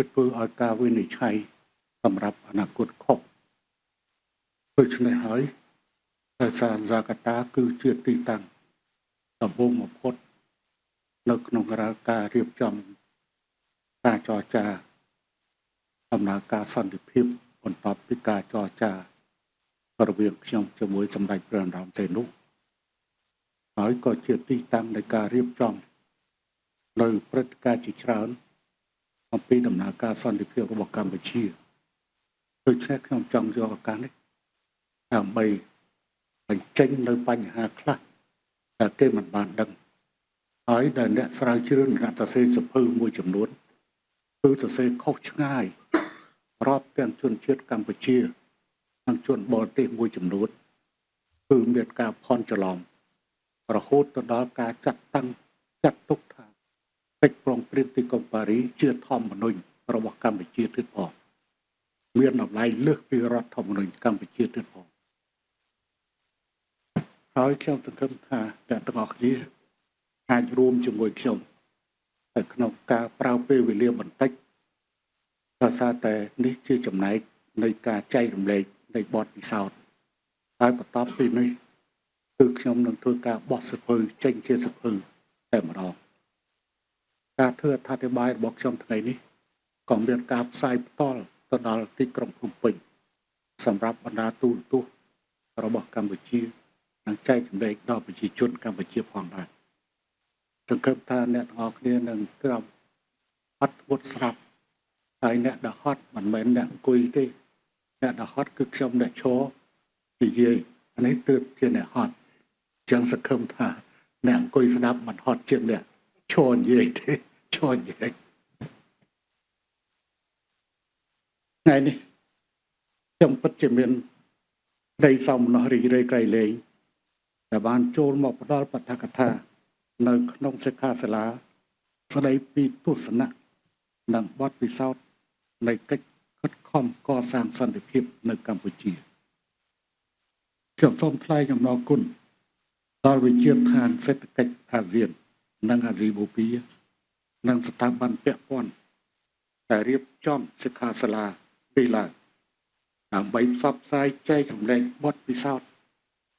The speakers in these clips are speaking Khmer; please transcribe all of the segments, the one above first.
គឺធ្វើឲ្យការវិនិច្ឆ័យសម្រាប់អនាគតខុសដូច្នេះហើយដោយសារហ្សាកាតាគឺជាទីតាំងដំបូងបំផុតនៅក្នុងការរៀបចំការចរចាដំណើរការសន្តិភាពបន្ទាប់ពីការចរចារវាងខ្ញុំជាមួយសម្ដេចព្រះនរោត្តមសីហនុហើយក៏ជាទីតាំងនៃការរៀបចំនៅព្រឹត្តិការណ៍ជាច្រើនអំពីដំណើរការសន្តិភាពរបស់កម្ពុជាដូច្នេះខ្ញុំចង់យកឱកាសនេះដើម្បីបញ្ចេញនៅបញ្ហាខ្លះដែលគេមិនបានដឹងហើយដែលអ្នកស្រាវជ្រាវអ្នកសរសេរសភៅមួយចំនួនគឺសរសេរខុសឆ្ងាយរាប់ទាំងជនជាតិកម្ពុជានិងជនបរទេសមួយចំនួនគឺមានការភ័ន្តច្រឡំរហូតទៅដល់ការចាត់តាំងចាត់ទុកថាកិច្ចព្រមព្រៀងទីក្រុងប៉ារីសជាធម្មនុញ្ញរបស់កម្ពុជាទៀតផងមានតម្លៃលើសពីរដ្ឋធម្មនុញ្ញកម្ពុជាទៀតផងហើយខ្ញុំសង្ឃឹមថាអ្នកទាំងអស់គ្នាអាចរួមជាមួយខ្ញុំនៅក្នុងការប្រើពេលវេលាបន្តិចដោយសារតែនេះជាចំណែកនៃការចែករំលែកនៃបទពិសោធន៍ហើយបន្ទាប់ពីនេះគឺខ្ញុំនឹងធ្វើការបោះសភៅចេញជាសភៅតែម្ដងការធ្វើអត្ថាធិប្បាយរបស់ខ្ញុំថ្ងៃនេះក៏មានការផ្សាយផ្ទាល់ទៅដល់ទីក្រុងភ្នំពេញសម្រាប់បណ្ដាទូរទស្សន៍របស់កម្ពុជានិងចែករំលែកដល់ប្រជាជនកម្ពុជាផងដែរសង្ឃឹមថាអ្នកទាំងអស់គ្នានឹងត្រឹមអត់ធ្មត់ស្រាប់ហើយអ្នកដែលហត់មិនមែនអ្នកអង្គុយទេអ្នកដែលហត់គឺខ្ញុំអ្នកឈរនិយាយអានេះទើបជាអ្នកហត់ចឹងសង្ឃឹមថាអ្នកអង្គុយស្ដាប់មិនហត់ជាងអ្នកឈរនិយាយទេឈរនិយាយថ្ងៃនេះខ្ញុំពិតជាមានក្តីសោមនស្សរីករាយក្រៃលែងដែលបានចូលមកផ្ដល់បឋកថានៅក្នុងសិក្ខាសាលាស្ដីពីទស្សនៈនិងបទពិសោធន៍នៃកិច្ចខិតខំកសាងសន្តិភាពនៅកម្ពុជាខ្ញុំសូមថ្លែងអំណរគុណដល់វិទ្យាស្ថានសេដ្ឋកិច្ចអាស៊ាននិងអាស៊ីបូព៌ានិងស្ថាប័នពាក់ព័ន្ធដែលរៀបចំសិក្ខាសាលានេះឡើងដើម្បីផ្សព្វផ្សាយចែករំលែកបទពិសោធន៍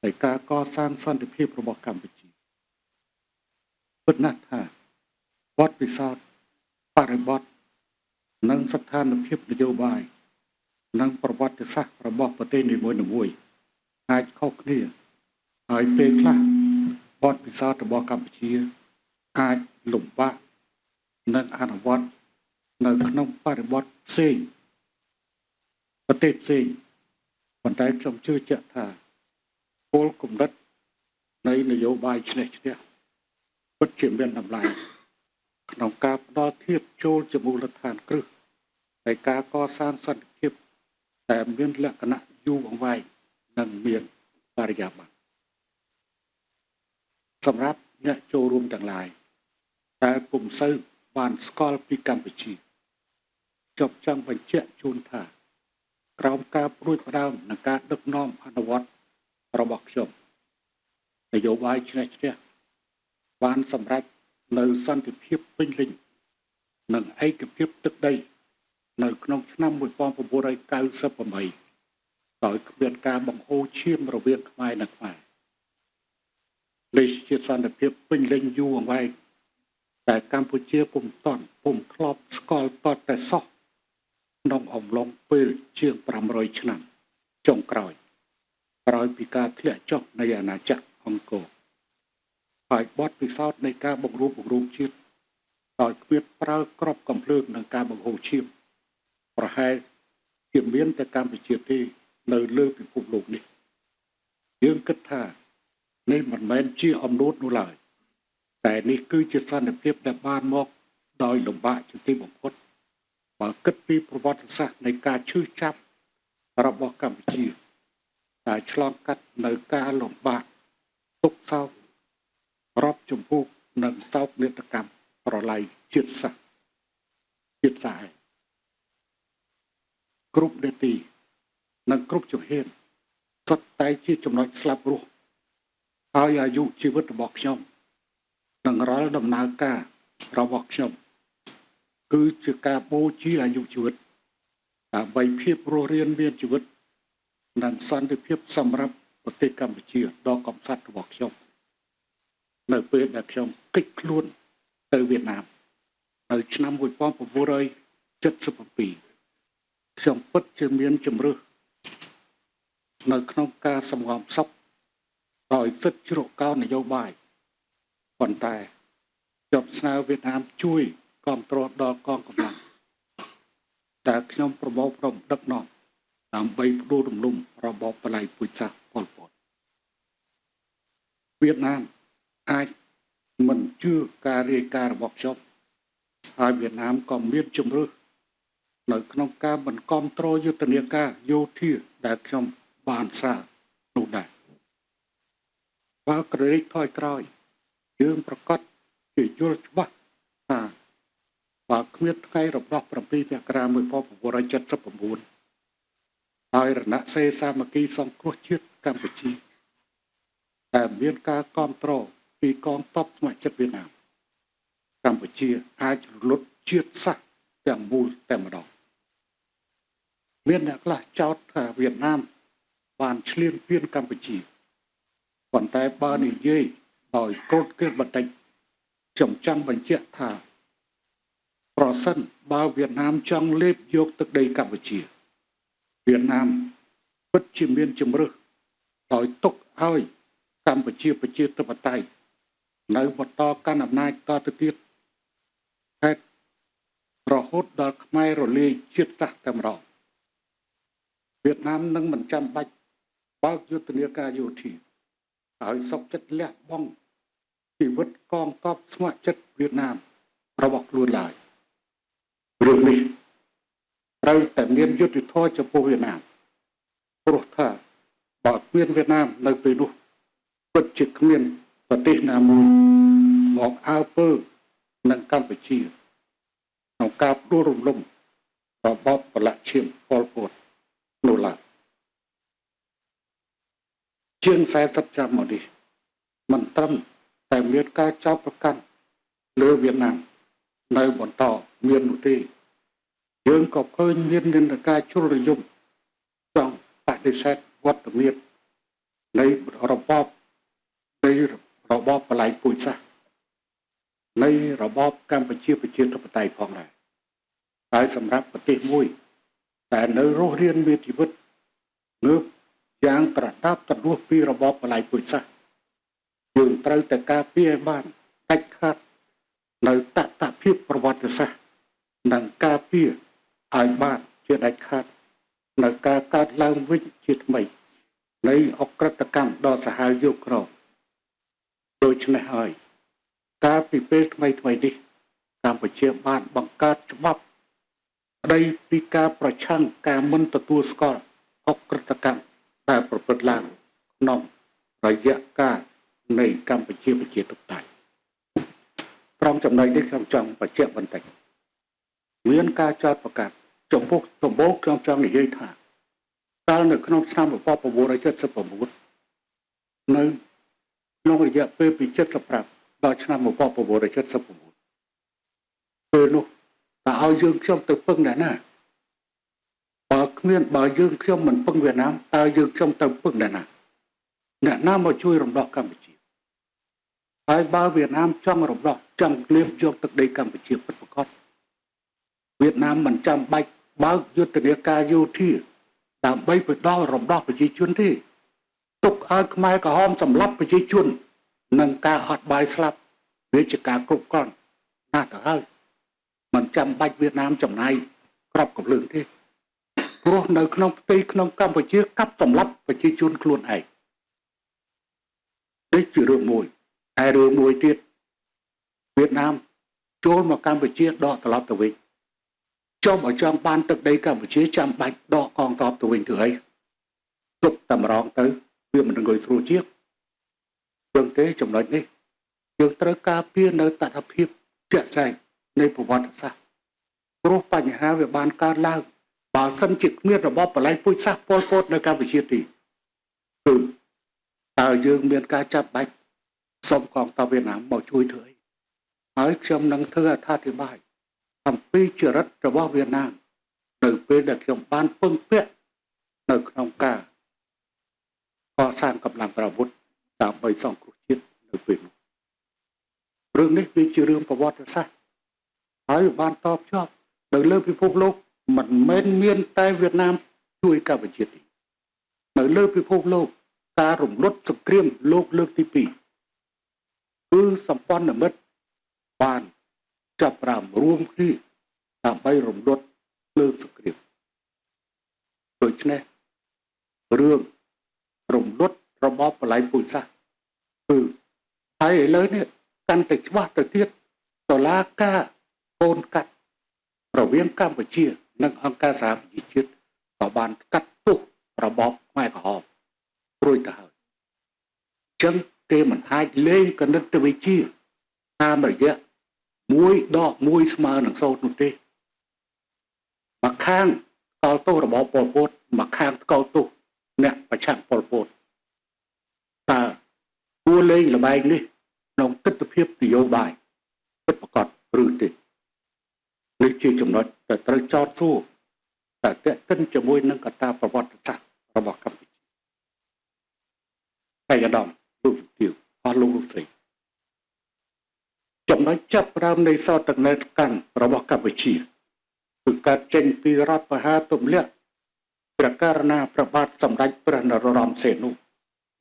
នៃការកសាងសន្តិភាពរបស់កម្ពុជាពិតណាស់ថាបទពិសោធន៍បរិបទនិងស្ថានភាពនយោបាយនិងប្រវត្តិសាស្ត្ររបស់ប្រទេសនីមួយៗអាចខុសគ្នាហើយពេលខ្លះបទពិសោធន៍របស់កម្ពុជាអាចលំបាកនិងអនុវត្តនៅក្នុងបរិបទផ្សេងប្រទេសផ្សេងប៉ុន្តែខ្ញុំជឿជាក់ថាគោលគំនិតនៃនយោបាយឈ្នះឈ្នះពិតជាមានតម្លៃក្នុងការផ្ដល់ធៀបចូលជាមូលដ្ឋានគ្រឹះនៃការកសាងសន្តិភាពដែលមានលក្ខណៈយូរអង្វែងនិងមានបរិយាបន្នសម្រាប់អ្នកចូលរួមទាំងឡាយដែលពុំសូវបានស្គាល់ពីកម្ពុជាខ្ញុំចង់បញ្ជាក់ជូនថាក្រោមការព្រួយផ្ដើមនិងការដឹកនាំអនុវត្តរបស់ខ្ញុំនយោបាយឈ្នះឈ្នះបានសម្រេចនៅសន្តិភាពពេញលេញនិងឯកភាពទឹកដីនៅក្នុងឆ្នាំ1998ដោយគ្មានការបង្ហូរឈាមរវាងខ្មែរនិងខ្មែរនេះជាសន្តិភាពពេញលេញយូរអង្វែងតែកម្ពុជាពុំតន់ពុំធ្លាប់ស្គាល់តតែសោះក្នុងអំឡុងពេលជាង500ឆ្នាំចុងក្រោយក្រោយពីការធ្លាក់ចុះនៃអាណាចក្រអង្គរហើយបទពិសោធន៍នៃការបង្រួបបង្រួមជាតិដោយគ្មានប្រើក្របកំភ្លើងនិងការបង្ហូរឈាមប្រហែលជាមានតែកម្ពុជាទេនៅលើពិភពលោកនេះយើងគិតថានេះមិនមែនជាអំណួតនោះឡើយតែនេះគឺជាសន្តិភាពដែលបានមកដោយលំបាកជាទីបំផុតបើគិតពីប្រវត្តិសាស្ត្រនៃការឈឺចាប់របស់កម្ពុជាដែលឆ្លងកាត់នៅការលំបាកទុក្ខសោករាប់ចំពោះនិងសោកនាដកម្មប្រល័យជាតិសាសន៍ជាតិសាសន៍គ្រប់នាទីនិងគ្រប់ជំហានសុទ្ធតែជាចំណុចស្លាប់រស់ហើយអាយុជីវិតរបស់ខ្ញុំនិងរាល់ដំណើរការរបស់ខ្ញុំ គឺជាការបូជាអាយុជីវិតដើម្បីភាពរស់រានមានជីវិតនិងសន្តិភាពសម្រាប់ប្រទេសកម្ពុជាដ៏កំសត់របស់ខ្ញុំនៅពេលដែលខ្ញុំគេចខ្លួនទៅវៀតណាមនៅឆ្នាំ1977ខ្ញុំពិតជាមានជំរឿសនៅក្នុងការសំងំសុខដោយសិទ្ធិជ្រកកោននយោបាយប៉ុន្តែខ្ញុំស្នើវៀតណាមជួយគ្រប់គ្រងដល់កងកម្លាំងដែលខ្ញុំប្រមូលផ្ដុំដឹកនាំដើម្បីផ្ដួលរំលំរបបបល័យពូជសាសន៍ប៉ុលពតវៀតណាមអាចមិនជឿការរាយការណ៍របស់ខ្ញុំហើយវៀតណាមក៏មានជំរឿសនៅក្នុងការមិនគ្រប់គ្រងយុទ្ធនាការយោធាដែលខ្ញុំបានស្រានោះដែរបើក្រេកថយក្រោយយើងប្រកាសជាយល់ច្បាស់ថាបើគ្មានថ្ងៃរំដោះ7មករា1979ហើយរណសេរីសាមគ្គីសង្គ្រោះជាតិកម្ពុជាតែមានការគ្រប់គ្រងពីកងទ័ពស្ម័គ្រចិត្តវៀតណាមកម្ពុជាអាចរលត់ជាតិសាសន៍ទាំងមូលតែម្ដងមានអ្នកខ្លះចោទថាវៀតណាមបានឈ្លានពានកម្ពុជាប៉ុន្តែបើនិយាយដោយក្រោធគ្រៀតបន្តិចខ្ញុំចង់បញ្ជាក់ថាប្រសិនបើវៀតណាមចង់លេបយកទឹកដីកម្ពុជាវៀតណាមពិតជាមានជំរឿសដោយទុកឲ្យកម្ពុជាប្រជាធិបតេយ្យនៅបន្តកាន់អំណាចតទៅទៀតហេតុរហូតដល់ខ្មែររលាយជាតិសាសន៍តែម្ដងវៀតណាមនឹងមិនចាំបាច់បើកយុទ្ធនាការយោធាហើយសុកចិត្តលះបង់ជីវិតកងទ័ពស្ម័គ្រចិត្តវៀតណាមរបស់ខ្លួនឡើយរឿងនេះត្រូវតែមានយុត្តិធម៌ចំពោះវៀតណាមព្រោះថាបើគ្មានវៀតណាមនៅពេលនោះពិតជាគ្មានប្រទេសណាមួយមកអើពើនឹងកម្ពុជាក្នុងការផ្ដួលរំលំរបបប្រឡាក់ឈាមប៉ុលពតនោះឡើយជាង40ឆ្នាំមកនេះមិនត្រឹមតែមានការចោទប្រកាន់លើវៀតណាមនៅបន្តមាននោះទេយើងក៏ឃើញមាននិន្នាការជ្រុលនិយមចង់បដិសេធវត្តមាននៃរបបនៃរបបបល័យពូជសាសន៍នៃរបបកម្ពុជាប្រជាធិបតេយ្យផងដែរហើយសម្រាប់ប្រទេសមួយតែនៅរស់រានមានជីវិតងើបយ៉ាងត្រដាបត្រដួសពីរបបបល័យពូជសាសន៍យើងត្រូវតែការពារឲ្យបានដាច់ខាតនៅតតភាពប្រវត្តិសាស្ត្រនិងការពារឲ្យបានជាដាច់ខាតនៅការកើតឡើងវិញជាថ្មីនៃអក្រិតកម្មដ៏សាហាវយកក្រោដូច្នេះហើយកាលពីពេលថ្មីថ្មីនេះកម្ពុជាបានបង្កើតច្បាប់ស្ដីពីការប្រឆាំងការមិនទទួលស្គាល់អក្រិតកម្មដែលប្រព្រឹត្តឡើងក្នុងរយៈកាលនៃកម្ពុជាប្រជាធិបតេយ្យត្រង់ចំណុចនេះខ្ញុំចង់បញ្ជាក់បន្តិចមានការចោទប្រកាន់ចំពោះដំបូងខ្ញុំចង់និយាយថាកាលនៅក្នុងឆ្នាំ1979នៅក្នុងរយៈពេលពី75ដល់ឆ្នាំ1979ពេលនោះតើឲ្យយើងខ្ញុំទៅពឹងអ្នកណាបើគ្មានបើយើងខ្ញុំមិនពឹងវៀតណាមតើយើងខ្ញុំទៅពឹងអ្នកណាអ្នកណាមកជួយរំដោះកម្ពុជាហើយបើវៀតណាមចង់រំដោះចង់លេបយកទឹកដីកម្ពុជាពិតប្រាកដវៀតណាមមិនចាំបាច់បើកយុទ្ធនាការយោធាដើម្បីទៅដល់រំដោះប្រជាជនទេទុកឲ្យខ្មែរក្រហមសម្លាប់ប្រជាជននិងការអត់បាយស្លាប់វាជាការគ្រប់គ្រាន់ណាស់ទៅហើយមិនចាំបាច់វៀតណាមចំណាយក្របកំភ្លើងទេព្រោះនៅក្នុងផ្ទៃក្នុងកម្ពុជាកាប់សម្លាប់ប្រជាជនខ្លួនឯងនេះជារឿងមួយហើយរឿងមួយទៀតវៀតណាមចូលមកកម្ពុជាដកត្រឡប់ទៅវិញចុះបើចង់បានទឹកដីកម្ពុជាចាំបាច់ដកកងទ័ពទៅវិញទៅអីទុកតែម្ដងទៅវាមិនងាយស្រួលជាងជាងទេចំណុចនេះយើងត្រូវការពារនៅតថភាពជាក់ស្ដែងនៃប្រវត្តិសាស្ត្រព្រោះបញ្ហាវាបានកើតឡើងបើសិនជាគ្មានរបបបល័យពូជសាសន៍ប៉ុលពតនៅកម្ពុជាទេគឺតើយើងមានការចាប់បាច់សុំកងទ័ពវៀតណាមមកជួយធ្វើអីហើយខ្ញុំនឹងធ្វើអត្ថាធិប្បាយ អំពីចរិតរបស់វៀតណាមនៅពេលដែលខ្ញុំបានពឹងពាក់នៅក្នុងការកសាងកម្លាំងប្រវត្តិដើម្បីសង្គ្រោះជាតិនៅពេលនោះរឿងនេះវាជារឿងប្រវត្តិសាស្ត្រហើយបានតបជាប់នៅលើពិភពលោកមិនមែនមានតែវៀតណាមជួយកម្ពុជាទេនៅលើពិភពលោកការរំលត់សង្គ្រាមលោកលើកទី2គឺសម្ព័ន្ធមិត្តបានចាប់ផ្ដើមរួមគ្នាដើម្បីរំលត់ភ្លើងសង្គ្រាមដូច្នេះរឿងរំលត់របបបល័យពូជសាសន៍គឺហើយឥឡូវនេះកាន់តែច្បាស់ទៅទៀតតឡាការកូនកាត់រវាងកម្ពុជានិងអង្គការសហប្រជាជាតិក៏បានកាត់ទោសរបបខ្មែរក្រហមរួចទៅហើយអញ្ចឹងគេមិនអាចលេងគណិតវិទ្យាតាមរយៈ1ដក1ស្មើនឹង0នោះទេមកខាងកោលទោសរបបប៉ុលពតមកខាងកោលទោសអ្នកប្រឆាំងប៉ុលពតតើគួរលេងល្បែងនេះក្នុងទស្សនវិជ្ជានយោបាយពិតប្រាកដឬទេនេះជាចំណុចដែលត្រូវចោទសួរតែតេតិនជាមួយនឹងកត្តាប្រវត្តិសាស្ត្ររបស់កម្ពុជាហើយអាដាមលោកជំទាវអស់លោកលោកស្រីចំណុចចាប់ផ្ដើមនៃសោតនេកម្មរបស់កម្ពុជាគឺកើតចេញពីរដ្ឋប្រហារទម្លាក់ព្រះករុណាព្រះបាទសម្ដេចព្រះនរោត្តមសីហនុ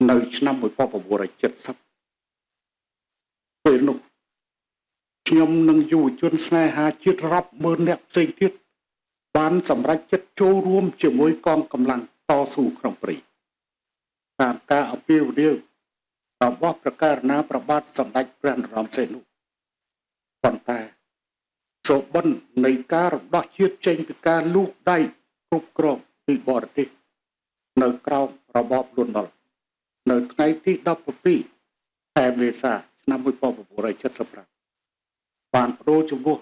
នៅឆ្នាំ1970ពេលនោះខ្ញុំនិងយុវជនស្នេហាជាតិរាប់ម៉ឺននាក់ផ្សេងទៀតបានសម្រេចចិត្តចូលរួមជាមួយកងកម្លាំងតស៊ូក្នុងព្រៃតាមការអំពាវនាវរបស់ព្រះករុណាព្រះបាទសម្ដេចព្រះនរោត្តមសីហនុប៉ុន្តែសុបិននៃការរំដោះជាតិចេញពីការលូកដៃគ្រប់គ្រងពីបរទេសនៅក្រោមរបបលន់នល់នៅថ្ងៃទី17ខែមេសាឆ្នាំ1975បានបដូរជំនួស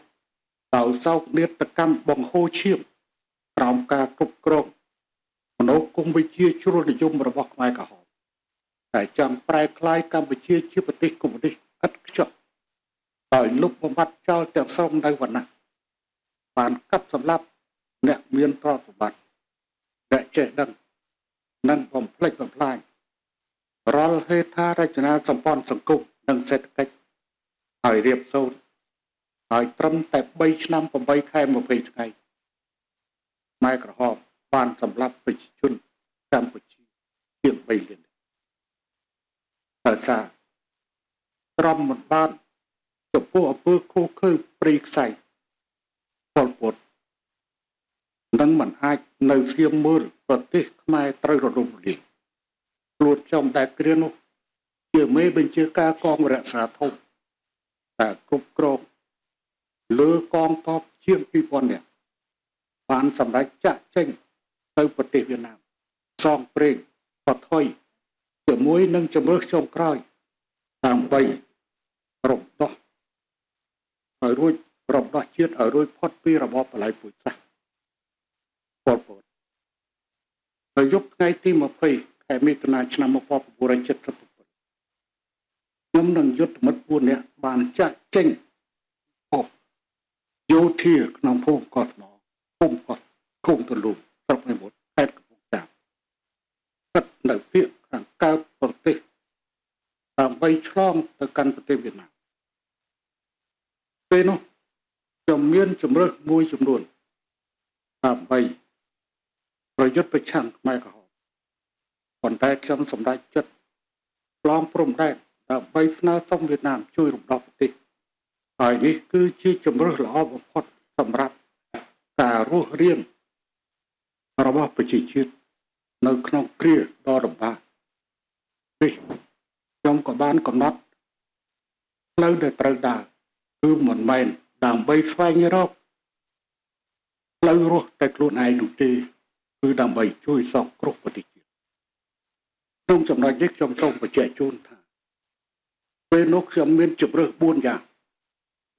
ដោយសោកនាដកម្មបង្ហូរឈាមក្រោមការគ្រប់គ្រងមនោគមវិជ្ជាជ្រុលនិយមរបស់ខ្មែរក្រហមតែចង់ប្រែក្លាយកម្ពុជាជាប្រទេសកុម្មុយនីសឥតខ្ចោះដោយលុបបំបាត់ចោលទាំងស្រុងនៅវណ្ណៈបានកាប់សម្លាប់អ្នកមានទ្រព្យសម្បត្តិអ្នកចេះដឹងនិងបំផ្លិចបំផ្លាញរាល់ហេដ្ឋារចនាសម្ព័ន្ធសង្គមនិងសេដ្ឋកិច្ចហើយរៀបសូន្យហើយត្រឹមតែ3ឆ្នាំ8ខែ20ថ្ងៃខ្មែរក្រហមបានសម្លាប់ប្រជាជនកម្ពុជាជាង3លានដោយសារត្រមមិនបានចំពោះអំពើឃោរឃៅព្រៃខ្សែប៉ុលពតនឹងមិនអាចនៅស្ងៀមមើលប្រទេសខ្មែរត្រូវរលំរលាយខ្លួនខ្ញុំដែលគ្រានោះជាមេបញ្ជាការកងរក្សាធំតែគ្រប់គ្រងលើកងទ័ពជាង2000នាក់បានសម្រេចចាក់ចេញទៅប្រទេសវៀតណាមសងព្រេងបថុយជាមួយនឹងជំរើសចុងក្រោយដើម្បីរំដោះឲ្យរួចរំដោះជាតិឲ្យរួចផុតពីរបបបល័យពូជសាសន៍ប៉ុលពតនៅយប់ថ្ងៃទី20ខែមិថុនាឆ្នាំ1977ខ្ញុំនិងយុទ្ធមិត្ត4នាក់បានចាក់ចេញអស់យោធាក្នុងភូមិកោះស្មឃុំកោះឃុំទលំស្រុកមេមត់ខេត្តកំពង់ចាមស្ថិតនៅភាគខាងកើតប្រទេសដើម្បីឆ្លងទៅកាន់ប្រទេសវៀតណាមពេលនោះខ្ញុំមានជំរើសមួយចំនួនដើម្បីប្រយុទ្ធប្រឆាំងខ្មែរក្រហមប៉ុន្តែខ្ញុំសម្រេចចិត្តឆ្លងព្រំដែនដើម្បីស្នើសុំវៀតណាមជួយរំដោះប្រទេសហើយនេះគឺជាជំរើសល្អបំផុតសម្រាប់ការរស់រានរបស់ប្រជាជាតិនៅក្នុងគ្រាដ៏លំបាកនេះខ្ញុំក៏បានកំណត់ផ្លូវដែលត្រូវដើរគឺមិនមែនដើម្បីស្វែងរកផ្លូវរស់តែខ្លួនឯងនោះទេគឺដើម្បីជួយសង្គ្រោះប្រទេសជាតិក្នុងចំណុចនេះខ្ញុំសូមបញ្ជាក់ជូនថាពេលនោះខ្ញុំមានជម្រើស4យ៉ាង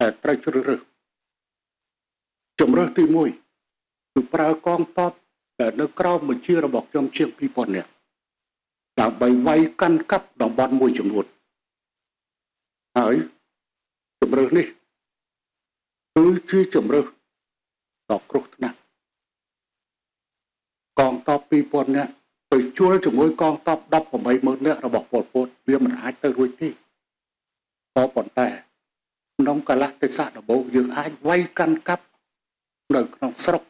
តែត្រូវជ្រើសរើសជម្រើសទី1គឺប្រើកងទ័ពដែលនៅក្រោមបញ្ជារបស់ខ្ញុំជាង2000នាក់ដើម្បីវាយកាន់កាប់តំបន់មួយចំនួនហើយជម្រើសនេះ គឺជាជំរើសដ៏គ្រោះថ្នាក់កងទ័ព2000នាក់ទៅជួលជាមួយកងទ័ព180,000នាក់របស់ប៉ុលពតវាមិនអាចទៅរួចទេក៏ប៉ុន្តែក្នុងកាលៈទេសៈដំបូងយើងអាចវាយកាន់កាប់នៅក្នុងស្រុក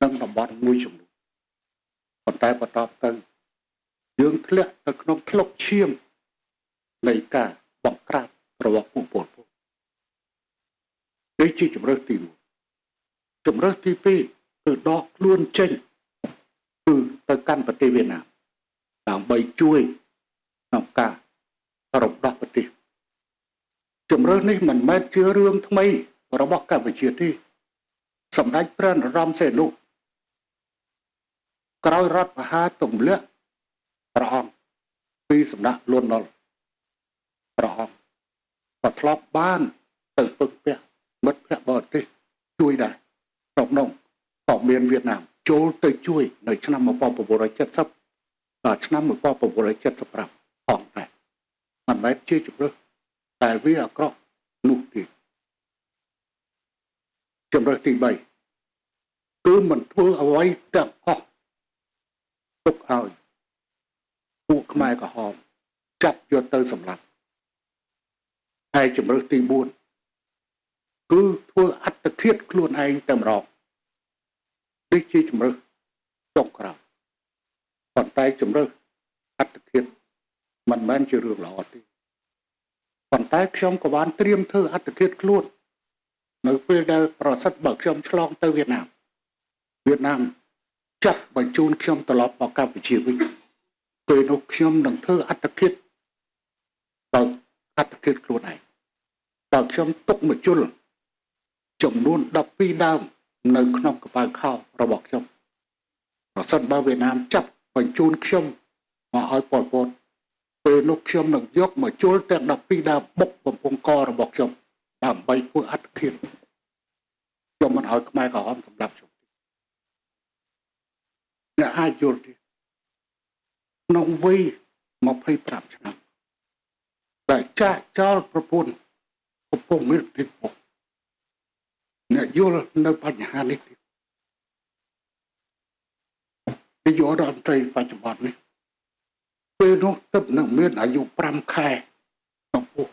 និងតំបន់មួយចំនួនប៉ុន្តែបន្តទៅយើងធ្លាក់ទៅក្នុងថ្លុកឈាមនៃការបង្ក្រាបរបស់ពួកប៉ុលពតនេះជាជំរើសទី1ជំរើសទី2គឺដកខ្លួនចេញគឺទៅកាន់ប្រទេសវៀតណាមដើម្បីជួយក្នុងការរំដោះប្រទេសជំរើសនេះមិនមែនជារឿងថ្មីរបស់កម្ពុជាទេសម្ដេចព្រះនរោត្តមសីហនុក្រោយរដ្ឋប្រហារទម្លាក់ព្រះអង្គពីសំណាក់លន់នល់ព្រះអង្គក៏ធ្លាប់បានទៅពឹងពាក់មិត្តភក្តិបរទេសជួយដែរក្នុងនោះក៏មានវៀតណាមចូលទៅជួយនៅឆ្នាំ1970ដល់ឆ្នាំ1975ផងដែរមិនមែនជាជំរើសតែវាអាក្រក់នោះទេជំរើសទី3គឺមិនធ្វើអ្វីទាំងអស់ទុកឲ្យពួកខ្មែរក្រហមចាប់យកទៅសម្លាប់ហើយជំរើសទី4គឺធ្វើអត្តឃាតខ្លួនឯងតែម្ដងនេះជាជំរើសចុងក្រោយប៉ុន្តែជំរើសអត្តឃាតមិនមែនជារឿងល្អទេប៉ុន្តែខ្ញុំក៏បានត្រៀមធ្វើអត្តឃាតខ្លួននៅពេលដែលប្រសិទ្ធបើខ្ញុំឆ្លងទៅវៀតណាមវៀតណាមចាប់បញ្ជូនខ្ញុំត្រឡប់មកកម្ពុជាវិញពេលនោះខ្ញុំនឹងធ្វើអត្តឃាតបើអត្តឃាតខ្លួនឯងបើខ្ញុំទុកមជុលចំនួន12ដើមនៅក្នុងកប៉ាល់ខោរបស់ខ្ញុំប្រសិនបើវៀតណាមចាប់បញ្ជូនខ្ញុំមកឲ្យប៉ុលពតពេលនោះខ្ញុំនឹងយកមជុលទាំង12ដើមបុកបំពង់ករបស់ខ្ញុំដើម្បីធ្វើអត្តឃាតខ្ញុំមិនឲ្យខ្មែរក្រហមសម្លាប់ខ្ញុំអ្នកអាចយល់ទេក្នុងវ័យ25ឆ្នាំដែលចាក់ចោលប្រពន្ធកំពុងមានផ្ទៃពោះអ្នកយល់នៅបញ្ហានេះទេនាយករដ្ឋមន្ត្រីបច្ចុប្បន្ននេះពេលនោះទើបនឹងមានអាយុ5ខែក្នុងពោះ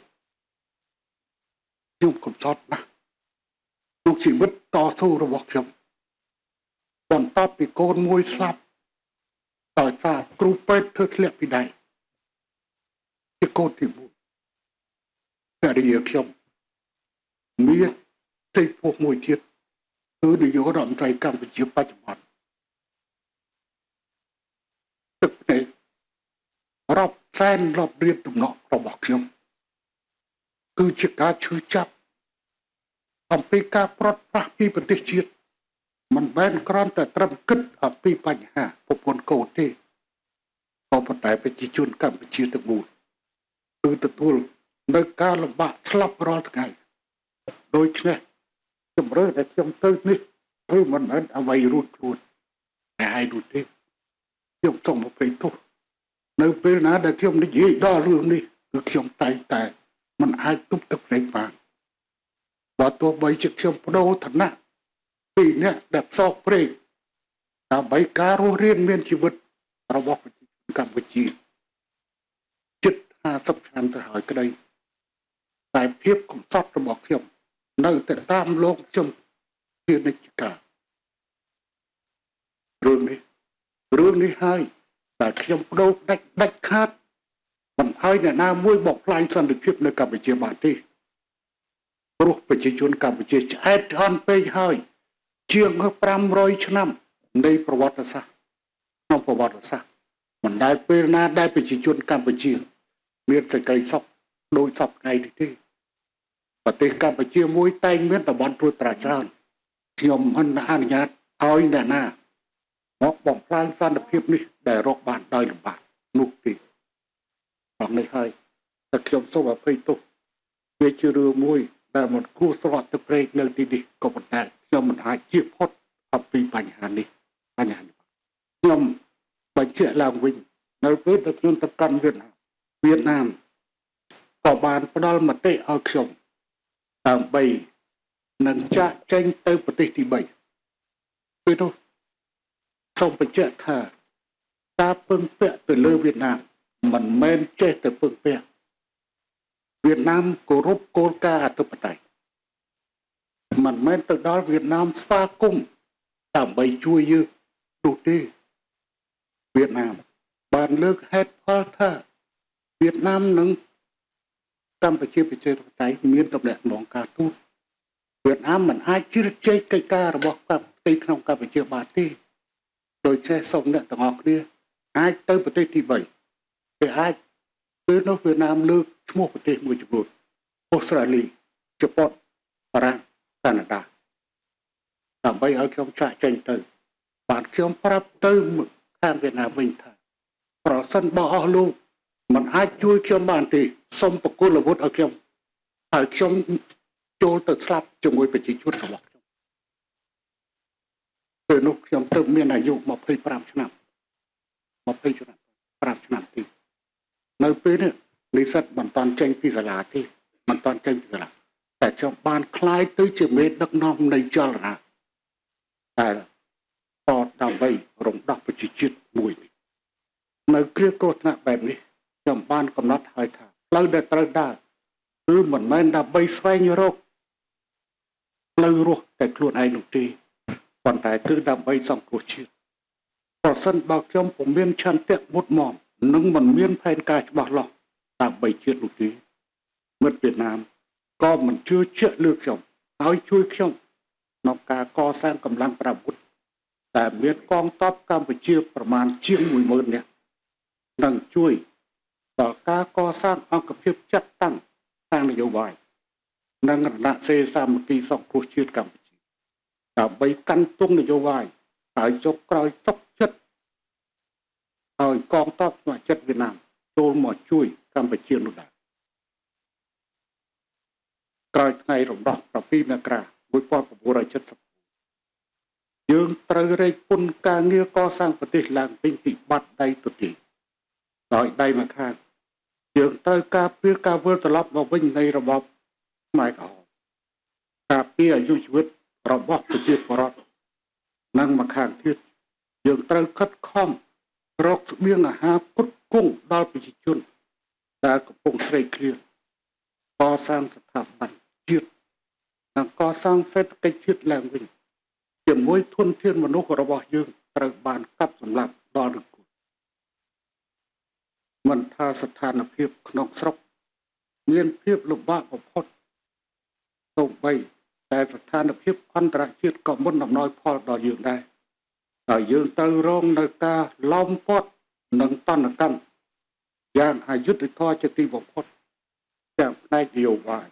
ខ្ញុំកំសត់ណាស់ក្នុងជីវិតតស៊ូរបស់ខ្ញុំបន្ទាប់ពីកូនមួយស្លាប់ដោយសារគ្រូពេទ្យធ្វើធ្លាក់ពីដៃជាកូនទី1ភរិយាខ្ញុំមានផ្ទៃពោះមួយទៀតគឺនាយករដ្ឋមន្ត្រីកម្ពុជាបច្ចុប្បន្នទឹកភ្នែករាប់សែនរាប់លានតំណក់របស់ខ្ញុំគឺជាការឈឺចាប់អំពីការប្រត់ប្រាស់ពីប្រទេសជាតិមិនមែនគ្រាន់តែត្រឹមគិតអំពីបញ្ហាប្រពន្ធកូនទេក៏ប៉ុន្តែប្រជាជនកម្ពុជាទាំងមូលគឺទទួលនៅការលំបាកស្លាប់រាល់ថ្ងៃដូច្នេះជំរឿដែលខ្ញុំទៅនេះគឺមិនមែនអ្វីរួចខ្លួនតែឯងនោះទេខ្ញុំសូមអភ័យទោសនៅពេលណាដែលខ្ញុំនិយាយដល់រឿងនេះគឺខ្ញុំតែងតែមិនអាចទប់ទឹកភ្នែកបានបើទោះបីជាខ្ញុំបដូរឋានៈពីអ្នកដែលផ្សងព្រេងដើម្បីការរស់រានមានជីវិតរបស់ប្រជាជនកម្ពុជាជិត50ឆ្នាំទៅហើយក្តីតែភាពកំសត់របស់ខ្ញុំនៅតែតាមលោកខ្ញុំជានិច្ចកាលរឿងនេះហើយតែខ្ញុំបដូរដាច់ខាតមិនឲ្យអ្នកណាមួយបំផ្លាញសន្តិភាពនៅកម្ពុជាបានទេព្រោះប្រជាជនកម្ពុជាឆ្អែតឆ្អន់ពេកហើយជាង500ឆ្នាំនៃប្រវត្តិសាស្ត្រក្នុងប្រវត្តិសាស្ត្រមិនដែលពេលណាដែលប្រជាជនកម្ពុជាមានសេចក្តីសុខដូចសព្វថ្ងៃនេះទេប្រទេសកម្ពុជាមួយតែងមានតំបន់ត្រួតត្រាច្រើនខ្ញុំមិនអនុញ្ញាតឲ្យអ្នកណាមកបំផ្លាញសន្តិភាពនេះដែលរកបានដោយលំបាកនោះទេត្រង់នេះហើយតែខ្ញុំសូមអភ័យទោសវាជារឿងមួយដែលមិនគួរស្រក់ទឹកព្រែកនៅទីនេះក៏ប៉ុន្តែខ្ញុំមិនអាចជៀសផុតអំពីបញ្ហានេះខ្ញុំបញ្ជាក់ឡើងវិញនៅពេលដែលខ្ញុំទៅកាន់វៀតណាមវៀតណាមក៏បានផ្ដល់មតិឲ្យខ្ញុំដើម្បី នឹងចាក់ចេញទៅប្រទេសទី3ពេលនោះសូមបញ្ជាក់ថាការពឹងពាក់ទៅលើវៀតណាមមិនមែនចេះតែពឹងពាក់វៀតណាមគោរពគោលការណ៍អធិបតេយ្យមិនមែនទៅដល់វៀតណាមស្វាគមន៍ដើម្បីជួយយើងនោះទេវៀតណាមបានលើកហេតុផលថាវៀតណាមនិងកម្ពុជាប្រជាធិបតេយ្យមានតំណែងការទូតវៀតណាមមិនអាចជ្រៀតជ្រែកកិច្ចការរបស់កម្ពុជាក្នុងកម្ពុជាបានទេដូច្នេះសូមអ្នកទាំងអស់គ្នាអាចទៅប្រទេសទី3គេអាចពេលនោះវៀតណាមលើកឈ្មោះប្រទេសមួយចំនួនអូស្ត្រាលីជប៉ុនបារាំងកាណាដាដើម្បីឲ្យខ្ញុំចាក់ចេញទៅបាទខ្ញុំប្រាប់ទៅខាងវៀតណាមវិញថាប្រសិនបើអស់លោកមិនអាចជួយខ្ញុំបានទេសូមប្រគល់អាវុធឲ្យខ្ញុំហើយខ្ញុំចូលទៅស្លាប់ជាមួយប្រជាជនរបស់ខ្ញុំពេលនោះខ្ញុំទៅមានអាយុ25ឆ្នាំ20ឆ្នាំ5ឆ្នាំទីនៅពេលនេះនិស្សិតមិនតាន់ចេញពីសាលាទេមិនតាន់ចេញពីសាលាតែខ្ញុំបានក្លាយទៅជាមេដឹកនាំនៃចលនាតែតដើម្បីរំដោះប្រជាជាតិមួយនេះនៅគ្រាគ្រោះថ្នាក់បែបនេះខ្ញុំបានកំណត់ហើយថាផ្លូវដែលត្រូវដើរគឺមិនមែនដើម្បីស្វែងរកផ្លូវរស់តែខ្លួនឯងនោះទេប៉ុន្តែគឺដើម្បីសង្គ្រោះជាតិប្រសិនបើខ្ញុំពុំមានឆន្ទៈមុតមមនិងមិនមានផែនការច្បាស់លាស់ដើម្បីជាតិនោះទេមិត្តវៀតណាមក៏មិនជឿជាក់លើខ្ញុំហើយជួយខ្ញុំក្នុងការកសាងកម្លាំងប្រវត្តិតែមានកងទ័ពកម្ពុជាប្រមាណជាង10000នាក់នឹងជួយដល់ការកសាងអង្គភាពចាត់តាំងខាងនយោបាយនិងរណសេរីសាមគ្គីសង្គ្រោះជាតិកម្ពុជាដើម្បីកាន់ទងនយោបាយហើយចុកក្រោយទុកចិត្តឲ្យកងទ័ពស្ម័គ្រចិត្តវៀតណាមចូលមកជួយកម្ពុជានោះដែរក្រោយថ្ងៃរំដោះ7មករា1970យើងត្រូវរែកពុនការងារកសាងប្រទេសឡើងវិញពីបាត់ដៃទទេដោយដៃម្ខាងយើងត្រូវការពារការវិលត្រឡប់មកវិញនៃរបបខ្មែរក្រហមការពារអាយុជីវិតរបស់ប្រជាពលរដ្ឋនិងម្ខាងទៀតយើងត្រូវខិតខំរកស្បៀងអាហារផ្គត់ផ្គង់ដល់ប្រជាជនដែលកំពុងស្រេកឃ្លានកសាងស្ថាប័នជាតិនិងកសាងសេដ្ឋកិច្ចជាតិឡើងវិញជាមួយធនធានមនុស្សរបស់យើងត្រូវបានកាប់សម្លាប់ដល់ឫគល់មិនថាស្ថានភាពក្នុងស្រុកមានភាពលំបាកបំផុតសូម្បីតែស្ថានភាពអន្តរជាតិក៏មិនអំណោយផលដល់យើងដែរហើយយើងត្រូវរងនៅការឡោមព័ទ្ធនិងតនកម្មយ៉ាងអយុត្តិធម៌ជាទីបំផុតទាំងផ្នែកនយោបាយ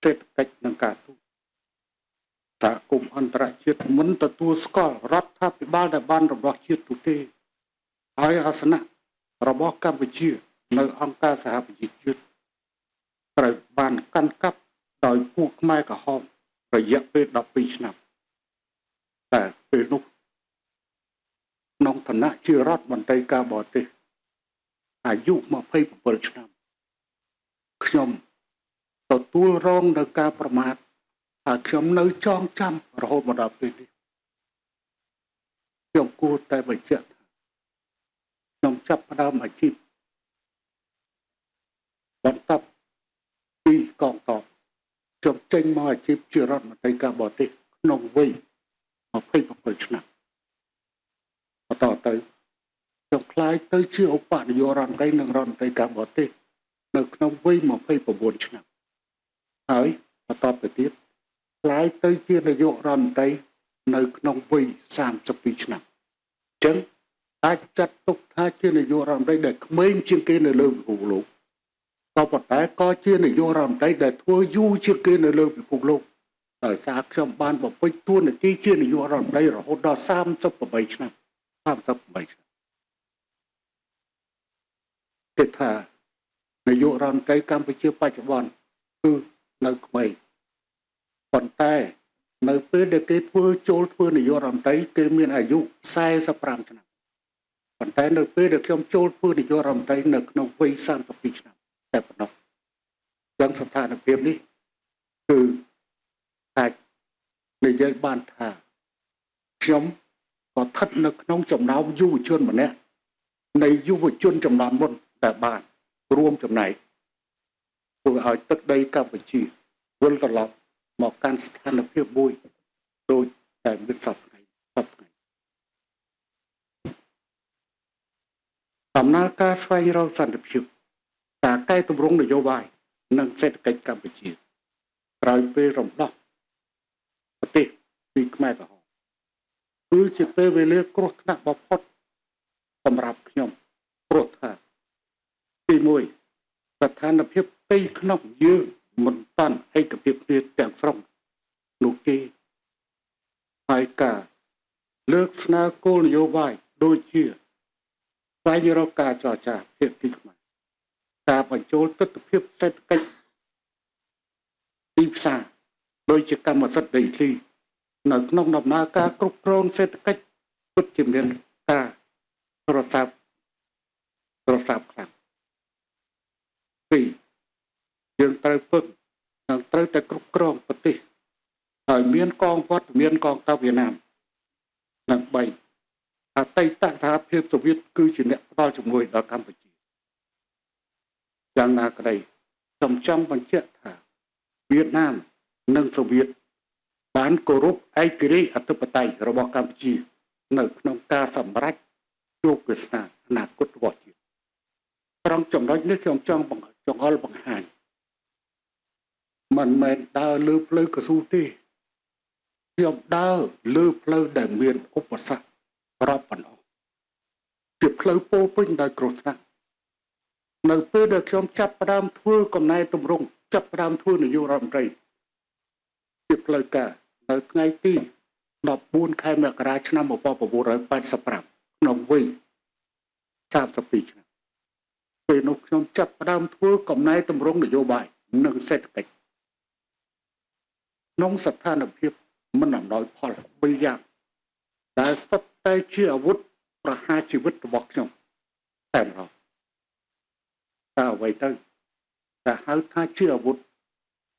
សេដ្ឋកិច្ចនិងការទូតសហគមន៍អន្តរជាតិមិនទទួលស្គាល់រដ្ឋាភិបាលដែលបានរបស់ជាតិនោះទេហើយអាសនៈរបស់កម្ពុជានៅអង្គការសហប្រជាជាតិត្រូវបានកាន់កាប់ដោយពួកខ្មែរក្រហមរយៈពេល12ឆ្នាំតែពេលនោះក្នុងឋានៈជារដ្ឋមន្ត្រីការបរទេសអាយុ27ឆ្នាំខ្ញុំទទួលរងនៅការប្រមាថហើយខ្ញុំនៅចងចាំរហូតមកដល់ពេលនេះខ្ញុំគួរតែបញ្ជាក់ថាខ្ញុំចាប់ផ្ដើមអាជីពបន្ទាប់ពីកងទ័ពខ្ញុំចេញមកអាជីពជារដ្ឋមន្ត្រីការបរទេសក្នុងវ័យ27ឆ្នាំបន្តទៅខ្ញុំក្លាយទៅជាឧបនាយករដ្ឋមន្ត្រីនិងរដ្ឋមន្ត្រីការបរទេសនៅក្នុងវ័យ29ឆ្នាំហើយបន្តទៅទៀតក្លាយទៅជានាយករដ្ឋមន្ត្រីនៅក្នុងវ័យ32ឆ្នាំអញ្ចឹងអាចចាត់ទុកថាជានាយករដ្ឋមន្ត្រីដែលក្មេងជាងគេនៅលើពិភពលោកក៏ប៉ុន្តែក៏ជានាយករដ្ឋមន្ត្រីដែលធ្វើយូរជាងគេនៅលើពិភពលោកដោយសារខ្ញុំបានបំពេញតួនាទីជានាយករដ្ឋមន្ត្រីរហូតដល់38ឆ្នាំ38ឆ្នាំគេថានាយករដ្ឋមន្ត្រីកម្ពុជាបច្ចុប្បន្នគឺនៅក្មេងប៉ុន្តែនៅពេលដែលគេធ្វើចូលធ្វើនាយករដ្ឋមន្ត្រីគេមានអាយុ45ឆ្នាំប៉ុន្តែនៅពេលដែលខ្ញុំចូលធ្វើនាយករដ្ឋមន្ត្រីនៅក្នុងវ័យ32ឆ្នាំតែប៉ុណ្ណោះចឹងស្ថានភាពនេះគឺអាច និយាយបានថាខ្ញុំក៏ស្ថិតនៅក្នុងចំណោមយុវជនម្នាក់នៃយុវជនចំនួនមុនដែលបានរួមចំណែកធ្វើឲ្យទឹកដីកម្ពុជាវិលត្រឡប់មកកាន់ស្ថានភាពមួយដូចតែមានសពថ្ងៃសពថ្ងៃដំណើរការស្វែងរកសន្តិភាពការកែតម្រង់នយោបាយនិងសេដ្ឋកិច្ចកម្ពុជាក្រោយពេលរំដោះប្រទេសពីខ្មែរក្រហមគឺជាពេលវេលាគ្រោះថ្នាក់បំផុតសម្រាប់ខ្ញុំព្រោះថាទី1ស្ថានភាពផ្ទៃក្នុងយើងមិនតាន់ឯកភាពគ្នាទាំងស្រុងនោះទេហើយការលើកស្នើគោលនយោបាយដូចជាស្វែងរកការចរចាភាគីខ្មែរការបញ្ចូលទិដ្ឋភាពសេដ្ឋកិច្ចទីផ្សារដូចជាកម្មសិទ្ធិដីធ្លីនៅក្នុងដំណើរការគ្រប់គ្រងសេដ្ឋកិច្ចពិតជាមានការប្រសាបខ្លាំងពីរយើងត្រូវពឹងនិងត្រូវតែគ្រប់គ្រងប្រទេសហើយមានកងវត្តមានកងទ័ពវៀតណាមនិង3អតីតសហភាពសូវៀតគឺជាអ្នកផ្ដល់ជំនួយដល់កម្ពុជាយ៉ាងណាក្តីខ្ញុំចង់បញ្ជាក់ថាវៀតណាមនិងសូវៀតបានគោរពឯករាជ្យអធិបតេយ្យរបស់កម្ពុជានៅក្នុងការសម្រេចជោគវាសនាអនាគតរបស់ជាតិត្រង់ចំណុចនេះខ្ញុំចង់ចង្អុលបង្ហាញមិនមែនដើរលើផ្លូវកស៊ូទេខ្ញុំដើរលើផ្លូវដែលមានឧបសគ្គរាប់បណ្ដោះជាផ្លូវពោពេញដោយគ្រោះថ្នាក់នៅពេលដែលខ្ញុំចាប់ផ្ដើមធ្វើកំណែទម្រង់ចាប់ផ្ដើមធ្វើនាយករដ្ឋមន្ត្រីជាផ្លូវការនៅថ្ងៃទី14ខែមករាឆ្នាំ1985ក្នុងវ័យ32ឆ្នាំពេលនោះខ្ញុំចាប់ផ្ដើមធ្វើកំណែទម្រង់នយោបាយនិងសេដ្ឋកិច្ចក្នុងស្ថានភាពមិនអំណោយផលបីយ៉ាងដែលសុទ្ធតែជាអាវុធប្រហារជីវិតរបស់ខ្ញុំតែម្ដងតើអ្វីទៅតែហៅថាជាអាវុធ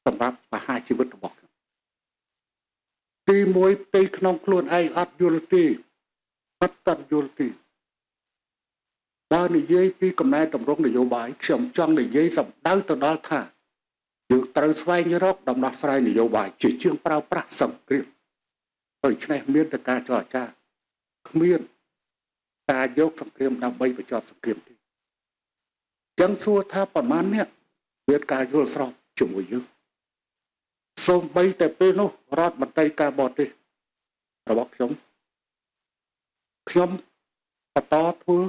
សម្រាប់ប្រហារជីវិតរបស់ខ្ញុំទីមួយផ្ទៃក្នុងខ្លួនឯងអត់យល់ទេអត់តយល់ទេបើនិយាយពីកំណែតម្រង់នយោបាយខ្ញុំចង់និយាយសម្ដៅទៅដល់ថាយើងត្រូវស្វែងរកដំណោះស្រាយនយោបាយជាជាងប្រើប្រាស់សង្គ្រាមដូច្នេះមានតែការចរចាគ្មានការយកសង្គ្រាមដើម្បីបញ្ចប់សង្គ្រាមទេចឹងសួរថាប្រមាណនេះមានការយល់ស្របជាមួយយើងសូម្បីតែពេលនោះរដ្ឋមន្ត្រីការបរទេសរបស់ខ្ញុំខ្ញុំបន្តធ្វើ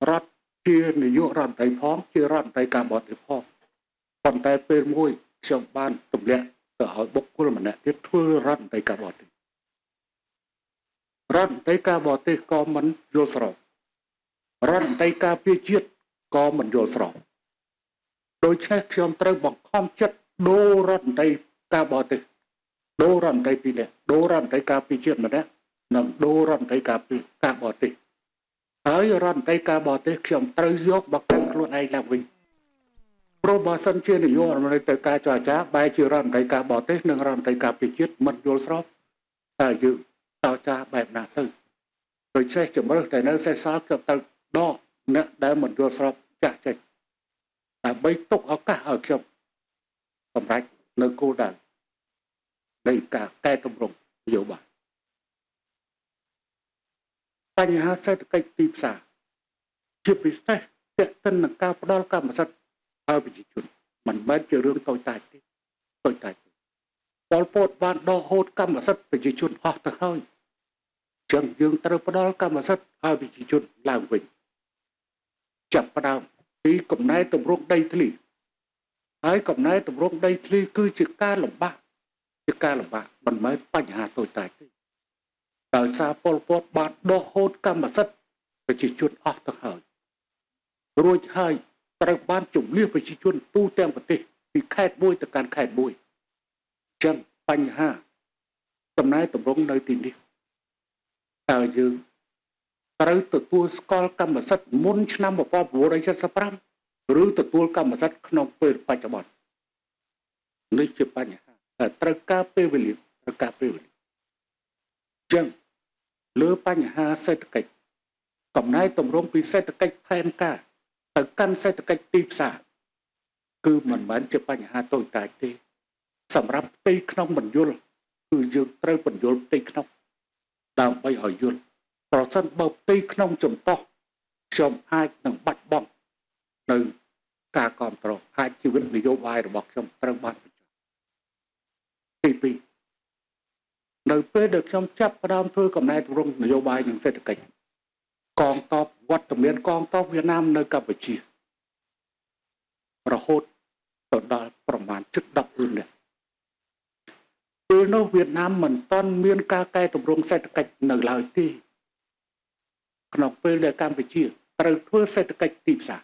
រដ្ឋជានាយករដ្ឋមន្ត្រីផងជារដ្ឋមន្ត្រីការបរទេសផងប៉ុន្តែពេលមួយខ្ញុំបានទម្លាក់ទៅឲ្យបុគ្គលម្នាក់ទៀតធ្វើរដ្ឋមន្ត្រីការបរទេសរដ្ឋមន្ត្រីការបរទេសក៏មិនយល់ស្របរដ្ឋមន្ត្រីការពារជាតិក៏មិនយល់ស្របដូច្នេះខ្ញុំត្រូវបង្ខំចិត្តដូររដ្ឋមន្ត្រីការបរទេសដូររដ្ឋមន្ត្រីពីរនាក់ដូររដ្ឋមន្ត្រីការពារជាតិម្នាក់និងដូររដ្ឋមន្ត្រីការបរទេសហើយរដ្ឋមន្ត្រីការបរទេសខ្ញុំត្រូវយកមកកាន់ខ្លួនឯងឡើងវិញព្រោះបើសិនជានាយករដ្ឋមន្ត្រីទៅការចរចាបែរជារដ្ឋមន្ត្រីការបរទេសនិងរដ្ឋមន្ត្រីការពារជាតិមិនយល់ស្របតើយើងចរចាបែបណាទៅដូច្នេះជំរើសដែលនៅសេសសល់ខ្ញុំត្រូវដកអ្នកដែលមិនយល់ស្របចាក់ចេញដើម្បីទុកឱកាសឲ្យខ្ញុំសម្រេចនៅគោលដៅនៃការកែតម្រង់នយោបាយបញ្ហាសេដ្ឋកិច្ចទីផ្សារជាពិសេសទាក់ទិននឹងការផ្ដល់កម្មសិទ្ធិឲ្យប្រជាជនមិនមែនជារឿងតូចតាចទេតូចតាចប៉ុលពតបានដកហូតកម្មសិទ្ធិប្រជាជនអស់ទៅហើយចឹងយើងត្រូវផ្ដល់កម្មសិទ្ធិឲ្យប្រជាជនឡើងវិញចាប់ផ្ដើមពីកំណែតម្រង់ដីធ្លីហើយកំណែតម្រង់ដីធ្លីគឺជាការលំបាកជាការលំបាកមិនមែនបញ្ហាតូចតាចទេដោយសារប៉ុលពតបានដកហូតកម្មសិទ្ធិប្រជាជនអស់ទៅហើយរួចហើយត្រូវបានជំនះប្រជាជនទូទាំងប្រទេសពីខេត្តមួយទៅកាន់ខេត្តមួយចឹងបញ្ហាកំណែតម្រង់នៅទីនេះតើយើងត្រូវទទួលស្គាល់កម្មសិទ្ធិមុនឆ្នាំ1975ឬទទួលកម្មសិទ្ធិក្នុងពេលបច្ចុប្បន្ននេះជាបញ្ហាតែត្រូវការពេលវេលាត្រូវការពេលវេលា លើបញ្ហាសេដ្ឋកិច្ចកំណែតម្រង់ពីសេដ្ឋកិច្ចផែនការទៅកាន់សេដ្ឋកិច្ចទីផ្សារគឺមិនមែនជាបញ្ហាតូចតាចទេសម្រាប់ផ្ទៃក្នុងមិនយល់គឺយើងត្រូវពន្យល់ផ្ទៃក្នុងដើម្បីឲ្យយល់ប្រសិនបើផ្ទៃក្នុងចំតោះខ្ញុំអាចនឹងបាត់បង់នៅការគ្រប់គ្រងអាចជីវិតនយោបាយរបស់ខ្ញុំត្រូវបានបញ្ចប់ទី2នៅពេលដែលខ្ញុំចាប់ផ្ដើមធ្វើកំណែទម្រង់នយោបាយនិងសេដ្ឋកិច្ចកងទ័ពវត្តមានកងទ័ពវៀតណាមនៅកម្ពុជារហូតទៅដល់ប្រមាណជិត10លាននាក់ពេលនោះវៀតណាមមិនទាន់មានការកែទម្រង់សេដ្ឋកិច្ចនៅឡើយទេក្នុងពេលដែលកម្ពុជាត្រូវធ្វើសេដ្ឋកិច្ចទីផ្សារ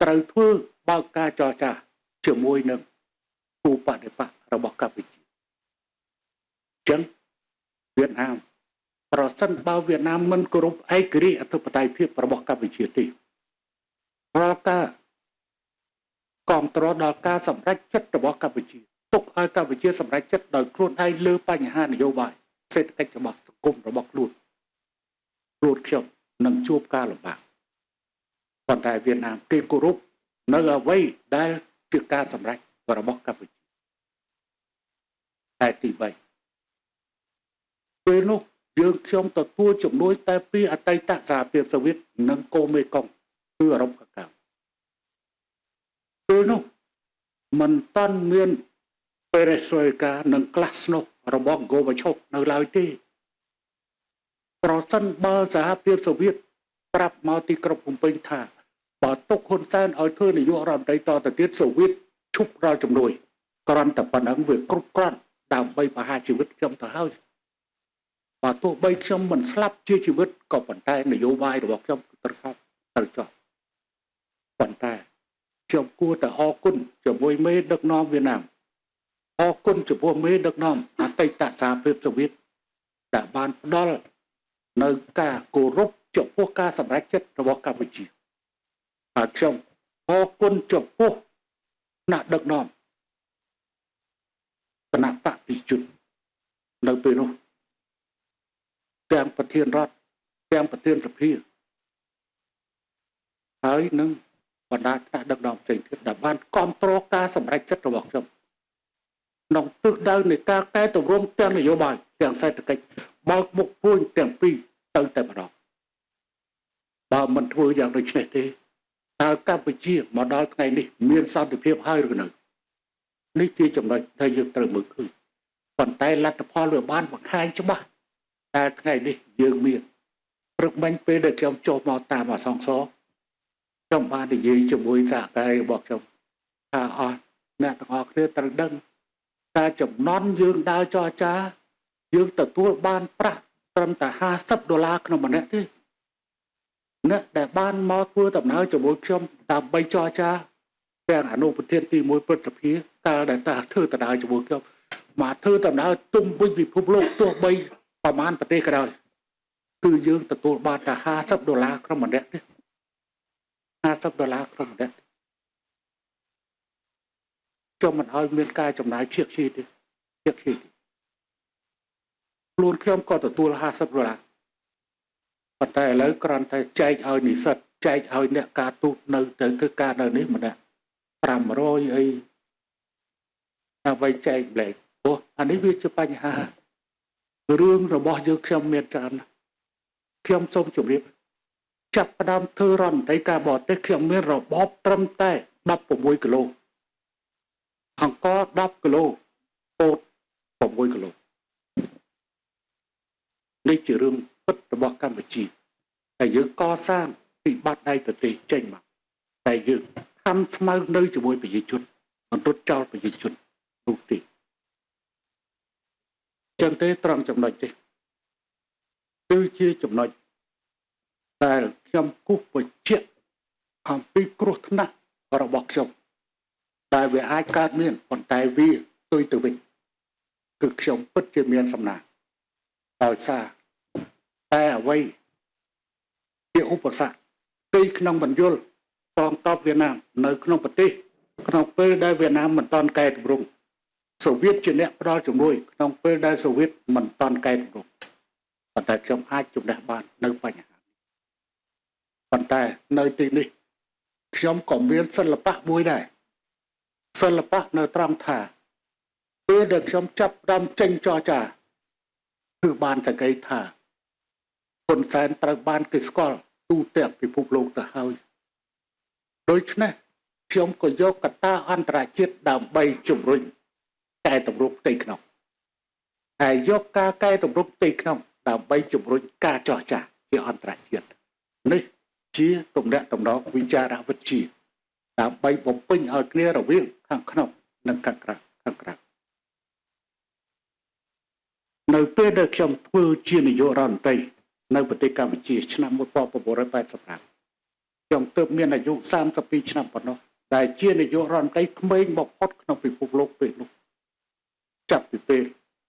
ត្រូវធ្វើបើកការចរចាជាមួយនឹងគូបដិបក្ខរបស់កម្ពុជាអញ្ចឹងវៀតណាមប្រសិនបើវៀតណាមមិនគោរពឯករាជ្យអធិបតេយ្យភាពរបស់កម្ពុជាទេរាល់ការគ្រប់គ្រងដល់ការសម្រេចចិត្តរបស់កម្ពុជាទុកឲ្យកម្ពុជាសម្រេចចិត្តដោយខ្លួនឯងលើបញ្ហានយោបាយសេដ្ឋកិច្ចរបស់សង្គមរបស់ខ្លួនខ្លួនខ្ញុំនឹងជួបការលំបាកប៉ុន្តែវៀតណាមគេគោរពនៅអ្វីដែលជាការសម្រេចរបស់កម្ពុជាតែទី3ពេលនោះយើងខ្ញុំទទួលជំនួយតែពីអតីតសហភាពសូវៀតនិងកូមេកុងគឺអឺរ៉ុបកកាវពេលនោះមិនតាន់មានពេរេស្ត្រួយកានិងក្លាស្នុករបស់ហ្គោបាឆុកនៅឡើយទេប្រសិនបើសហភាពសូវៀតប្រាប់មកទីក្រុងភ្នំពេញថាបើទុកហ៊ុនសែនឲ្យធ្វើនាយករដ្ឋមន្ត្រីតទៅទៀតសូវៀតឈប់ដល់ជំនួយគ្រាន់តែប៉ុណ្ណឹងវាគ្រប់គ្រាន់ដើម្បីប្រហារជីវិតខ្ញុំទៅហើយបើទោះបីខ្ញុំមិនស្លាប់ជាជីវិតក៏ប៉ុន្តែនយោបាយរបស់ខ្ញុំគឺត្រូវខំត្រូវចប់ប៉ុន្តែខ្ញុំគួរតែអរគុណជាមួយមេដឹកនាំវៀតណាមអរគុណចំពោះមេដឹកនាំអតីតសហភាពសូវៀតដែលបានផ្ដល់នៅការគោរពចំពោះការសម្រេចចិត្តរបស់កម្ពុជាហើយខ្ញុំអរគុណចំពោះថ្នាក់ដឹកនាំគណៈបក្សប្រជាជននៅពេលនោះទាំងប្រធានរដ្ឋទាំងប្រធានសភាហើយនឹងបណ្ដាថ្នាក់ដឹកនាំផ្សេងទៀតដែលបានគ្រប់គ្រងការសម្រេចចិត្តរបស់ខ្ញុំក្នុងទិសដៅនៃការកែតម្រង់ទាំងនយោបាយទាំងសេដ្ឋកិច្ចបើកមុខពួញទាំងពីរទៅតែម្ដងបើមិនធ្វើយ៉ាងដូចនេះទេតើកម្ពុជាមកដល់ថ្ងៃនេះមានសន្តិភាពហើយឬនៅនេះជាចំណុចដែលយើងត្រូវមើលឃើញប៉ុន្តែលទ្ធផលវាបានបង្ហាញច្បាស់តែថ្ងៃនេះយើងមានព្រឹកមិញពេលដែលខ្ញុំចុះមកតាមអសង្សរខ្ញុំបាននិយាយជាមួយសហការីរបស់ខ្ញុំថាអស់អ្នកទាំងអស់គ្នាត្រូវដឹងតែចំណន់យើងដើរចរចាយើងទទួលបានប្រាក់ត្រឹមតែ50ដុល្លារក្នុងម្នាក់ទេអ្នកដែលបានមកធ្វើដំណើរជាមួយខ្ញុំដើម្បីចរចាទាំងអនុប្រធានទី1ព្រឹទ្ធសភាកាលដែលតាធ្វើដំណើរជាមួយខ្ញុំមកធ្វើដំណើរទុំវិញពិភពលោកទោះបីប្រមាណប្រទេសក៏ដោយគឺយើងទទួលបានតែ50ដុល្លារក្នុងម្នាក់ទេ50ដុល្លារក្នុងម្នាក់ខ្ញុំមិនឲ្យមានការចំណាយភៀកឈីទេភៀកឈីទេខ្លួនខ្ញុំក៏ទទួល50ដុល្លារប៉ុន្តែឥឡូវគ្រាន់តែចែកឲ្យនិស្សិតចែកឲ្យអ្នកការទូតនៅទៅធ្វើការនៅនេះម្នាក់500អីដើម្បីចែកម្លែកព្រោះអានេះវាជាបញ្ហារឿងរបស់យើងខ្ញុំមានច្រើនណាស់ខ្ញុំសូមជម្រាបចាប់ផ្ដើមធ្វើរដ្ឋមន្ត្រីការបរទេសខ្ញុំមានរបបត្រឹមតែ16គីឡូអង្ករ10គីឡូពោត6គីឡូនេះជារឿងពិតរបស់កម្ពុជាតែយើងកសាងពីបាត់ដៃទៅទេចេញមកតែយើងខំស្មៅនៅជាមួយប្រជាជនមិនរត់ចោលប្រជាជននោះទេចឹងទេត្រង់ចំណុចនេះគឺជាចំណុចដែលខ្ញុំគូសបញ្ជាក់អំពីគ្រោះថ្នាក់របស់ខ្ញុំដែលវាអាចកើតមានប៉ុន្តែវាផ្ទុយទៅវិញគឺខ្ញុំពិតជាមានសំណាងដោយសារតែអ្វីជាឧបសគ្គទីក្នុងបញ្យលកងទ័ពវៀតណាមនៅក្នុងប្រទេសក្នុងពេលដែលវៀតណាមមិនទាន់កែតម្រង់សូវៀតជាអ្នកផ្ដល់ជំនួយក្នុងពេលដែលសូវៀតមិនទាន់កែតម្រង់ ប៉ុន្តែខ្ញុំអាចជំនះបាននៅបញ្ហាប៉ុន្តែនៅទីនេះខ្ញុំក៏មានសិល្បៈមួយដែរសិល្បៈនៅត្រង់ថាពេលដែលខ្ញុំចាប់ផ្ដើមចេញចរចាគឺបានសង្កេតថាហ៊ុនសែនត្រូវបានគេស្គាល់ទូទាំងពិភពលោកទៅហើយដូច្នេះខ្ញុំក៏យកកត្តាអន្តរជាតិដើម្បីជំរុញកែតម្រង់ផ្ទៃក្នុងហើយយកការកែតម្រង់ផ្ទៃក្នុងដើម្បីជំរុញការចរចាជាអន្តរជាតិនេះជាទំនាក់ទំនងវិចារវិទ្យាដើម្បីបំពេញឲ្យគ្នារវាងខាងក្នុងនិងខាងក្រៅខាងក្រៅនៅពេលដែលខ្ញុំធ្វើជានាយករដ្ឋមន្ត្រីនៅប្រទេសកម្ពុជាឆ្នាំ1985ខ្ញុំទើបមានអាយុ32ឆ្នាំប៉ុណ្ណោះដែលជានាយករដ្ឋមន្ត្រីក្មេងបំផុតក្នុងពិភពលោកពេលនោះចាប់ពីពេល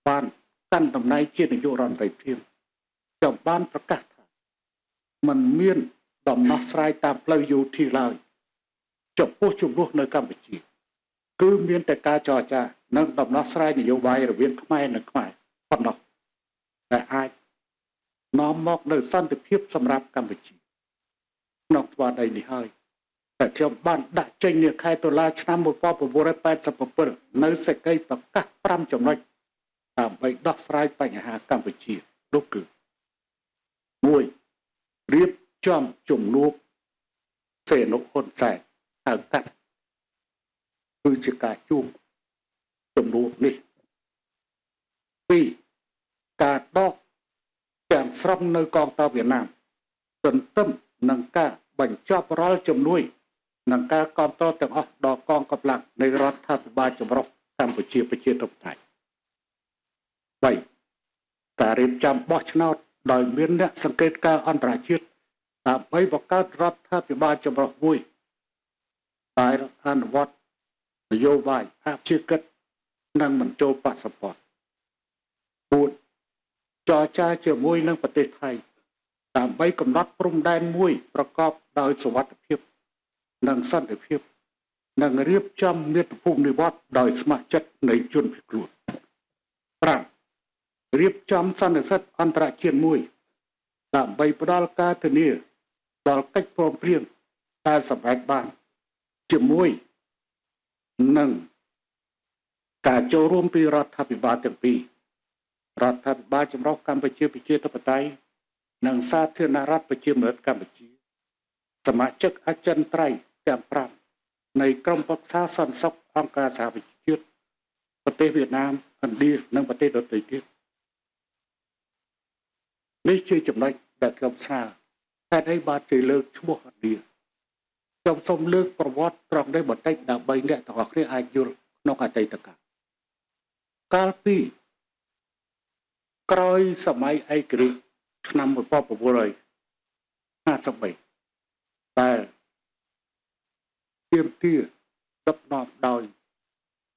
បានកាន់តំណែងជានាយករដ្ឋមន្ត្រីភ្លាមខ្ញុំបានប្រកាសថាมันមានដំណោះស្រាយតាមផ្លូវយោធាឡើយចំពោះជម្លោះនៅកម្ពុជាគឺមានតែការចរចានិងដំណោះស្រាយនយោបាយរវាងខ្មែរនិងខ្មែរប៉ុណ្ណោះដែលអាចនាំមកនូវសន្តិភាពសម្រាប់កម្ពុជាក្នុងស្មារតីនេះហើយតែខ្ញុំបានដាក់ចេញនាខែតុលាឆ្នាំ1987នៅសេចក្តីប្រកាស5ចំណុចដើម្បីដោះស្រាយបញ្ហាកម្ពុជានោះគឺ1រៀបចំជំនួបសេនុហ៊ុនសែនហៅកាត់គឺជាការជួបជំនួបនេះ2ការដកទាំងស្រុងនៅកងទ័ពវៀតណាមទន្ទឹមនឹងការបញ្ចប់រាល់ជំនួយនិងការគាំទ្រទាំងអស់ដល់កងកម្លាំងនៃរដ្ឋាភិបាលចម្រុះកម្ពុជាប្រជាធិបតេយ្យ3ការរៀបចំបោះឆ្នោតដោយមានអ្នកសង្កេតការណ៍អន្តរជាតិដើម្បីបង្កើតរដ្ឋាភិបាលចម្រុះមួយដែលអនុវត្តនយោបាយអព្យាក្រឹតនិងមិនចូលបក្សសម្ព័ន្ធ4ចរចាជាមួយនឹងប្រទេសថៃដើម្បីកំណត់ព្រំដែនមួយប្រកបដោយសុវត្ថិភាពនិងសន្តិភាពនិងរៀបចំមាតុភូមិនិវត្តន៍ដោយស្ម័គ្រចិត្តនៃជនភៀសខ្លួន5រៀបចំសន្និសីទអន្តរជាតិមួយដើម្បីផ្ដល់ការធានាដល់កិច្ចព្រមព្រៀងដែលសម្រេចបានជាមួយនឹងការចូលរួមពីរដ្ឋាភិបាលទាំងពីររដ្ឋាភិបាលចម្រុះកម្ពុជាប្រជាធិបតេយ្យនិងសាធារណរដ្ឋប្រជាមានិតកម្ពុជាសមាជិកអចិន្ត្រៃយ៍ទាំង5នៃក្រុមប្រឹក្សាសន្តិសុខអង្គការសហប្រជាជាតិប្រទេសវៀតណាមឥណ្ឌានិងប្រទេសដទៃទៀតនេះជាចំណុចដែលខ្ញុំស្នើហេតុអីបានជាលើកឈ្មោះឥណ្ឌាខ្ញុំសូមលើកប្រវត្តិត្រង់នេះបន្តិចដើម្បីអ្នកទាំងអស់គ្នាអាចយល់ក្នុងអតីតកាលកាលពីក្រោយសម័យឯករាជ្យឆ្នាំ1953ដែលទាមទារដឹកនាំដោយ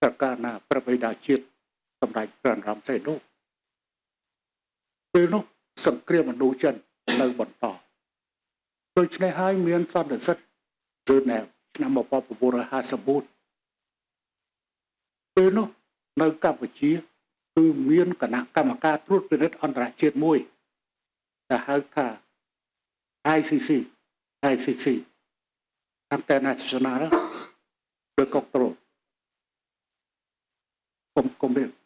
ប្រកាសណាព្រះបិតាជាតិសម្ដេចព្រះនរោត្តមសីហនុពេលនោះសង្គ្រាមឥណ្ឌូចិននៅបន្តដូច្នេះហើយមានសន្និសីទហ្សឺណែវឆ្នាំ1954ពេលនោះនៅកម្ពុជាគឺមានគណៈកម្មការត្រួតពិនិត្យអន្តរជាតិមួយដែលហៅថា ICC ICC International de Control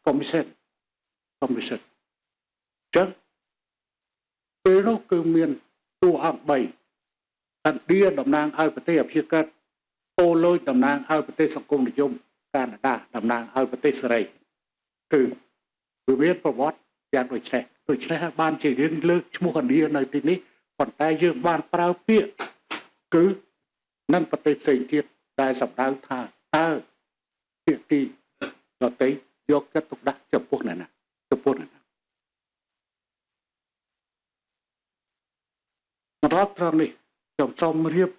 Commission Commission ចឹងពេលនោះគឺមានតួអង្គ3ឥណ្ឌាតំណាងឲ្យប្រទេសអភិក្រិតប៉ូឡូញតំណាងឲ្យប្រទេសសង្គមនិយមកាណាដាតំណាងឲ្យប្រទេសសេរីគឺវាមានប្រវត្តិយ៉ាងដូចនេះដូច្នេះបានជាយើងលើកឈ្មោះឥណ្ឌានៅទីនេះប៉ុន្តែយើងបានប្រើពាក្យគឺនិងប្រទេសផ្សេងទៀតដែលសម្ដៅថាតើភាគីដទៃយកចិត្តទុកដាក់ចំពោះអ្នកណាចំពោះអ្នកណាមកដល់ត្រង់នេះខ្ញុំសូមរៀប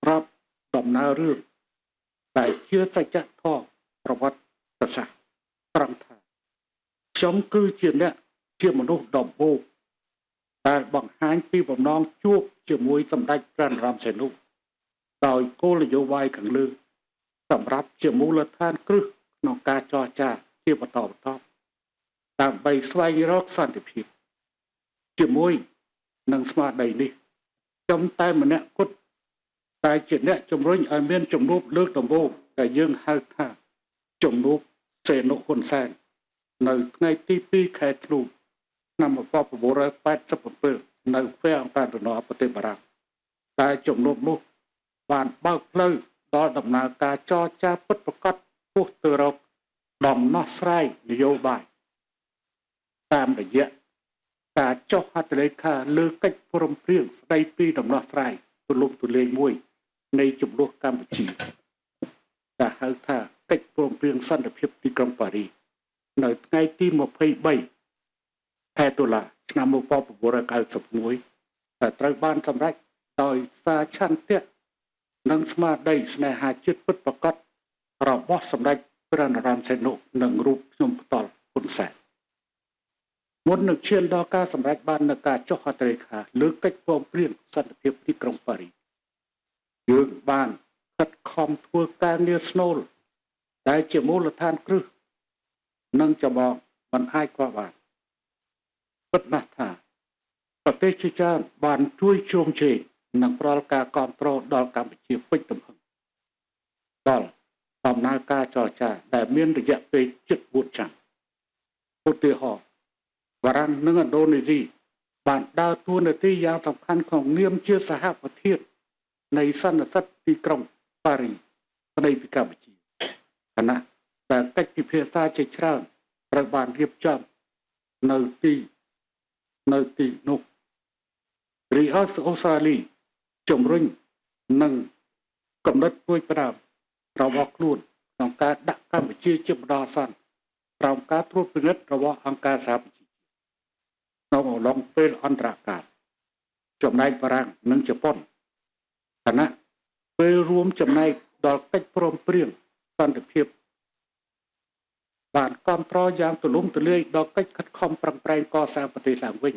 រាប់ដំណើររឿងដែលជាសច្ចធម៌ប្រវត្តិសាស្ត្រត្រង់ថាខ្ញុំគឺជាអ្នកជាមនុស្សដំបូងដែលបង្ហាញពីបំណងជួបជាមួយសម្ដេចព្រះនរោត្តមសីហនុដោយគោលនយោបាយខាងលើសម្រាប់ជាមូលដ្ឋានគ្រឹះក្នុងការចរចាជាបន្តបន្ទាប់ដើម្បីស្វែងរកសន្តិភាព ជាមួយនឹងស្មារតីនេះខ្ញុំតែម្នាក់គត់តែជាអ្នកជំរុញឲ្យមានជំនួបលើកដំបូងដែលយើងហៅថាជំនួបសេនុហ៊ុនសែននៅថ្ងៃទី2ខែធ្នូឆ្នាំ1987នៅហ្វេអង្គការដំណរប្រទេសបារាំងតែជំនួបនោះបានបើកផ្លូវដល់ដំណើរការចរចាពិតប្រាកដពោះទៅរកដំណោះស្រាយនយោបាយតាមរយៈការចុះហត្ថលេខាលើកិច្ចព្រមព្រៀងស្ដីពីដំណោះស្រាយទូលំទូលាយមួយនៃចំនួនកម្ពុជាដែលហៅថាកិច្ចព្រមព្រៀងសន្តិភាពទីក្រុងប៉ារីសនៅថ្ងៃទី23ខែតុលាឆ្នាំ1991ដែលត្រូវបានសម្រេចដោយសារឆន្ទៈនិងស្មារតីស្នេហាជាតិពិតប្រាកដរបស់សម្ដេចព្រះនរោត្តមសីហនុនិងរូបខ្ញុំផ្ទាល់ហ៊ុនសែនមុននឹងឈានដល់ការសម្រេចបាននូវការចុះហត្ថលេខាលើកិច្ចព្រមព្រៀងសន្តិភាពទីក្រុងប៉ារីសយើងបានខិតខំធ្វើការងារស្នូលដែលជាមូលដ្ឋានគ្រឹះនិងចម្បងមិនអាចខ្វះបានពិតណាស់ថាប្រទេសជាច្រើនបានជួយជ្រោមជ្រែងនិងផ្ដល់ការគាំទ្រដល់កម្ពុជាពេញទំហឹងដល់ដំណើរការចរចាដែលមានរយៈពេលជិត4ឆ្នាំឧទាហរណ៍បារាំងនិងឥណ្ឌូនេស៊ីបានដើរតួនាទីយ៉ាងសំខាន់ក្នុងនាមជាសហប្រធាននៃសន្និសីទទីក្រុងប៉ារីសស្ដីពីកម្ពុជាខណៈដែលកិច្ចពិភាក្សាជាច្រើនត្រូវបានរៀបចំនៅទីនោះរីឯអូស្ត្រាលីជំរុញនិងកំណត់ពួយផ្ដើមរបស់ខ្លួនក្នុងការដាក់កម្ពុជាជាបណ្ដោះអាសន្នក្រោមការត្រួតពិនិត្យរបស់អង្គការសហប្រជាជាតិក្នុងអំឡុងពេលអន្តរកាលចំណែកបារាំងនិងជប៉ុនខណៈពេលរួមចំណែកដល់កិច្ចព្រមព្រៀងសន្តិភាពបានគាំទ្រយ៉ាងទូលំទូលាយដល់កិច្ចខិតខំប្រឹងប្រែងកសាងប្រទេសឡើងវិញ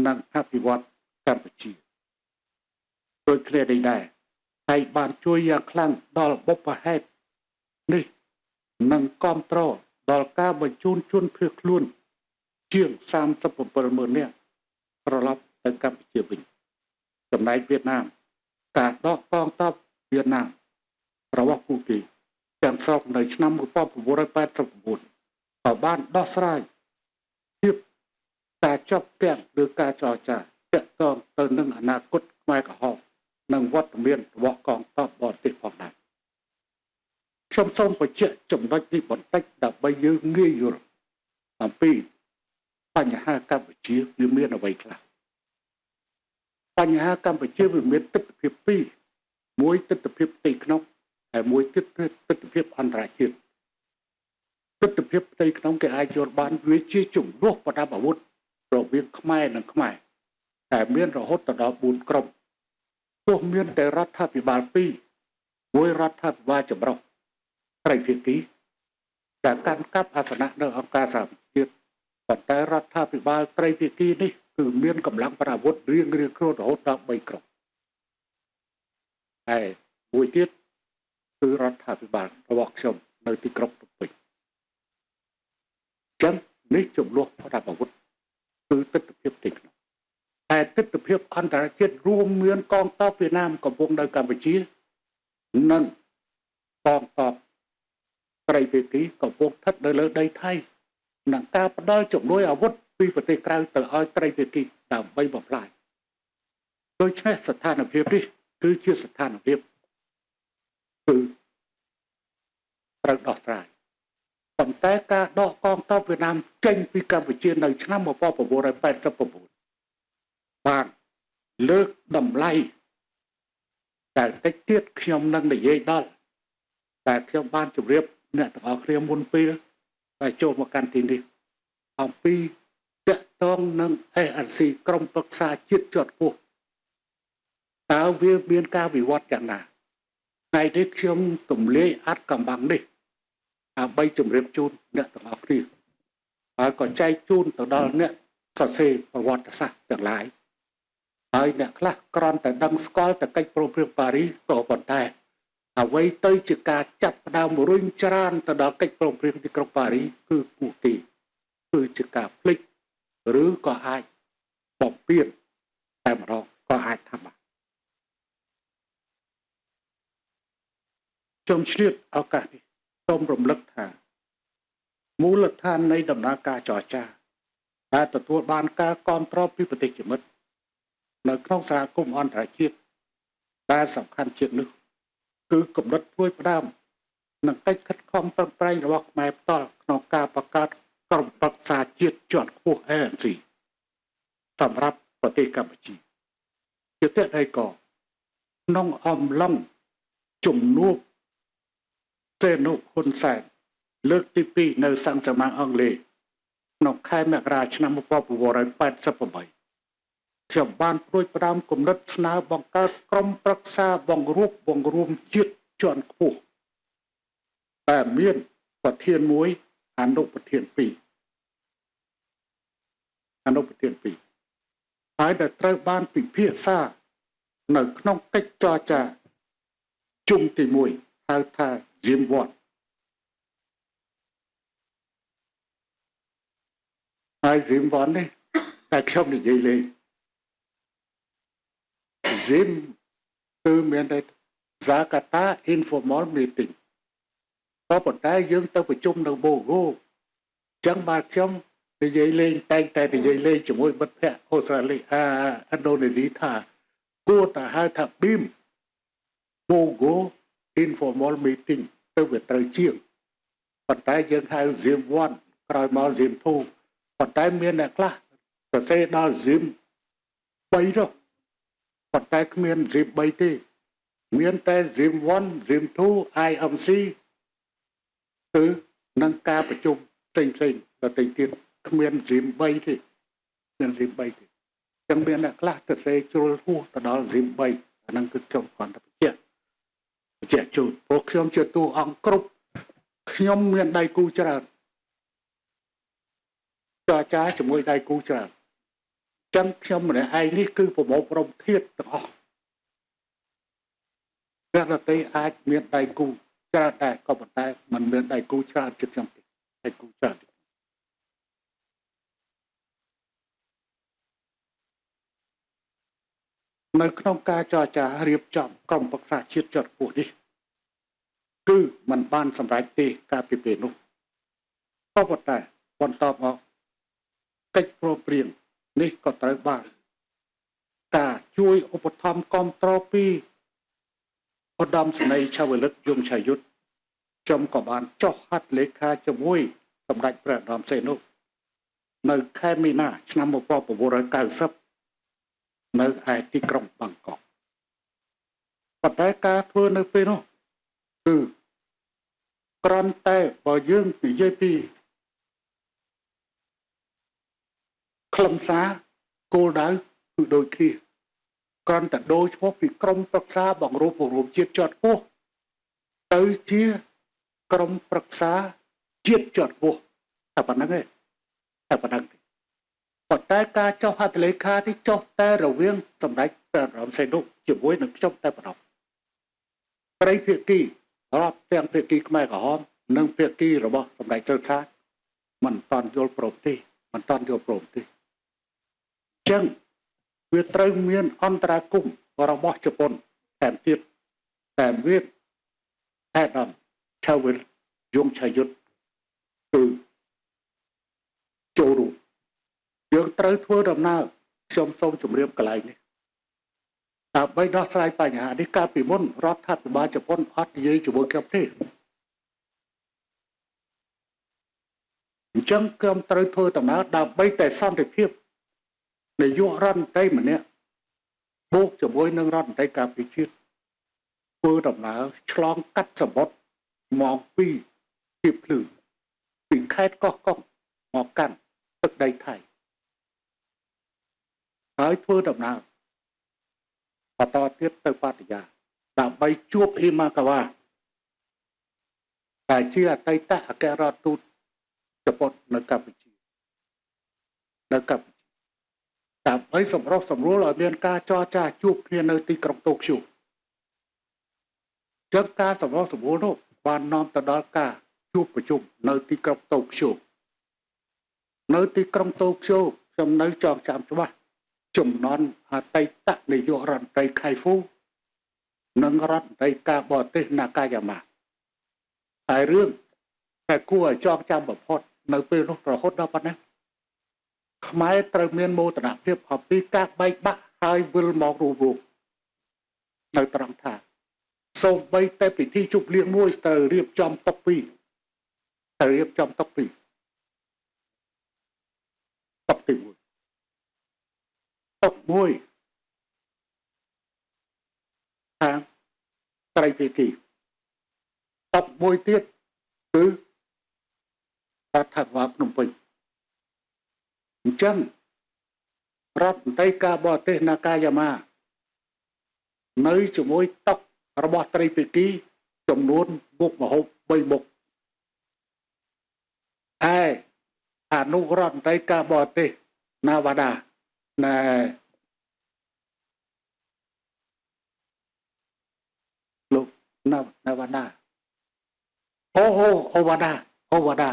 និងអភិវឌ្ឍកម្ពុជាដូចគ្នានេះដែរហើយបានជួយយ៉ាងខ្លាំងដល់បុព្វហេតុនេះនិងគាំទ្រដល់ការបញ្ជូនជនភៀសខ្លួនជាង37ម៉ឺននាក់ត្រឡប់ទៅកម្ពុជាវិញចំណែកវៀតណាមការដកកងទ័ពវៀតណាមរបស់ពួកគេទាំងស្រុងនៅឆ្នាំ1989ក៏បានដោះស្រាយភាពការជាប់គាំងឬការចរចាទាក់ទងទៅនឹងអនាគតខ្មែរក្រហមនិងវត្តមានរបស់កងទ័ពបរទេសផងដែរខ្ញុំសូមបញ្ជាក់ចំណុចនេះបន្តិចដើម្បីយើងងាយយល់អំពីបញ្ហាកម្ពុជាវាមានអ្វីខ្លះបញ្ហាកម្ពុជាវាមានទិដ្ឋភាពពីរមួយទិដ្ឋភាពផ្ទៃក្នុងហើយមួយទៀតទិដ្ឋភាពអន្តរជាតិទិដ្ឋភាពផ្ទៃក្នុងគេអាចយល់បានវាជាចំនួនប្រដាប់អាវុធរវាងខ្មែរនិងខ្មែរតែមានរហូតដល់4ក្រុមទោះមានតែរដ្ឋាភិបាលពីរមួយរដ្ឋាភិបាលចម្រុះត្រីភាគីដែលកាន់កាប់អាសនៈនៅអង្គការសហប្រជាជាតិប៉ុន្តែរដ្ឋាភិបាលត្រីភាគីនេះគឺមានកម្លាំងប្រដាប់អាវុធរៀងៗខ្លួនរហូតដល់3ក្រុមហើយមួយទៀតគឺរដ្ឋាភិបាលរបស់ខ្ញុំនៅទីក្រុងភ្នំពេញចឹងនេះចំនួនប្រដាប់អាវុធគឺទិដ្ឋភាពផ្ទៃក្នុងតែទិដ្ឋភាពអន្តរជាតិរួមមានកងទ័ពវៀតណាមកំពុងនៅកម្ពុជានិងកងទ័ពត្រីភាគីកំពុងស្ថិតនៅលើដីថៃនិងការផ្ដល់ជំនួយអាវុធពីប្រទេសក្រៅទៅឲ្យត្រីភាគីដើម្បីបំផ្លាញដូច្នេះស្ថានភាពនេះគឺជាស្ថានភាពគឺត្រូវដោះស្រាយប៉ុន្តែការដកកងទ័ពវៀតណាមចេញពីកម្ពុជានៅឆ្នាំ1989បានលើកតម្លៃតែតិចទៀតខ្ញុំនឹងនិយាយដល់តែខ្ញុំបានជម្រាបអ្នកទាំងអស់គ្នាមុនពេលដែលចូលមកកាន់ទីនេះអំពីទាក់ទងនឹង SNC ក្រុមប្រឹក្សាជាតិជាន់ខ្ពស់តើវាមានការវិវត្តយ៉ាងណាថ្ងៃនេះខ្ញុំទម្លាយអត្ថកំបាំងនេះដើម្បីជម្រាបជូនអ្នកទាំងអស់គ្នាហើយក៏ចែកជូនទៅដល់អ្នកសរសេរប្រវត្តិសាស្ត្រទាំងឡាយហើយអ្នកខ្លះគ្រាន់តែដឹងស្គាល់តែកិច្ចព្រមព្រៀងប៉ារីសក៏ប៉ុន្តែអ្វីទៅជាការចាប់ផ្ដើមរុញច្រានទៅដល់កិច្ចព្រមព្រៀងទីក្រុងប៉ារីសគឺពួកគេគឺជាការភ្លេចឬក៏អាច បំពេញតែម្ដងក៏អាចថាបានខ្ញុំឆ្លៀតឱកាសនេះសូមរំលឹកថាមូលដ្ឋាននៃដំណើរការចរចាដែលទទួលបានការគាំទ្រពីប្រទេសជាមិត្តនៅក្នុងសហគមន៍អន្តរជាតិដែលសំខាន់ជាងនោះគឺគំនិតព្រួយផ្ដើមនិងកិច្ចខិតខំប្រឹងប្រែងរបស់ខ្មែរផ្ទាល់ក្នុងការបង្កើតក្រុមប្រឹក្សាជាតិជាន់ខ្ពស់ ANC សម្រាប់ប្រទេសកម្ពុជាជាតេកក្នុងអំឡុងជំនួបសេនុហ៊ុនសែនលើកទី2នៅសង្សមាអង់គ្លេសក្នុងខែមករាឆ្នាំ1988ខ្ញុំបានព្រួយផ្ដើមគំនិតស្នើបង្កើតក្រុមប្រឹក្សាបង្រួបបង្រួមជាតិជាន់ខ្ពស់តែមានប្រធានមួយអនុប្រធាន2អនុប្រធាន2ហើយដែលត្រូវបានពិភាក្សានៅក្នុងកិច្ចចរចាជុំទី1ហៅថា Zim 1ហើយ Zim 1នេះតែខ្ញុំនិយាយលេង Zim គឺមានតែ Jakarta Informal Meeting ក៏ប៉ុន្តែយើងទៅប្រជុំនៅបូហ្គោអញ្ចឹងបាទខ្ញុំនិយាយលេងតែងតែនិយាយលេងជាមួយមិត្តភ័ក្តិអូស្ត្រាលីអាឥណ្ឌូនេស៊ីថាគួរតែហៅថា BIM Bogo Informal Meeting ទៅវាត្រូវជាងប៉ុន្តែយើងហៅ Zim 1ក្រោយមក Zim 2ប៉ុន្តែមានអ្នកខ្លះសរសេរដល់ Zim 3នោះប៉ុន្តែគ្មាន Zim 3ទេមានតែ Zim 1 Zim 2 IMC គឺនឹងការប្រជុំផ្សេងផ្សេងដទៃទៀតគ្មាន Zim 3ទេគ្មាន Zim 3ទេចឹងមានអ្នកខ្លះទៅសេជ្រុលហួសទៅដល់ Zim 3អាហ្នឹងគឺខ្ញុំគ្រាន់តែបញ្ជាក់បញ្ជាក់ជូនព្រោះខ្ញុំជាតួអង្គគ្រប់ខ្ញុំមានដៃគូច្រើនចរចាជាមួយដៃគូច្រើនចឹងខ្ញុំម្នាក់ឯងនេះគឺប្រមូលផ្ដុំធាតុទាំងអស់អ្នកដទៃអាចមានដៃគូច្រើនដែរក៏ប៉ុន្តែมันមានដៃគូច្រើនជាងខ្ញុំទេដៃគូច្រើននៅក្នុងការចរចារៀបចំក្រុមប្រឹក្សាជាតិជាន់ខ្ពស់នេះគឺมันបានសម្រេចទេកាលពីពេលនោះក៏ប៉ុន្តែបន្តមកកិច្ចព្រមព្រៀងនេះក៏ត្រូវបានការជួយឧបត្ថម្ភគាំទ្រពីឧត្តមសេនីយ៍ឆាវលិតយងឆាយុទ្ធខ្ញុំក៏បានចុះហត្ថលេខាជាមួយសម្ដេចព្រះឧត្តមសេនុនៅខែមីនាឆ្នាំ1990នៅឯទីក្រុងបាងកកប៉ុន្តែការធ្វើនៅពេលនោះគឺគ្រាន់តែបើយើងនិយាយពីខ្លឹមសារគោលដៅគឺដូចគ្នាគ្រាន់តែដូរឈ្មោះពីក្រុមប្រឹក្សាបង្រួបបង្រួមជាតិជាន់ខ្ពស់ទៅជាក្រុមប្រឹក្សាជាតិជាន់ខ្ពស់តែប៉ុណ្្នឹងឯងតែប៉ុណ្្នឹងទេប៉ុន្តែការចុះហត្ថលេខានេះចុះតែរវាងសម្ដេចព្រះបរមសេនុជាមួយនឹងខ្ញុំតែប៉ុណ្ណោះត្រីភាគីរាប់ទាំងភាគីខ្មែរក្រហមនិងភាគីរបស់សម្ដេចចៅសាមិនតាន់យល់ព្រមទេមិនតាន់យល់ព្រមទេអញ្ចឹងវាត្រូវមានអន្តរាគមន៍របស់ជប៉ុនថែមទៀតតែមានអេដាមឆាវិលយងឆាយុទ្ធគឺចូលរួមយើងត្រូវធ្វើដំណើរខ្ញុំសូមជម្រាបកន្លែងនេះដើម្បីដោះស្រាយបញ្ហានេះកាលពីមុនរដ្ឋាភិបាលជប៉ុនអត់និយាយជាមួយខ្ញុំទេអញ្ចឹងខ្ញុំត្រូវធ្វើដំណើរដើម្បីតែសន្តិភាពនាយករដ្ឋមន្ត្រីម្នាក់បូកជាមួយនឹងរដ្ឋមន្ត្រីការពារជាតិធ្វើដំណើរឆ្លងកាត់សមុទ្រម៉ោង2ពីភ្លឺពីខេត្តកោះកុងមកកាន់ទឹកដីថៃហើយធ្វើដំណើរបន្តទៀតទៅបាតយ៉ាដើម្បីជួបអ៊ីម៉ាកាវ៉ាដែលជាអតីតអគ្គរដ្ឋទូតជប៉ុននៅកម្ពុជានៅកម្ពុជាដើម្បីសម្រុះសម្រួលឲ្យមានការចរចាជួបគ្នានៅទីក្រុងតូក្យូចឹងការសម្រុះសម្រួលនោះបាននាំទៅដល់ការជួបប្រជុំនៅទីក្រុងតូក្យូនៅទីក្រុងតូក្យូខ្ញុំនៅចងចាំច្បាស់ ចំណន់អតីតនាយករដ្ឋមន្ត្រីខៃហ្វូនិងរដ្ឋមន្ត្រីការបរទេសណាកាយ៉ាម៉ាតែរឿងតែគួរឲ្យចងចាំបំផុតនៅពេលនោះរហូតដល់ប៉ុណ្ណេះខ្មែរត្រូវមានមោទនភាពអំពីការបែកបាក់ហើយវិលមករួមរួមនៅត្រង់ថាសូម្បីតែពិធីជប់លៀងមួយត្រូវរៀបចំតុពីរត្រូវរៀបចំតុពីរតុទី1តុមួយខាងត្រីភាគីតុមួយទៀតគឺរដ្ឋាភិបាលភ្នំពេញអញ្ចឹងរដ្ឋមន្ត្រីការបរទេសណាកាយ៉ាម៉ានៅជាមួយតុរបស់ត្រីភាគីចំនួនមុខមហូប3មុខឯអនុរដ្ឋមន្ត្រីការបរទេសណាវ៉ាដាណែលោកណាវ៉ាដាអូអូវ៉ាដាអូវ៉ាដា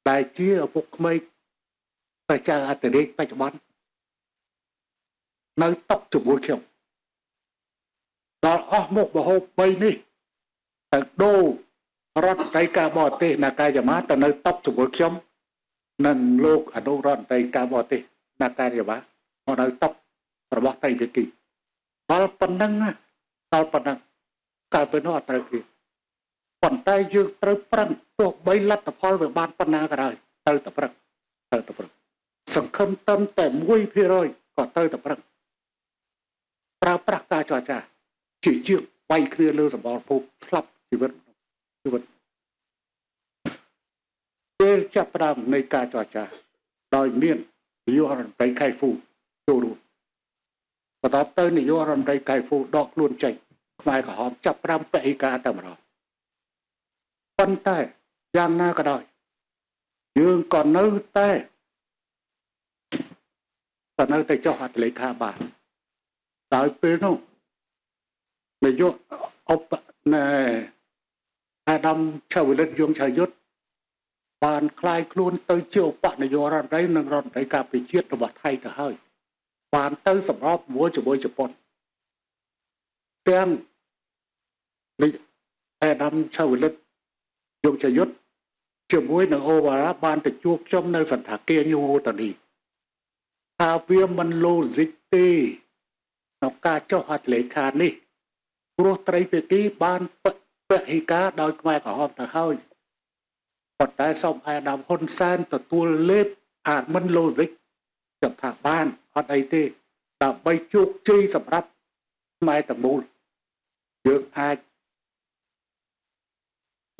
ដែលជាឪពុកក្មេកប្រជាអធិរាជបច្ចុប្បន្ននៅតុជាមួយខ្ញុំដល់អស់មុខមហូប3នេះទៅដូររដ្ឋមន្ត្រីការបរទេសណាកាយ៉ាម៉ាទៅនៅតុជាមួយខ្ញុំនិងលោកអនុរដ្ឋមន្ត្រីការបរទេសណាកាយ៉ាម៉ាមកនៅតុរបស់ត្រីភាគីដល់ប៉ុណ្ណឹងដល់ប៉ុណ្ណឹងកាលពេលនោះអត់ត្រូវគ្នាប៉ុន្តែយើងត្រូវប្រឹងទោះបីលទ្ធផលវាបានប៉ុណ្ណាក៏ដោយត្រូវតែប្រឹងត្រូវតែប្រឹងសង្ឃឹមត្រឹមតែ1%ក៏ត្រូវតែប្រឹងប្រើប្រាស់ការចរចាជាជាងវាយគ្នាលើសម្បល់ភពស្លាប់ជីវិតជីវិតពេលចាប់ផ្ដើមនៃការចរចាដោយមាននាយករដ្ឋមន្ត្រីខៃហ្វូចូលរួមបន្ទាប់ទៅនាយករដ្ឋមន្ត្រីខៃហ្វូដកខ្លួនចេញខ្មែរក្រហមចាប់ផ្ដើមពហិការតែម្ដងប៉ុន្តែយ៉ាងណាក៏ដោយយើងក៏នៅតែចុះហត្ថលេខាបានដោយពេលនោះនាយកឧបណែអាដាមឆាវលិតយងឆាយុទ្ធបានคล้ายខ្លួនទៅជាឧបនាយករដ្ឋមន្ត្រីនិងរដ្ឋមន្ត្រីការពារជាតិរបស់ថៃទៅហើយបានទៅសម្របមួយជាមួយជប៉ុនទាំងនេះអាដាមឆាវលិតយងឆាយុទ្ធជាមួយនឹងអូវ៉ារ៉ាបានទៅជួបខ្ញុំនៅសន្តាគារញូអូតានីថាវាមិនឡូស៊ីកទេក្នុងការចុះហត្ថលេខានេះព្រោះត្រីភាគីបានពហិការដោយខ្មែរក្រហមទៅហើយប៉ុន្តែសូមអាដាមហ៊ុនសែនទទួលលេបអាចមិនឡូស៊ីកចាំថាបានអត់អីទេដើម្បីជោគជ័យសម្រាប់ខ្មែរទាំងមូលយើងអាច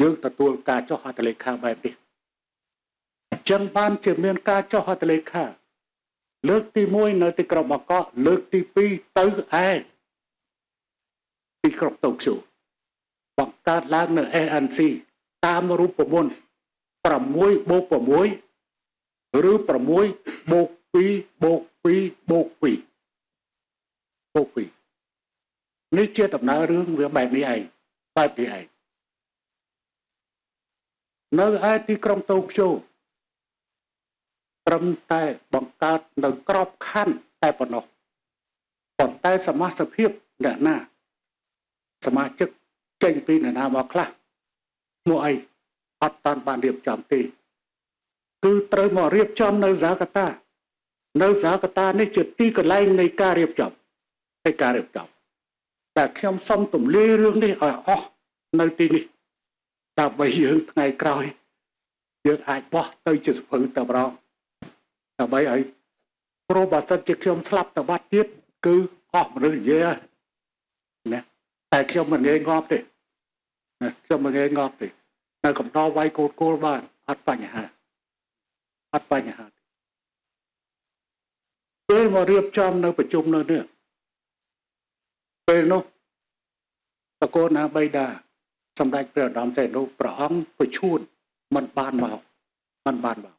យើងទទួលការចុះហត្ថលេខាបែបនេះចឹងបានជាមានការចុះហត្ថលេខាលើកទី1នៅទីក្រុងបាងកកលើកទី2ទៅឯទីក្រុងតូក្យូបង្កើតឡើងនៅ ANC តាមរូបមន្ត6បូក6ឬ6បូក2បូក2បូក2បូក2នេះជាដំណើររឿងវាបែបនេះឯងបែបនេះឯងនៅឯទីក្រុងតូក្យូត្រឹមតែបង្កើតនៅក្របខ័ណ្ឌតែប៉ុណ្ណោះប៉ុន្តែសមាជិកភាពអ្នកណាសមាជិកចេញពីអ្នកណាមកខ្លះឈ្មោះអីអត់តាន់បានរៀបចំទេគឺត្រូវមករៀបចំនៅហ្សាកាតានៅហ្សាកាតានេះជាទីកន្លែងនៃការរៀបចំនៃការរៀបចំតែខ្ញុំសូមទម្លាយរឿងនេះឲ្យអស់នៅទីនេះដើម្បីយើងថ្ងៃក្រោយយើងអាចបោះទៅជាសភៅតែម្ដងដើម្បីឲ្យព្រោះបើសិនជាខ្ញុំស្លាប់ទៅបាត់ទៀតគឺអស់មនុស្សនិយាយណាតែខ្ញុំមិនងាយងាប់ទេណាខ្ញុំមិនងាយងាប់ទេនៅកំដរវាយកូនគោលបានអត់បញ្ហាអត់បញ្ហាពេលមករៀបចំនៅប្រជុំនៅនេះពេលនោះតកូនណាបៃតាសម្ដេចព្រះឧត្តមសេនីយ៍ព្រះអង្គប្រឈួនមិនបានមកមិនបានមក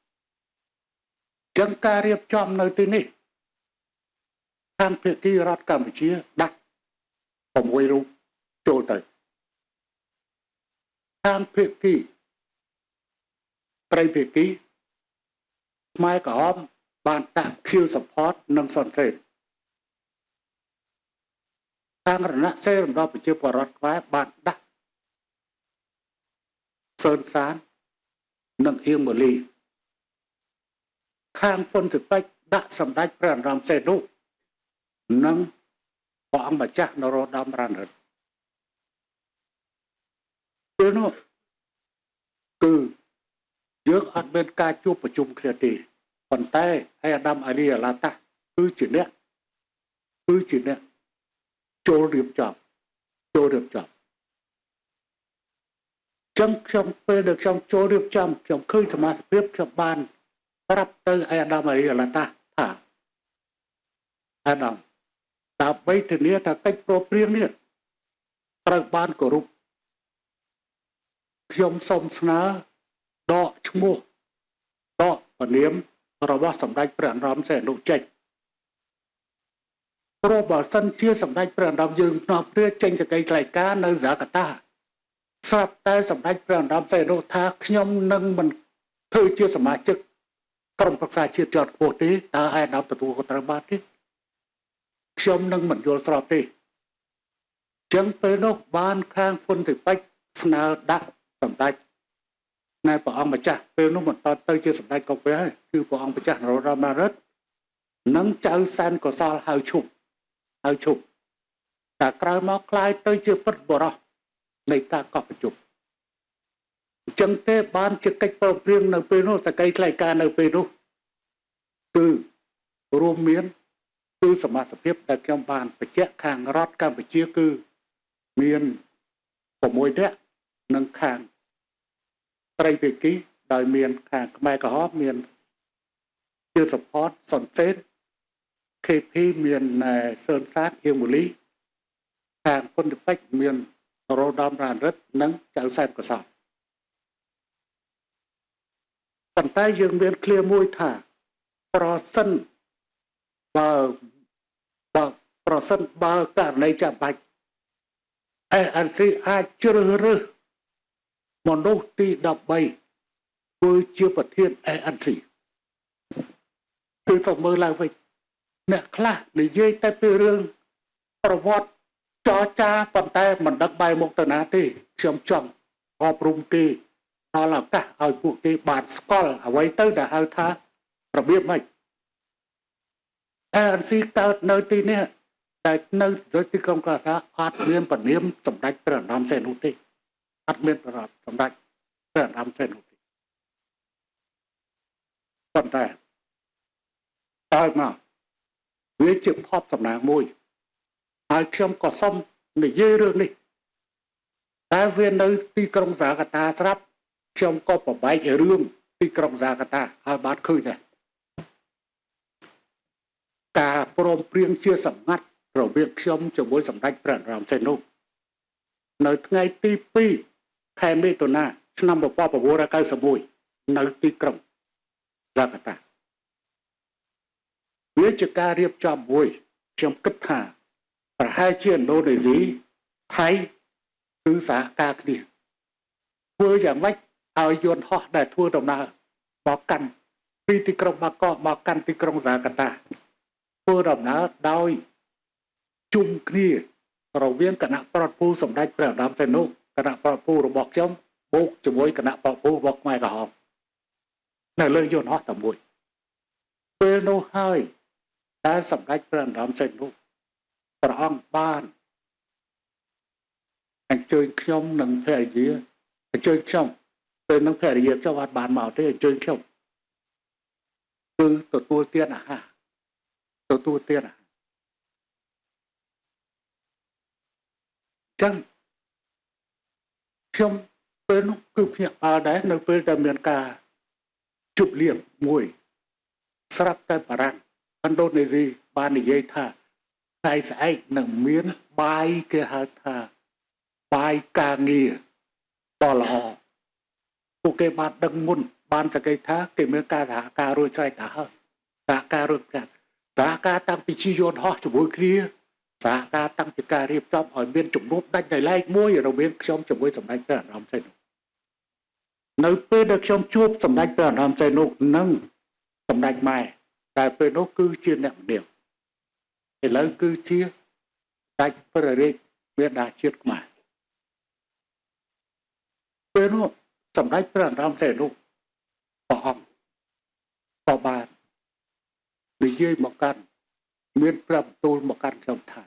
ចឹងការរៀបចំនៅទីនេះខាងភាគីរដ្ឋកម្ពុជាដាក់6រូបចូលទៅខាងភាគីត្រីភាគីខ្មែរក្រហមបានដាក់ខៀវ support និងសុនសេន ខាងរណសេរីរំដោះប្រជាពលរដ្ឋខ្មែរបានដាក់សឿនសាននិងអៀងម៉ូលីខាងហ្វុនស៊ិនប៉ិចដាក់សម្ដេចព្រះនរោត្តមសីហនុនិងព្រះអង្គម្ចាស់នរោត្តមរណឫទ្ធិពេលនោះគឺយើងអត់មានការជួបប្រជុំគ្នាទេប៉ុន្តែឯអាដាមអាលីអាឡាតាគឺជាអ្នកគឺជាអ្នកចូលរៀបចំចូលរៀបចំចឹងខ្ញុំពេលដែលខ្ញុំចូលរៀបចំខ្ញុំឃើញសមាជិកភាពខ្ញុំបានប្រាប់ទៅឯអាដាមអាលីអាឡាតាថាអាដាមដើម្បីធានាថាកិច្ចព្រមព្រៀងនេះត្រូវបានគោរពខ្ញុំសូមស្នើដកឈ្មោះដកពនាមរបស់សម្ដេចព្រះនរោត្តមសីហនុចេញព្រោះបើសិនជាសម្ដេចព្រះនរោត្តមយើងនាំគ្នាចេញសេចក្តីថ្លែងការណ៍នៅហ្សាកាតាស្រាប់តែសម្ដេចព្រះនរោត្តមសីហនុថាខ្ញុំនឹងមិនធ្វើជាសមាជិកក្រុមប្រឹក្សាជាតិជាន់ខ្ពស់ទេតើឯអាដាមទទួលក៏ត្រូវបានទេខ្ញុំនឹងមិនយល់ស្របទេចឹងពេលនោះបានខាងហ្វុនទីពេចស្នើដាក់សម្ដេចណែព្រះអង្គម្ចាស់ពេលនោះមិនតទៅជាសម្ដេចកុកពេលហើយគឺព្រះអង្គម្ចាស់នរោត្តមរណឫទ្ធិនិងចៅសែនកុសលហៅឈប់ហៅឈប់តែក្រោយមកក្លាយទៅជាពិតបរោះនៃការកោះប្រជុំអញ្ចឹងទេបានជាកិច្ចព្រមព្រៀងនៅពេលនោះសក្តិថ្លែងការណ៍នៅពេលនោះគឺរួមមានគឺសមាជិកភាពដែលខ្ញុំបានបញ្ជាក់ខាងរដ្ឋកម្ពុជាគឺមាន6នាក់និងខាងត្រីភាគីដោយមានខាងខ្មែរក្រហមមានជាសុផតសុនសេន KP មានសឿនសាតអៀងមូលីខាងពុនតិពេចមាននរោត្តមរណឫទ្ធិនិងចៅសែនកសលប៉ុន្តែយើងមានឃ្លាមួយថាប្រសិនបើបើប្រសិនបើករណីចាំបាច់ ANC អាចជ្រើសរើសមនុស្សទី13ធ្វើជាប្រធាន ANC គឺទៅមើលឡើងវិញអ្នកខ្លះនិយាយតែពីរឿងប្រវត្តិចរចាប៉ុន្តែមិនដឹកបែរមុខទៅណាទេខ្ញុំចង់អប់រំគេដល់ឱកាសឲ្យពួកគេបានស្គាល់អ្វីទៅដែលហៅថារបៀបម៉េច ANC កើតនៅទីនេះតែនៅទីក្រុងកាសាអត់មានពនាមសម្ដេចព្រះនរោត្តមសីហនុទេអត់មានប្រវត្តិសម្ដេចព្រះនរោត្តមសីហនុទេប៉ុន្តែតើមកវាជាភពសំណាងមួយហើយខ្ញុំក៏សុំនិយាយរឿងនេះតែវានៅទីក្រុងសាកាតាស្រាប់ខ្ញុំក៏ប្របែករឿងទីក្រុងសាកាតាឲ្យបានឃើញដែរការព្រមព្រៀងជាសម្ងាត់រវាងខ្ញុំជាមួយសម្ដេចព្រះនរោត្តមសីហនុនៅថ្ងៃទី2ខែមិថុនាឆ្នាំ1991នៅទីក្រុងសាកាតាវាជាការរៀបចំមួយខ្ញុំគិតថាប្រហែលជាឥណ្ឌូនេស៊ីថៃគឺសហការគ្នាធ្វើយ៉ាងម៉េចឲ្យយន្តហោះដែលធ្វើដំណើរមកកាន់ពីទីក្រុងបាកកមកកាន់ទីក្រុងសាកាតាធ្វើដំណើរដោយជុំគ្នារវាងគណៈប្រតិភូសម្ដេចព្រះនរោត្តមសីហនុគណៈប្រតិភូរបស់ខ្ញុំបូកជាមួយគណៈប្រតិភូរបស់ខ្មែរក្រហមនៅលើយន្តហោះតែមួយពេលនោះហើយតែសម្ដេចព្រះនរោត្តមសីហនុព្រះអង្គបានអញ្ជើញខ្ញុំនិងភរិយាអញ្ជើញខ្ញុំពេលនឹងភរិយាខ្ញុំអត់បានមកទេអញ្ជើញខ្ញុំគឺទទួលទានអាហារទទួលទានអាហារចឹងខ្ញុំពេលនោះគឺភ្ញាក់ផ្អើលដែរនៅពេលដែលមានការជប់លៀងមួយស្រាប់តែបារាំងឥណ្ឌូនេស៊ីបាននិយាយថាថ្ងៃស្អែកនឹងមានបាយគេហៅថាបាយការងារដ៏ល្អពួកគេបានដឹងមុនបានសង្កេតថាគេមានការសហការរួចស្រេចទៅហើយសហការរួចស្រេចសហការតាំងពីជិះយន្តហោះជាមួយគ្នាសហការតាំងពីការរៀបចំឲ្យមានជំនួបដាច់ដោយឡែកមួយរវាងខ្ញុំជាមួយសម្ដេចព្រះនរោត្តមសីហនុនៅពេលដែលខ្ញុំជួបសម្ដេចព្រះនរោត្តមសីហនុនិងសម្ដេចម៉ែតែពេលនោះគឺជាអ្នកម្នាក់ឥឡូវគឺជា ដាច់ព្រះរាជមេដាជាតិខ្មែរពេលនោះសម្ដេចព្រះនរោត្តមសីហនុព្រះអង្គក៏បាននិយាយមកកាន់មានព្រះបន្ទូលមកកាន់ខ្ញុំថា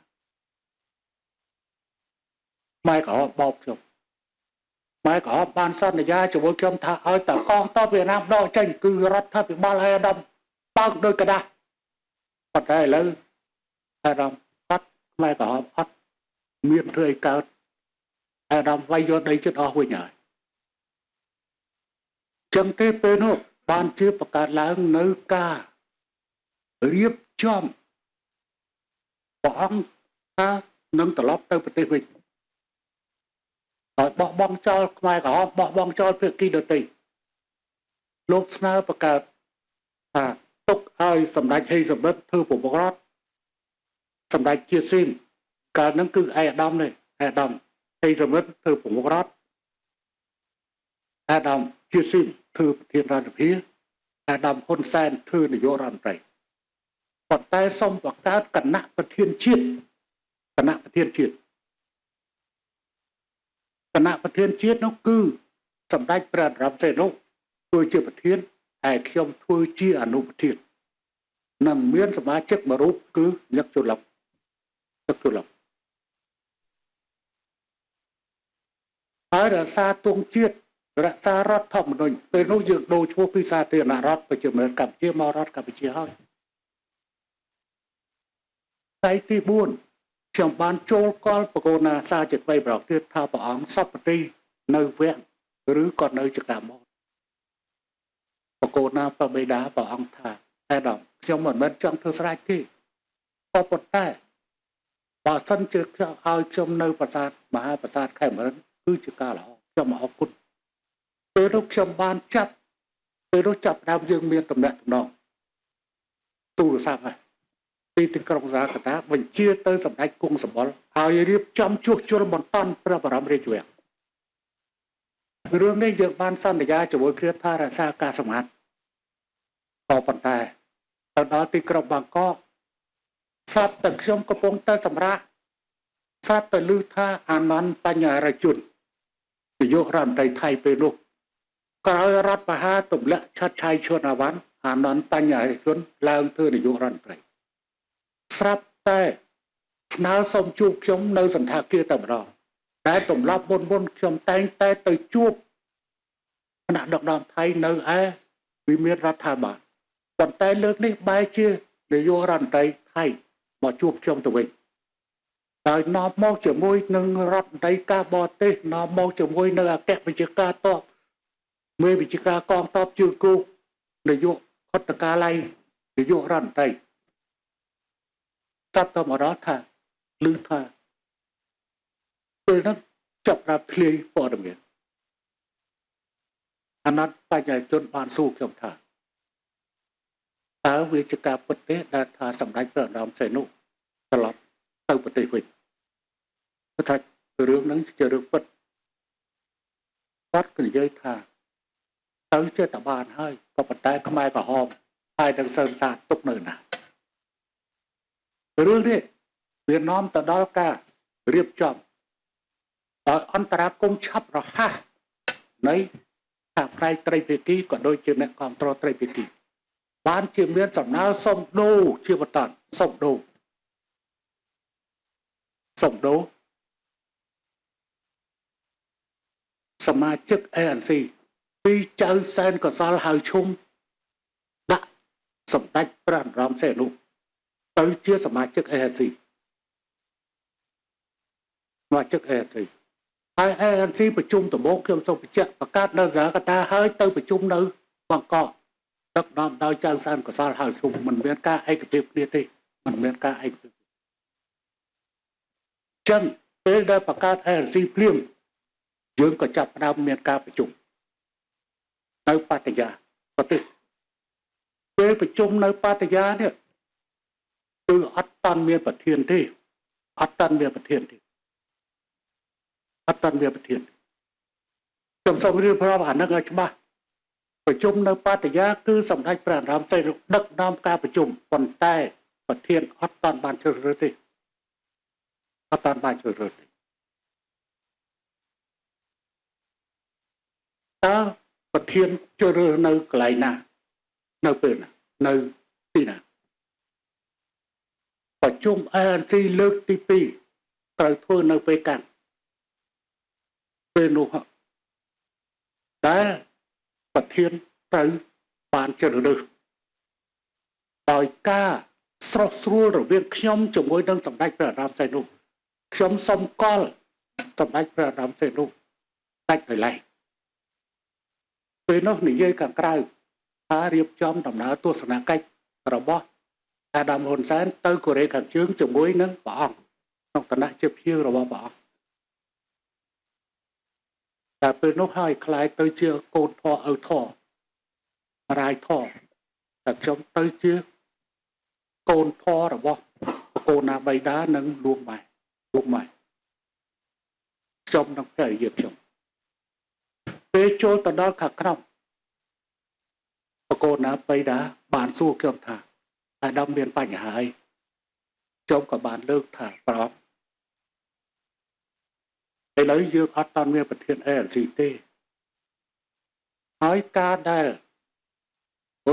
ម៉ែក៏បោកខ្ញុំម៉ែក៏បានសន្យាជាមួយខ្ញុំថាឲ្យតកងតបវៀតណាមដកចេញគឺរដ្ឋាភិបាលឲ្យអាដាមបើកដោយกระดาษប៉ុន្តែឥឡូវអាដាមអត់ខ្មែរក្រហមអត់មានធ្វើឲ្យកើតអាដាមវាយយកដីចិត្តអស់វិញហើយចឹងទេពេលនោះបានជាបង្កើតឡើងនៅការរៀបចំព្រះអង្គថានឹងត្រឡប់ទៅប្រទេសវិញហើយបោះបង់ចោលខ្មែរក្រហមបោះបង់ចោលភាគីដទៃលោកស្នើបង្កើតថាទុកឲ្យសម្ដេចហេងសម្រិទ្ធធ្វើប្រមុខរដ្ឋសម្ដេចជាស៊ីមកាលហ្នឹងគឺឯកឧត្តមនេះឯកឧត្តមហេងសម្រិទ្ធធ្វើប្រមុខរដ្ឋឯកឧត្តមជាស៊ីមធ្វើប្រធានរដ្ឋសភាឯកឧត្តមហ៊ុនសែនធ្វើនាយករដ្ឋមន្ត្រីប៉ុន្តែសូមបង្កើតគណៈប្រធានជាតិគណៈប្រធានជាតិគណៈប្រធានជាតិនោះគឺសម្ដេចព្រះនរោត្តមសីហនុធ្វើជាប្រធានហើយខ្ញុំធ្វើជាអនុប្រធាននិងមានសមាជិកមួយរូបគឺញឹកជលឹកទឹកជលឹកហើយរក្សាទង់ជាតិរក្សារដ្ឋធម្មនុញ្ញពេលនោះយើងដូរឈ្មោះពីសាធារណរដ្ឋប្រជាមានិតកម្ពុជាមករដ្ឋកម្ពុជាហើយថ្ងៃទី4ខ្ញុំបានចូលកលបកូណាសាជាថ្មីប្រកទៀតថាព្រះអង្គសពតិនៅវគ្គឬក៏នៅចកាមបកូណាព្រះបិតាព្រះអង្គថាតែដល់ខ្ញុំមិនមែនចង់ធ្វើស្រេចទេក៏ប៉ុន្តែបើសិនជាខ្ញុំឲ្យខ្ញុំនៅប្រាសាទមហាប្រាសាទខេមរិនគឺជាការល្អខ្ញុំអរគុណពេលនោះខ្ញុំបានចាប់ពេលនោះចាប់ដើមយើងមានតំណែងតំណងទូរស័ព្ទហើយពីទីក្រុងសាកតាបញ្ជាទៅសម្ដេចគង់សម្បុរឲ្យរៀបចំជួសជុលបន្ទាន់ព្រះបរមរាជវាំងរឿងនេះយើងបានសន្យាជាមួយគ្នាថារក្សាការសម្ងាត់ក៏ប៉ុន្តែទៅដល់ទីក្រុងបាងកកស្រាប់តែខ្ញុំកំពុងតែសម្រាកស្រាប់តែឮថាអានន្ទបញ្ញារជននាយករដ្ឋមន្ត្រីថៃពេលនោះក្រោយរដ្ឋប្រហារទម្លាក់ឆាត់ឆៃឈុនអាវ៉ាន់អានន្ទបញ្ញារជនឡើងធ្វើនាយករដ្ឋមន្ត្រីស្រាប់តែស្នើសុំជួបខ្ញុំនៅសន្តាគារតែម្ដងតែទម្លាប់មុនមុនខ្ញុំតែងតែទៅជួបគណៈដឹកនាំថៃនៅឯវិមានរដ្ឋាភិបាលប៉ុន្តែលើកនេះបែរជានាយករដ្ឋមន្ត្រីថៃមកជួបខ្ញុំទៅវិញដោយនាំមកជាមួយនឹងរដ្ឋមន្ត្រីការបរទេសនាំមកជាមួយនឹងអគ្គវិជ្ជាការតបមេវិជ្ជាការកងតបជើងគោកនាយកខុទ្ទកាល័យនាយករដ្ឋមន្ត្រីតាត់ទៅមកដល់ថាឮថាពេលហ្នឹងចាប់រាប់ធ្លាយព័ត៌មានអាណត្តិបញ្ញាជនបានសួរខ្ញុំថាតើវាជាការពិតទេដែលថាសម្ដេចព្រះនរោត្តមសីហនុត្រឡប់ទៅប្រទេសវិញគាត់ថារឿងហ្នឹងជារឿងពិតគាត់ក៏និយាយថាទៅជាតបានហើយក៏ប៉ុន្តែខ្មែរក្រហមហើយទាំងសើមសាទទុកនៅណារឿងនេះវានាំទៅដល់ការរៀបចំដោយអន្តរាគមន៍ឆាប់រហ័សនៃខាងផ្នែកត្រីភាគីក៏ដូចជាអ្នកគ្រប់គ្រងត្រីភាគីបានជាមានសំណើសុំដូរជាបន្តសុំដូរសុំដូរសមាជិក ANC ពីចៅសែនកសលហៅឈុំដាក់សម្ដេចព្រះនរោត្តមសីហនុទៅជាសមាជិក ANC សមាជិក ANC ហើយ ANC ប្រជុំដំបូងខ្ញុំសូមបញ្ជាក់បង្កើតនៅសាកតាហើយទៅប្រជុំនៅបាងកកដឹកនាំដោយចៅសែនកសលហៅឈុំមិនមានការឯកភាពគ្នាទេមិនមានការឯកភាពចឹងពេលដែលបង្កើត ANC ភ្លាមយើងក៏ចាប់ផ្ដើមមានការប្រជុំនៅបតយាប្រទេសពេលប្រជុំនៅបតយានេះគឺអត់តាន់មានប្រធានទេអត់តាន់មានប្រធានទេអត់តាន់មានប្រធានខ្ញុំសូមរៀបរាប់អានឹងឲ្យច្បាស់ប្រជុំនៅបតយាគឺសម្ដេចព្រះនរោត្តមសីហនុដឹកនាំការប្រជុំប៉ុន្តែប្រធានអត់តាន់បានជ្រើសរើសទេ អត់តាន់បានជ្រើសរើសទេតើប្រធានជ្រើសរើសនៅកន្លែងណានៅពេលណានៅទីណាប្រជុំ ANC លើកទី2ត្រូវធ្វើនៅពេលកាំងពេលនោះដែលប្រធានត្រូវបានជ្រើសរើសដោយការស្រស់ស្រួលរវាងខ្ញុំជាមួយនឹងសម្ដេចព្រះអាដាមសីនុខ្ញុំសុំកលសម្ដេចព្រះអាដាមសីនុដាច់ដោយឡែកពេលនោះនិយាយខាងក្រៅថារៀបចំដំណើរទស្សនកិច្ចរបស់អាដាមហ៊ុនសែនទៅកូរ៉េខាងជើងជាមួយនឹងព្រះអង្គក្នុងឋានៈជាភ្ញៀវរបស់ព្រះអង្គតែពេលនោះហើយคล้ายទៅជាកូនធរឪធររាយធរតែខ្ញុំទៅជាកូនធររបស់ប្រកូនណាបៃតានិងលួងម៉ែលួងម៉ែខ្ញុំនឹងភរិយាខ្ញុំពេលចូលទៅដល់ខាងក្នុងប្រកូនណាបៃតាបានសួរខ្ញុំថាអាដាមមានបញ្ហាអីខ្ញុំក៏បានលើកថាប្រអប់ឥឡូវយើងអត់តាន់មានប្រធាន ANC ទេហើយការដែល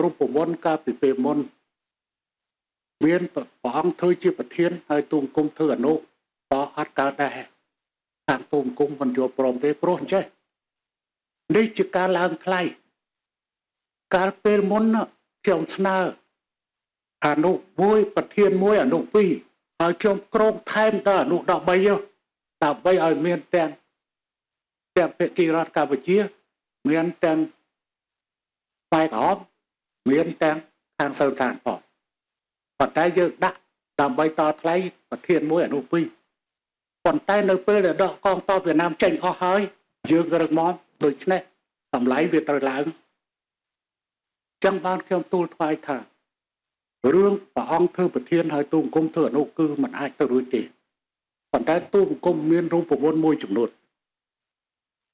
រូបមន្តកាលពីពេលមុនមានព្រះអង្គធ្វើជាប្រធានហើយទូង្គមធ្វើអនុក៏អត់កើតដែរតាមទូង្គមមិនយល់ព្រមទេព្រោះអញ្ចេះនេះជាការឡើងថ្លៃកាលពេលមុនខ្ញុំស្នើអនុមួយប្រធានមួយអនុពីរហើយខ្ញុំក្រងថែមដល់អនុ13ដើម្បីឲ្យមានទាំងភាគីរដ្ឋកម្ពុជាមានទាំងបែកអមមានទាំងខាងសើឋានផងប៉ុន្តែយើងដាក់ដើម្បីតថ្លៃប្រធានមួយអនុពីរប៉ុន្តែនៅពេលដែលដកកងទ័ពវៀតណាមចេញអស់ហើយយើងរឹងមាំដូច្នេះតម្លៃវាត្រូវឡើងចឹងបានខ្ញុំទូលថ្វាយថារឿងព្រះអង្គធ្វើប្រធានហើយទូង្គមធ្វើអនុគឺមិនអាចទៅរួចទេប៉ុន្តែទូង្គមមានរូបមន្តមួយចំនួន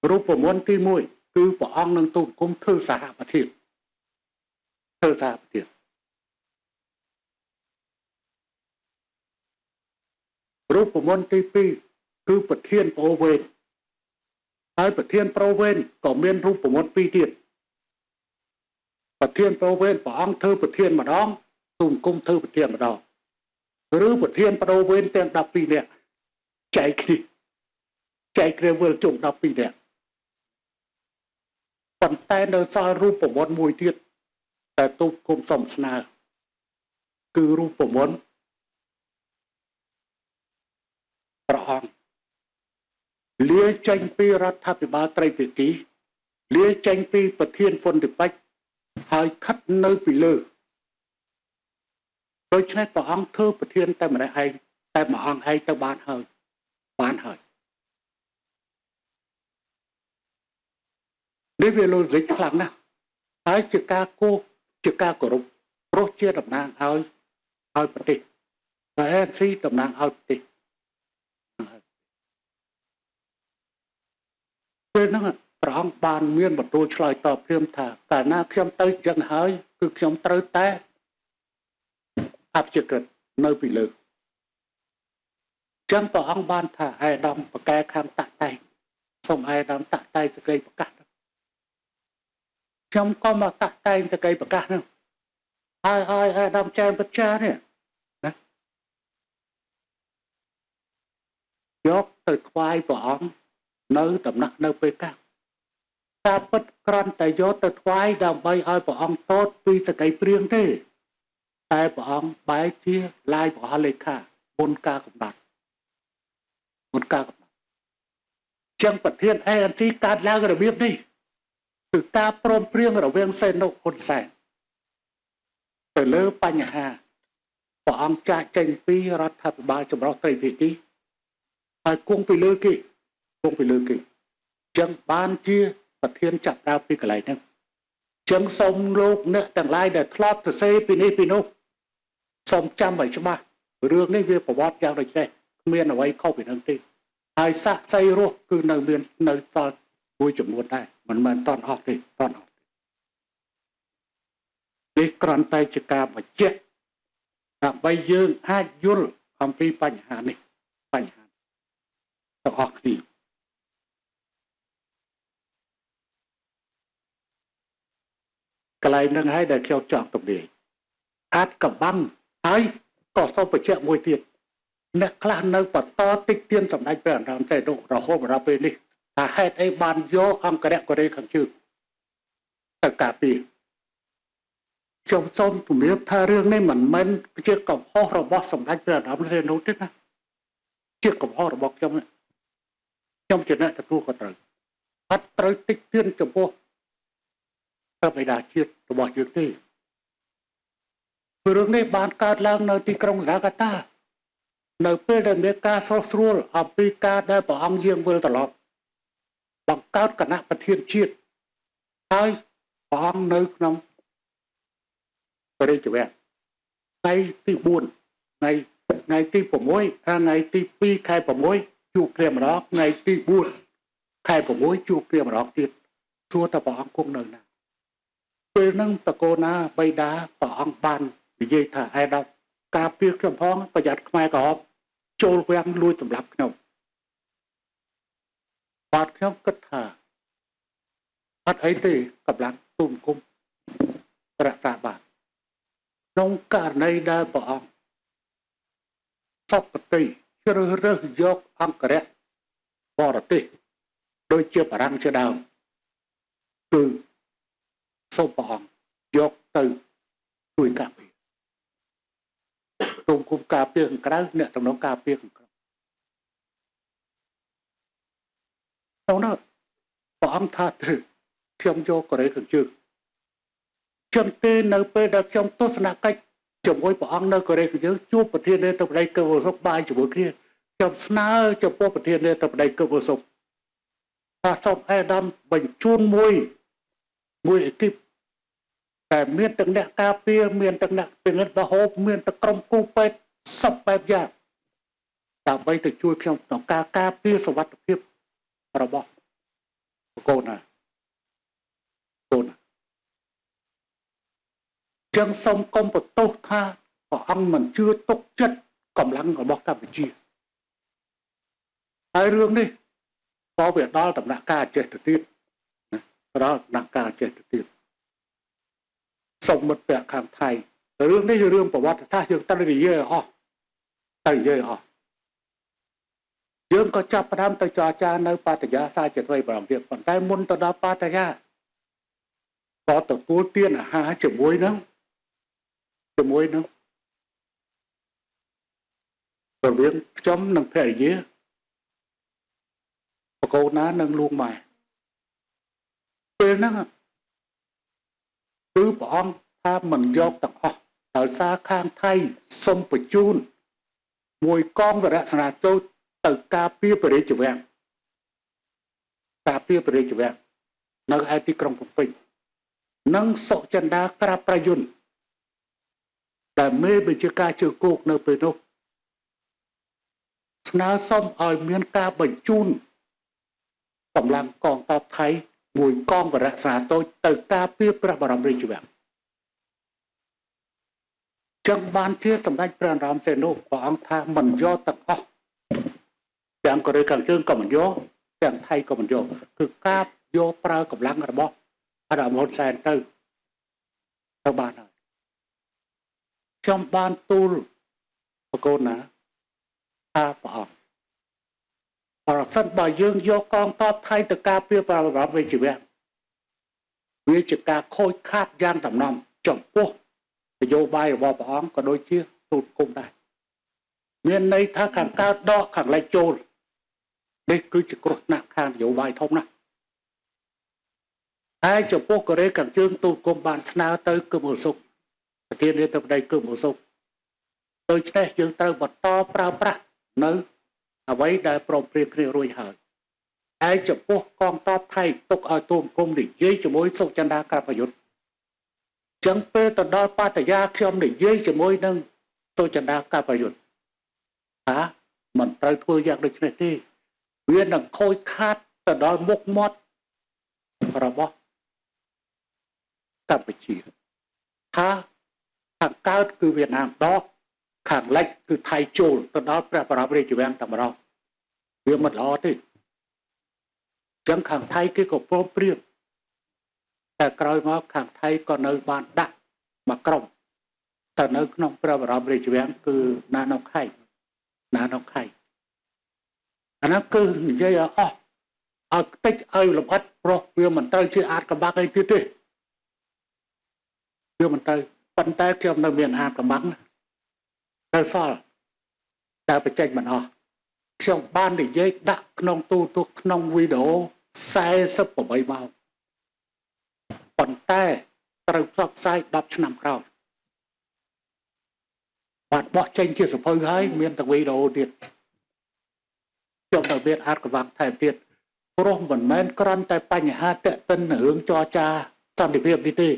រូបមន្តទី1គឺព្រះអង្គនិងទូង្គមធ្វើសហប្រធានធ្វើសហប្រធានរូបមន្តទី2គឺប្រធានប្រូវេនហើយប្រធានប្រូវេនក៏មានរូបមន្តពីរទៀតប្រធានប្រូវេនព្រះអង្គធ្វើប្រធានម្ដងទូង្គមធ្វើប្រធានម្ដងឬប្រធានប្រូវេនទាំង12នាក់ចែកគ្នាវិលជុំ12នាក់ប៉ុន្តែនៅសល់រូបមន្តមួយទៀតតែទូង្គមសុំស្នើគឺរូបមន្តព្រះអង្គលាចេញពីរដ្ឋាភិបាលត្រីភាគីលាចេញពីប្រធានហ្វុនតិពេចហើយខិតនៅពីលើដូច្នេះព្រះអង្គធ្វើប្រធានតែម្នាក់ឯងតែមួយអង្គឯងទៅបានហើយបានហើយនេះវាឡូស៊ីកខ្លាំងណាស់ហើយជាការគោះជាការគោរពព្រោះជាតំណាងឲ្យប្រទេសតែ ANC តំណាងឲ្យប្រទេសពេលហ្នឹងព្រះអង្គបានមានបន្ទូលឆ្លើយតបភ្លាមថាកាលណាខ្ញុំទៅចឹងហើយគឺខ្ញុំត្រូវតែអព្យាក្រឹតនៅពីលើចឹងព្រះអង្គបានថាឯកឧត្តមប្រកែខាងតាក់តែងសូមឯកឧត្តមតាក់តែងសេចក្តីប្រកាសខ្ញុំក៏មកតាក់តែងសេចក្តីប្រកាសហ្នឹងហើយឲ្យឯកឧត្តមចែងបច្ចានេះណាយកទៅថ្វាយព្រះអង្គនៅតំណាក់នៅពេលកាការពិតគ្រាន់តែយកទៅថ្វាយដើម្បីឲ្យព្រះអង្គតតពីសេចក្តីព្រៀងទេតែព្រះអង្គបែរជាឡាយព្រះហត្ថលេខាមុនការកំណត់មុនការកំណត់ចឹងប្រធាន ANC កើតឡើងរបៀបនេះគឺការព្រមព្រៀងរវាងសេនុហ៊ុនសែនទៅលើបញ្ហាព្រះអង្គចាកចេញពីរដ្ឋាភិបាលចម្រុះត្រីភាគីហើយគង់ពីលើគេគង់ពីលើគេចឹងបានជាប្រធានចាប់ដើមពីកន្លែងហ្នឹងចឹងសូមលោកអ្នកទាំងឡាយដែលធ្លាប់សរសេរពីនេះពីនោះសូមចាំឲ្យច្បាស់រឿងនេះវាប្រវត្តិយ៉ាងដូចនេះគ្មានអ្វីខុសពីនឹងទេហើយសាក់សីរស់គឺនៅមាននៅសល់មួយចំនួនដែរមិនមែនតន់អស់ទេតន់អស់នេះគ្រាន់តែជាការបញ្ជាក់ដើម្បីយើងអាចយល់អំពីបញ្ហានេះបញ្ហា ទាំងអស់គ្នាកន្លែងហ្នឹងហើយដែលខ្ញុំចង់ទំនាយអាចកបាំងហើយក៏សូមបញ្ជាក់មួយទៀតអ្នកខ្លះនៅបន្តតិចទៀនសម្ដេចព្រះនរោត្តមសីហនុរហូតមកដល់ពេលនេះថាហេតុអីបានយកអង្គរៈកូរ៉េខាងជើងទៅការពារខ្ញុំសូមជំរាបថារឿងនេះមិនមែនជាកំហុសរបស់សម្ដេចព្រះនរោត្តមសីហនុទេណាជាកំហុសរបស់ខ្ញុំខ្ញុំជាអ្នកទទួលខុសត្រូវអត់ត្រូវតិចទៀនចំពោះព្រះបិតាជាតិរបស់យើងទេរឿងនេះបានកើតឡើងនៅទីក្រុងហ្សាកាតានៅពេលដែលមានការស្រោះស្រួលអំពីការដែលព្រះអង្គយាងវិលត្រឡប់បង្កើតគណៈប្រធានជាតិហើយព្រះអង្គនៅក្នុងព្រះរាជវាំងថ្ងៃទី4ថ្ងៃទី6ថ្ងៃទី2ខែ6ជួបគ្នាម្ដងថ្ងៃទី4ខែ6ជួបគ្នាម្ដងទៀតសួរតើព្រះអង្គគង់នៅណាពេលហ្នឹងតកូណាបៃតាព្រះអង្គបាននិយាយថាឯដល់ការពារខ្ញុំផងប្រយ័ត្នខ្មែរក្រហមចូលវាំងលួចសម្លាប់ខ្ញុំបាទខ្ញុំគិតថាអត់អីទេកម្លាំងទូមគុំរក្សាបានក្នុងករណីដែលព្រះអង្គសពតិជ្រើសរើសយកអង្គរៈបរទេសដូចជាបារាំងជាដើមគឺសូមព្រះអង្គយកទៅជួយការពារទូមគុំការពារខាងក្រៅអ្នកតំណងការពារខាងក្រៅក្នុងនោះព្រះអង្គថាទេខ្ញុំយកកូរ៉េខាងជើងចឹងទេនៅពេលដែលខ្ញុំទស្សនកិច្ចជាមួយព្រះអង្គនៅកូរ៉េខាងជើងជួបប្រធានាធិបតីកឹមសុខបាយជាមួយគ្នាខ្ញុំស្នើចំពោះប្រធានាធិបតីកឹមសុខថាសូមអេដាមបញ្ជូនមួយអេគីបតែមានទាំងអ្នកការពារមានទាំងអ្នកពិនិត្យម្ហូបមានទាំងក្រុមគ្រូពេទ្យសពបែបយ៉ាងដើម្បីទៅជួយខ្ញុំក្នុងការការពារសុវត្ថិភាពរបស់កូនណាកូនចឹងសូមកុំបន្ទោសថាព្រះអង្គមិនជឿទុកចិត្តកម្លាំងរបស់កម្ពុជាហើយរឿងនេះក៏វាដល់ដំណាក់កាលចេះទៅទៀតដល់ដំណាក់កាលចេះទៅទៀតសូមមិត្តភក្តិខាងថៃរឿងនេះជារឿងប្រវត្តិសាស្ត្រយើងត្រូវនិយាយអស់ទៅនិយាយអស់យើងក៏ចាប់ផ្ដើមទៅចរចានៅបាតយាសាជាថ្មីម្ដងទៀតប៉ុន្តែមុនទៅដល់បាតយាក៏ទទួលទានអាហារជាមួយនឹងរវាងខ្ញុំនិងភរិយាបកូនណានិងលោកម៉ែពេលហ្នឹងគឺព្រះអង្គថាមិនយកទាំងអស់ដោយសារខាងថៃសូមបញ្ជូនមួយកងវរៈសេនាចូលទៅការពារព្រះរាជវាំងការពារព្រះរាជវាំងនៅឯទីក្រុងភ្នំពេញនិងសុចិន្តាក្រាបប្រយុនដែលមេបញ្ជាការជើងគោកនៅពេលនោះស្នើសុំឲ្យមានការបញ្ជូនកម្លាំងកងទ័ពថៃមួយកងវរៈសេនាតូចទៅការពារព្រះបរមរាជវាំងចឹងបានជាសម្ដេចព្រះនរោត្តមសីហនុព្រះអង្គថាមិនយកទាំងអស់ទាំងកូរ៉េខាងជើងក៏មិនយកទាំងថៃក៏មិនយកគឺការយកប្រើកម្លាំងរបស់អាដាមហ៊ុនសែនទៅបានហើយខ្ញុំបានទូលបកូនណាថាព្រះអង្គប្រសិនបើយើងយកកងទ័ពថៃទៅការពារព្រះបរមរាជវាំងវាជាការខូចខាតយ៉ាងដំណំចំពោះនយោបាយរបស់ព្រះអង្គក៏ដូចជាទូតគុំដែរមានន័យថាខាងកើតដកខាងលិចចូលនេះគឺជាគ្រោះថ្នាក់ខាងនយោបាយធំណាស់ហើយចំពោះកូរ៉េខាងជើងទូតគុំបានស្នើទៅគឹមសុខប្រធានាធិបតីគឹមសុខដូច្នេះយើងត្រូវបន្តប្រើប្រាស់នៅអ្វីដែលព្រមព្រៀងគ្នារួចហើយហើយចំពោះកងទ័ពថៃទុកឲ្យទូមគុំនិយាយជាមួយសុចិន្តាក្រាបប្រយុទ្ធចឹងពេលទៅដល់បាតយាខ្ញុំនិយាយជាមួយនឹងសុចិន្តាក្រាបប្រយុទ្ធថាមិនត្រូវធ្វើយ៉ាងដូចនេះទេវានឹងខូចខាតទៅដល់មុខមាត់របស់កម្ពុជាថាខាងកើតគឺវៀតណាមដកខាងលិចគឺថៃចូលទៅដល់ព្រះបរមរាជវាំងតែម្ដង វាមិនល្អទេចឹងខាងថៃគេក៏ព្រមព្រៀងតែក្រោយមកខាងថៃក៏នៅបានដាក់មកក្រុមទៅនៅក្នុងព្រះបរមរាជវាំងគឺណានខៃណានខៃអានោះគឺនិយាយឲ្យអស់ឲ្យតិចឲ្យលម្អិតព្រោះវាមិនត្រូវជាអាចកំបាំងអីទៀតទេវាមិនត្រូវប៉ុន្តែខ្ញុំនៅមានអាចកំបាំងទៅសល់តែបច្ចេកមិនអស់ខ្ញុំបាននិយាយដាក់ក្នុងទូទស្សន៍ក្នុងវីដេអូ48ម៉ោងប៉ុន្តែត្រូវផ្សព្វផ្សាយ10ឆ្នាំក្រោយបាទបោះចេញជាសភៅហើយមានតែវីដេអូទៀតខ្ញុំនៅមានអាចកំបាំងថែមទៀតព្រោះមិនមែនគ្រាន់តែបញ្ហាតេតិនរឿងចរចាសន្តិភាពនេះទេ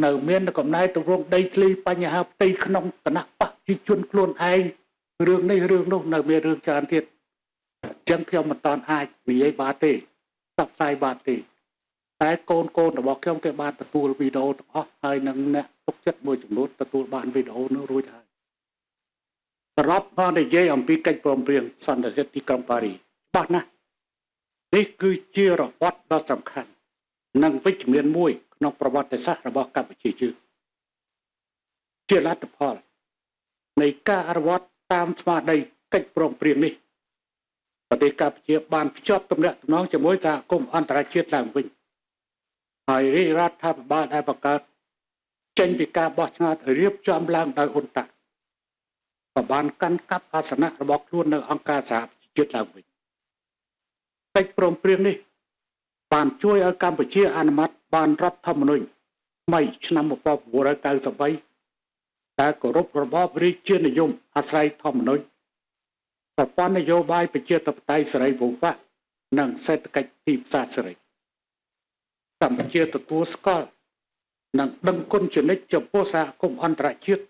នៅមានកំណែទម្រង់ដីធ្លីបញ្ហាផ្ទៃក្នុងគណៈបក្សប្រជាជនខ្លួនឯងរឿងនេះរឿងនោះនៅមានរឿងច្រើនទៀតអញ្ចឹងខ្ញុំមិនតាន់អាចនិយាយបានទេផ្សព្វផ្សាយបានទេតែកូនរបស់ខ្ញុំគេបានទទួលវីដេអូទាំងអស់ហើយនឹងអ្នកទុកចិត្តមួយចំនួនទទួលបានវីដេអូនោះរួចហើយសរុបមកនិយាយអំពីកិច្ចព្រមព្រៀងសន្តិភាពទីក្រុងប៉ារីច្បាស់ណាស់នេះគឺជារបត់ដ៏សំខាន់និងវិជ្ជមានមួយក្នុងប្រវត្តិសាស្ត្ររបស់កម្ពុជាយើងជាលទ្ធផលនៃការអនុវត្តតាមស្មារតីកិច្ចព្រមព្រៀងនេះប្រទេសកម្ពុជាបានភ្ជាប់ទំនាក់ទំនងជាមួយសហគមន៍អន្តរជាតិឡើងវិញហើយរាជរដ្ឋាភិបាលដែលបង្កើតចេញពីការបោះឆ្នោតរៀបចំឡើងដោយអ៊ុនតាក់ក៏បានកាន់កាប់អាសនៈរបស់ខ្លួននៅអង្គការសហប្រជាជាតិឡើងវិញកិច្ចព្រមព្រៀងនេះបានជួយឲ្យកម្ពុជាអនុម័តបានរដ្ឋធម្មនុញ្ញថ្មីឆ្នាំ1993ដែលគោរពរបបរាជានិយមអាស្រ័យធម្មនុញ្ញប្រព័ន្ធនយោបាយប្រជាធិបតេយ្យសេរីពហុបក្សនិងសេដ្ឋកិច្ចទីផ្សារសេរីកម្ពុជាទទួលស្គាល់និងដឹងគុណជានិច្ចចំពោះសហគមន៍អន្តរជាតិ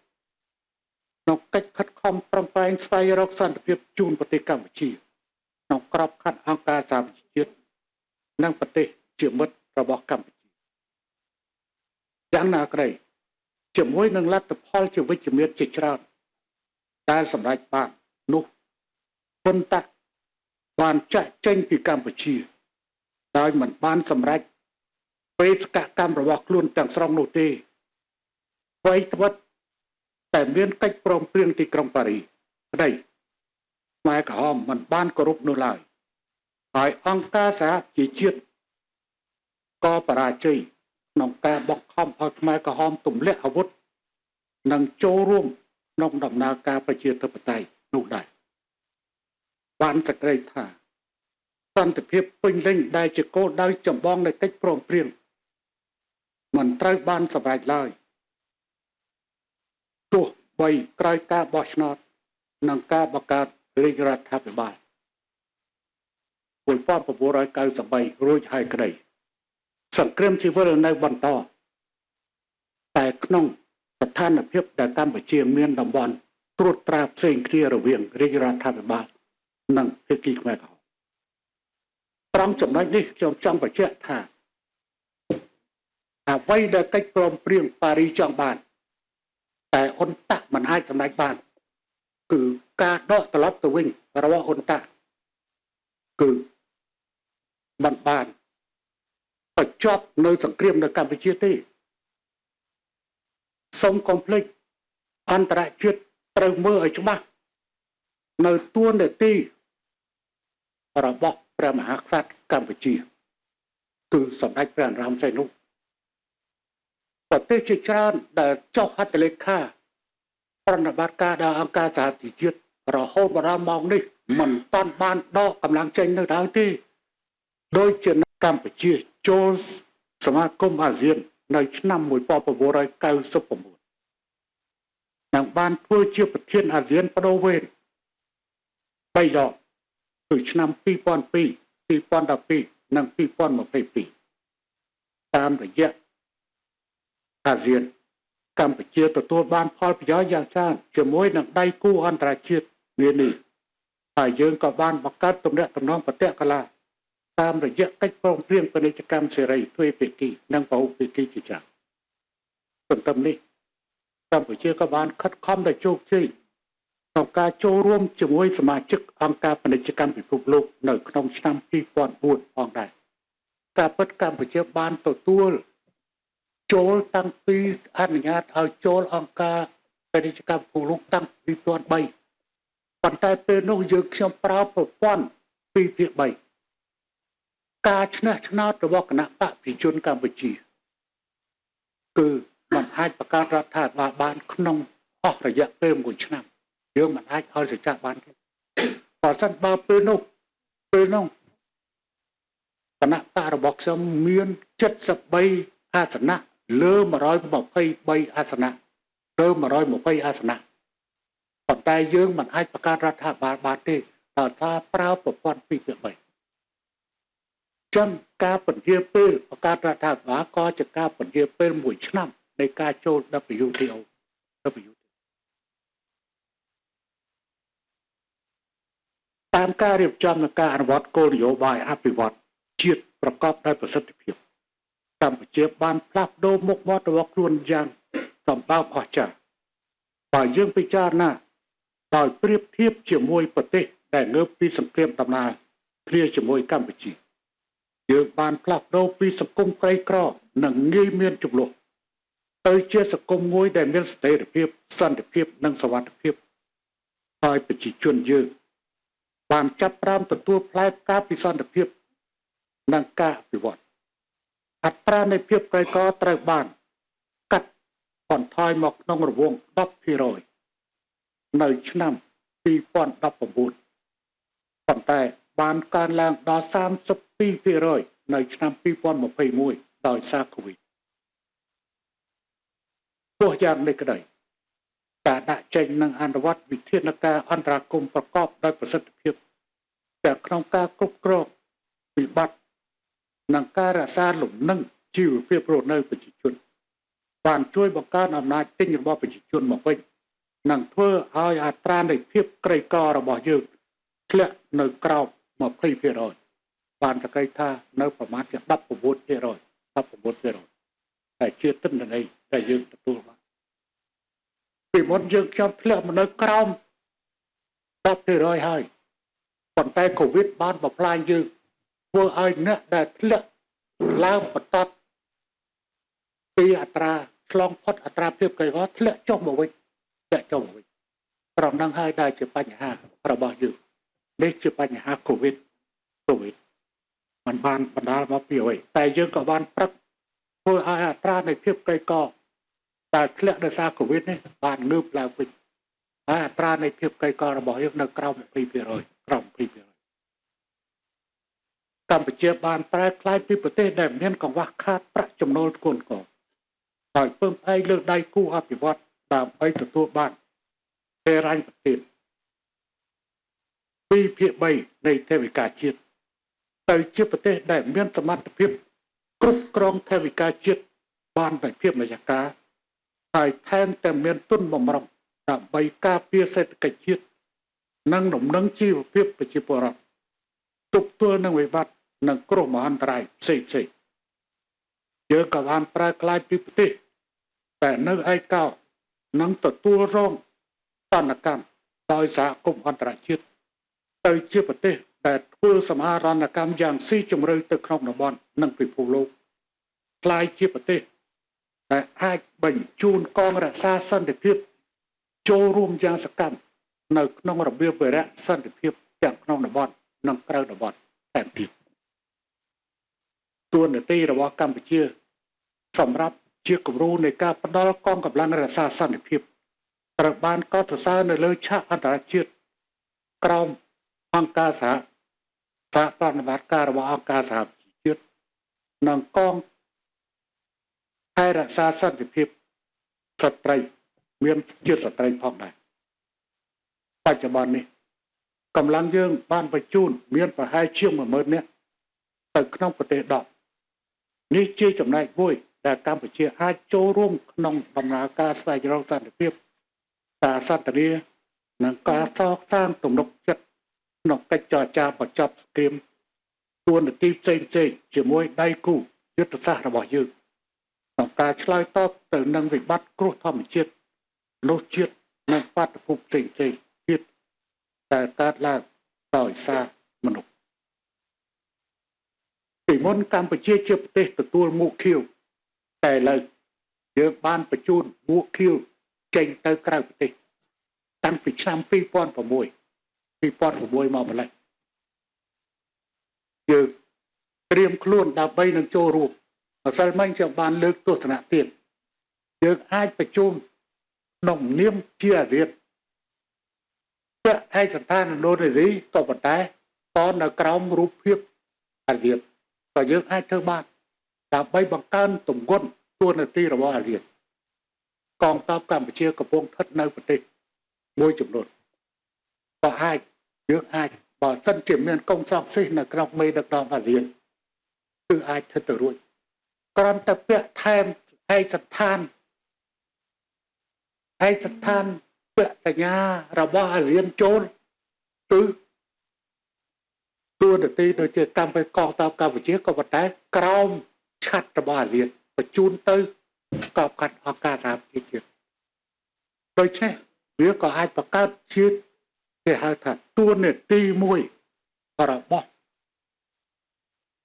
ក្នុងកិច្ចខិតខំប្រឹងប្រែងស្វែងរកសន្តិភាពជូនប្រទេសកម្ពុជាក្នុងក្របខ័ណ្ឌអង្គការសហប្រជាជាតិនិងប្រទេសជាមិត្តរបស់កម្ពុជាយ៉ាងណាក្តីជាមួយនឹងលទ្ធផលជាវិជ្ជមានជាច្រើនដែលសម្រេចបាននោះប៉ុន្តែបានចាក់ចេញពីកម្ពុជាដោយមិនបានសម្រេចបេសកកម្មរបស់ខ្លួនទាំងស្រុងនោះទេអ្វីត្បិតតែមានកិច្ចព្រមព្រៀងទីក្រុងប៉ារីក្តីខ្មែរក្រហមមិនបានគោរពនោះឡើយហើយអង្គការសហប្រជាជាតិក៏បរាជ័យក្នុងការបង្ខំឲ្យខ្មែរក្រហមទម្លាក់អាវុធនិងចូលរួមក្នុងដំណើរការប្រជាធិបតេយ្យនោះដែរបានសេចក្តីថាសន្តិភាពពេញលេញដែលជាគោលដៅចម្បងនៃកិច្ចព្រមព្រៀងមិនត្រូវបានសម្រេចឡើយទោះបីក្រោយការបោះឆ្នោតនិងការបង្កើតរាជរដ្ឋាភិបាល1993រួចហើយក្តីសង្គ្រាមស៊ីវិលនៅបន្តតែក្នុងស្ថានភាពដែលកម្ពុជាមានតំបន់ត្រួតត្រាផ្សេងគ្នារវាងរាជរដ្ឋាភិបាលនិងភាគីខ្មែរក្រហមត្រង់ចំណុចនេះខ្ញុំចង់បញ្ជាក់ថាអ្វីដែលកិច្ចព្រមព្រៀងប៉ារីចង់បានតែអ៊ុនតាក់មិនអាចសម្រេចបានគឺការដកត្រឡប់ទៅវិញរបស់អ៊ុនតាក់គឺមិនបានបញ្ចប់នៅសង្គ្រាមនៅកម្ពុជាទេសូមកុំភ្លេចអន្តរជាតិត្រូវមើលឲ្យច្បាស់នៅទួនាទីរបស់ព្រះមហាក្សត្រកម្ពុជាគឺសម្ដេចព្រះនរោត្តមសីហនុប្រទេសជាច្រើនដែលចុះហត្ថលេខាប្រណិប័តការដល់អង្គការសហប្រជាជាតិរហូតមកដល់ម៉ោងនេះមិនតាន់បានដកកម្លាំងចេញនៅឡើយទេដូចជាកម្ពុជាចូលសមាគមអាស៊ាននៅឆ្នាំ1999និងបានធ្វើជាប្រធានអាស៊ានប្ដូរវេន3ដងគឺឆ្នាំ2002 2012និង2022តាមរយៈអាស៊ានកម្ពុជាទទួលបានផលប្រយោជន៍យ៉ាងច្រើនជាមួយនឹងដៃគូអន្តរជាតិនានាហើយយើងក៏បានបង្កើតទំនាក់ទំនងប្រតិកលាតាមរយៈកិច្ចព្រមព្រៀងពាណិជ្ជកម្មសេរីទ្វេភាគីនិងពហុភាគីជាច្រើនទន្ទឹមនេះកម្ពុជាក៏បានខិតខំដោយជោគជ័យ ក្នុងការចូលរួមជាមួយសមាជិកអង្គការពាណិជ្ជកម្មពិភពលោកនៅក្នុងឆ្នាំ2004ផងដែរការពិតកម្ពុជាបានទទួលចូលតាំងពីអនុញ្ញាតឲ្យចូលអង្គការពាណិជ្ជកម្មពិភពលោកតាំងពី2003ប៉ុន្តែពេលនោះយើងខ្ញុំប្រើប្រព័ន្ធ2:3ការឈ្នះឆ្នោតរបស់គណៈបកប្រជាជនកម្ពុជាគឺมันអាចបង្កើតរដ្ឋាភិបាលបានក្នុងអស់រយៈពេល1ឆ្នាំយើងមិនអាចឲ្យសច្ចៈបានទេបើសិនបើពេលនោះគណៈបករបស់ខ្ញុំមាន73អាសនៈលើ123អាសនៈលើ120អាសនៈប៉ុន្តែយើងមិនអាចបង្កើតរដ្ឋាភិបាលបានទេដោយសារប្រើប្រព័ន្ធ2:3ចឹងការពន្យាពេលបង្កើតរដ្ឋាភិបាលក៏ជាការពន្យាពេល1ឆ្នាំនៃការចូល WTO WTO តាមការរៀបចំនិងការអនុវត្តគោលនយោបាយអភិវឌ្ឍជាតិប្រកបដោយប្រសិទ្ធភាពកម្ពុជាបានផ្លាស់ប្ដូរមុខមាត់របស់ខ្លួនយ៉ាងសម្បើមអស្ចារ្យបើយើងពិចារណាដោយប្រៀបធៀបជាមួយប្រទេសដែលងើបពីសង្គ្រាមដំណើរគ្នាជាមួយកម្ពុជាយើងបានផ្លាស់ប្ដូរពីសង្គមក្រីក្រនិងងាយមានជម្លោះទៅជាសង្គមមួយដែលមានស្ថិរភាពសន្តិភាពនិងសុវត្ថិភាពហើយប្រជាជនយើងបានចាប់ផ្ដើមទទួលផ្លែផ្កាពីសន្តិភាពនិងការអភិវឌ្ឍអត្រានៃភាពក្រីក្រត្រូវបានកាត់បន្ថយមកក្នុងរង្វង់ 10% នៅឆ្នាំ2019ប៉ុន្តែបានកើនឡើងដល់ 32% នៅឆ្នាំ2021ដោយសារកូវីដទោះយ៉ាងនេះក្តីការដាក់ចេញនិងអនុវត្តវិធានការអន្តរាគមន៍ប្រកបដោយប្រសិទ្ធភាពទាំងក្នុងការគ្រប់គ្រងវិបត្តិនិងការរក្សាលំនឹងជីវភាពរស់នៅប្រជាជនបានជួយបង្កើនអំណាចទិញរបស់ប្រជាជនមកវិញនិងធ្វើឲ្យអត្រានៃភាពក្រីក្ររបស់យើងធ្លាក់នៅក្រោម 20% បានសក្តិថានៅប្រមាណជា 19% 19% តែជាទិន្នន័យដែលយើងទទួលបានពីមុនយើងខ្ញុំធ្លាក់មកនៅក្រោម 10% ហើយប៉ុន្តែកូវីដបានបំផ្លាញយើងធ្វើឲ្យអ្នកដែលធ្លាក់ឡើងបន្តពីអត្រាឆ្លងផុតអត្រាភាពក្រីក្រធ្លាក់ចុះមកវិញធ្លាក់ចុះមកវិញត្រង់ហ្នឹងហើយដែលជាបញ្ហារបស់យើងនេះជាបញ្ហាកូវីដมันបានបណ្ដាលមកពីអ្វីតែយើងក៏បានប្រឹកធ្វើឲ្យអត្រានៃភាពក្រីក្រដែលធ្លាក់ដោយសារកូវីដនេះបានងើបឡើងវិញហើយអត្រានៃភាពក្រីក្ររបស់យើងនៅក្រោម 20% ក្រោម 20% កម្ពុជាបានប្រែក្លាយពីប្រទេសដែលមានកង្វះខាតប្រាក់ចំណូលធ្ងន់ធ្ងរដោយពឹងផ្អែកលើដៃគូអភិវឌ្ឍដើម្បីទទួលបានហិរញ្ញប្បទាន 2/3 នៃថវិកាជាតិទៅជាប្រទេសដែលមានសមត្ថភាពគ្រប់គ្រងថវិកាជាតិបានដោយភាពម្ចាស់ការហើយថែមទាំងមានទុនបំរុងដើម្បីការពារសេដ្ឋកិច្ចជាតិនិងលំនឹងជីវភាពប្រជាពលរដ្ឋទប់ទល់នឹងវិបត្តិនិងគ្រោះមហន្តរាយផ្សេងៗយើងក៏បានប្រែក្លាយពីប្រទេសតែនៅឯកោនិងទទួលរងទណ្ឌកម្មដោយសហគមន៍អន្តរជាតិទៅជាប្រទេសដែលធ្វើសមាហរណកម្មយ៉ាងស៊ីជម្រៅទៅក្នុងតំបន់និងពិភពលោកក្លាយជាប្រទេសដែលអាចបញ្ជូនកងរក្សាសន្តិភាពចូលរួមយ៉ាងសកម្មនៅក្នុងរបៀបវិរៈសន្តិភាពទាំងក្នុងតំបន់និងក្រៅតំបន់ថែមទៀតតួនាទីរបស់កម្ពុជាសម្រាប់ជាគំរូនៃការផ្ដល់កងកម្លាំងរក្សាសន្តិភាពត្រូវបានកោតសរសើរនៅលើឆាកអន្តរជាតិក្រោមអង្គការសហប្រតិបត្តិការរបស់អង្គការសហប្រជាជាតិនិងកងថែរក្សាសន្តិភាពស្ត្រីមានជាស្ត្រីផងដែរបច្ចុប្បន្ននេះកម្លាំងយើងបានបញ្ជូនមានប្រហែលជាង 10000 នាក់ទៅក្នុងប្រទេស10នេះជាចំណែកមួយដែលកម្ពុជាអាចចូលរួមក្នុងដំណើរការស្វែងរកសន្តិភាពការសន្ទនានិងការកសាងទំនុកចិត្តក្នុងកិច្ចចរចាបញ្ចប់សង្គ្រាមតួនាទីផ្សេងៗជាមួយដៃគូយុទ្ធសាស្ត្ររបស់យើងក្នុងការឆ្លើយតបទៅនឹងវិបត្តិគ្រោះធម្មជាតិមនុស្សជាតិនិងបាតុភូតផ្សេងៗជា ដែលកើតឡើងដោយសារមនុស្សពីមុនកម្ពុជាជាប្រទេសទទួលមួកខៀវតែឥឡូវយើងបានបញ្ជូនមួកខៀវចេញទៅក្រៅប្រទេសតាំងពីឆ្នាំ2006 2006មកម្លេះយើងត្រៀមខ្លួនដើម្បីនឹងចូលរួមម្សិលមិញខ្ញុំបានលើកទស្សនៈទៀតយើងអាចប្រជុំក្នុងនាមជាអាស៊ានពាក់ឯកសណ្ឋានឥណ្ឌូនេស៊ីក៏ប៉ុន្តែក៏នៅក្រោមរូបភាពអាស៊ានក៏យើងអាចធ្វើបានដើម្បីបង្កើនទម្ងន់តួនាទីរបស់អាស៊ានកងទ័ពកម្ពុជាកំពុងស្ថិតនៅប្រទេសមួយចំនួនក៏អាចយើងអាចបើសិនជាមានកុងសង់ស៊ីសនៅក្នុងមេដឹកនាំអាស៊ានគឺអាចធ្វើទៅរួចគ្រាន់តែពាក់ថែមឯកសណ្ឋានឯកសណ្ឋានពាក់សញ្ញារបស់អាស៊ានចូលគឺតួនាទីដូចជាកម្ពុជាកងទ័ពកម្ពុជាក៏ប៉ុន្តែក្រោមឆ័ត្ររបស់អាស៊ានបញ្ជូនទៅកอบកាត់អង្គការសហប្រជាជាតិដូច្នេះវាក៏អាចបង្កើតជាគេហៅថាតួនាទីមួយរបស់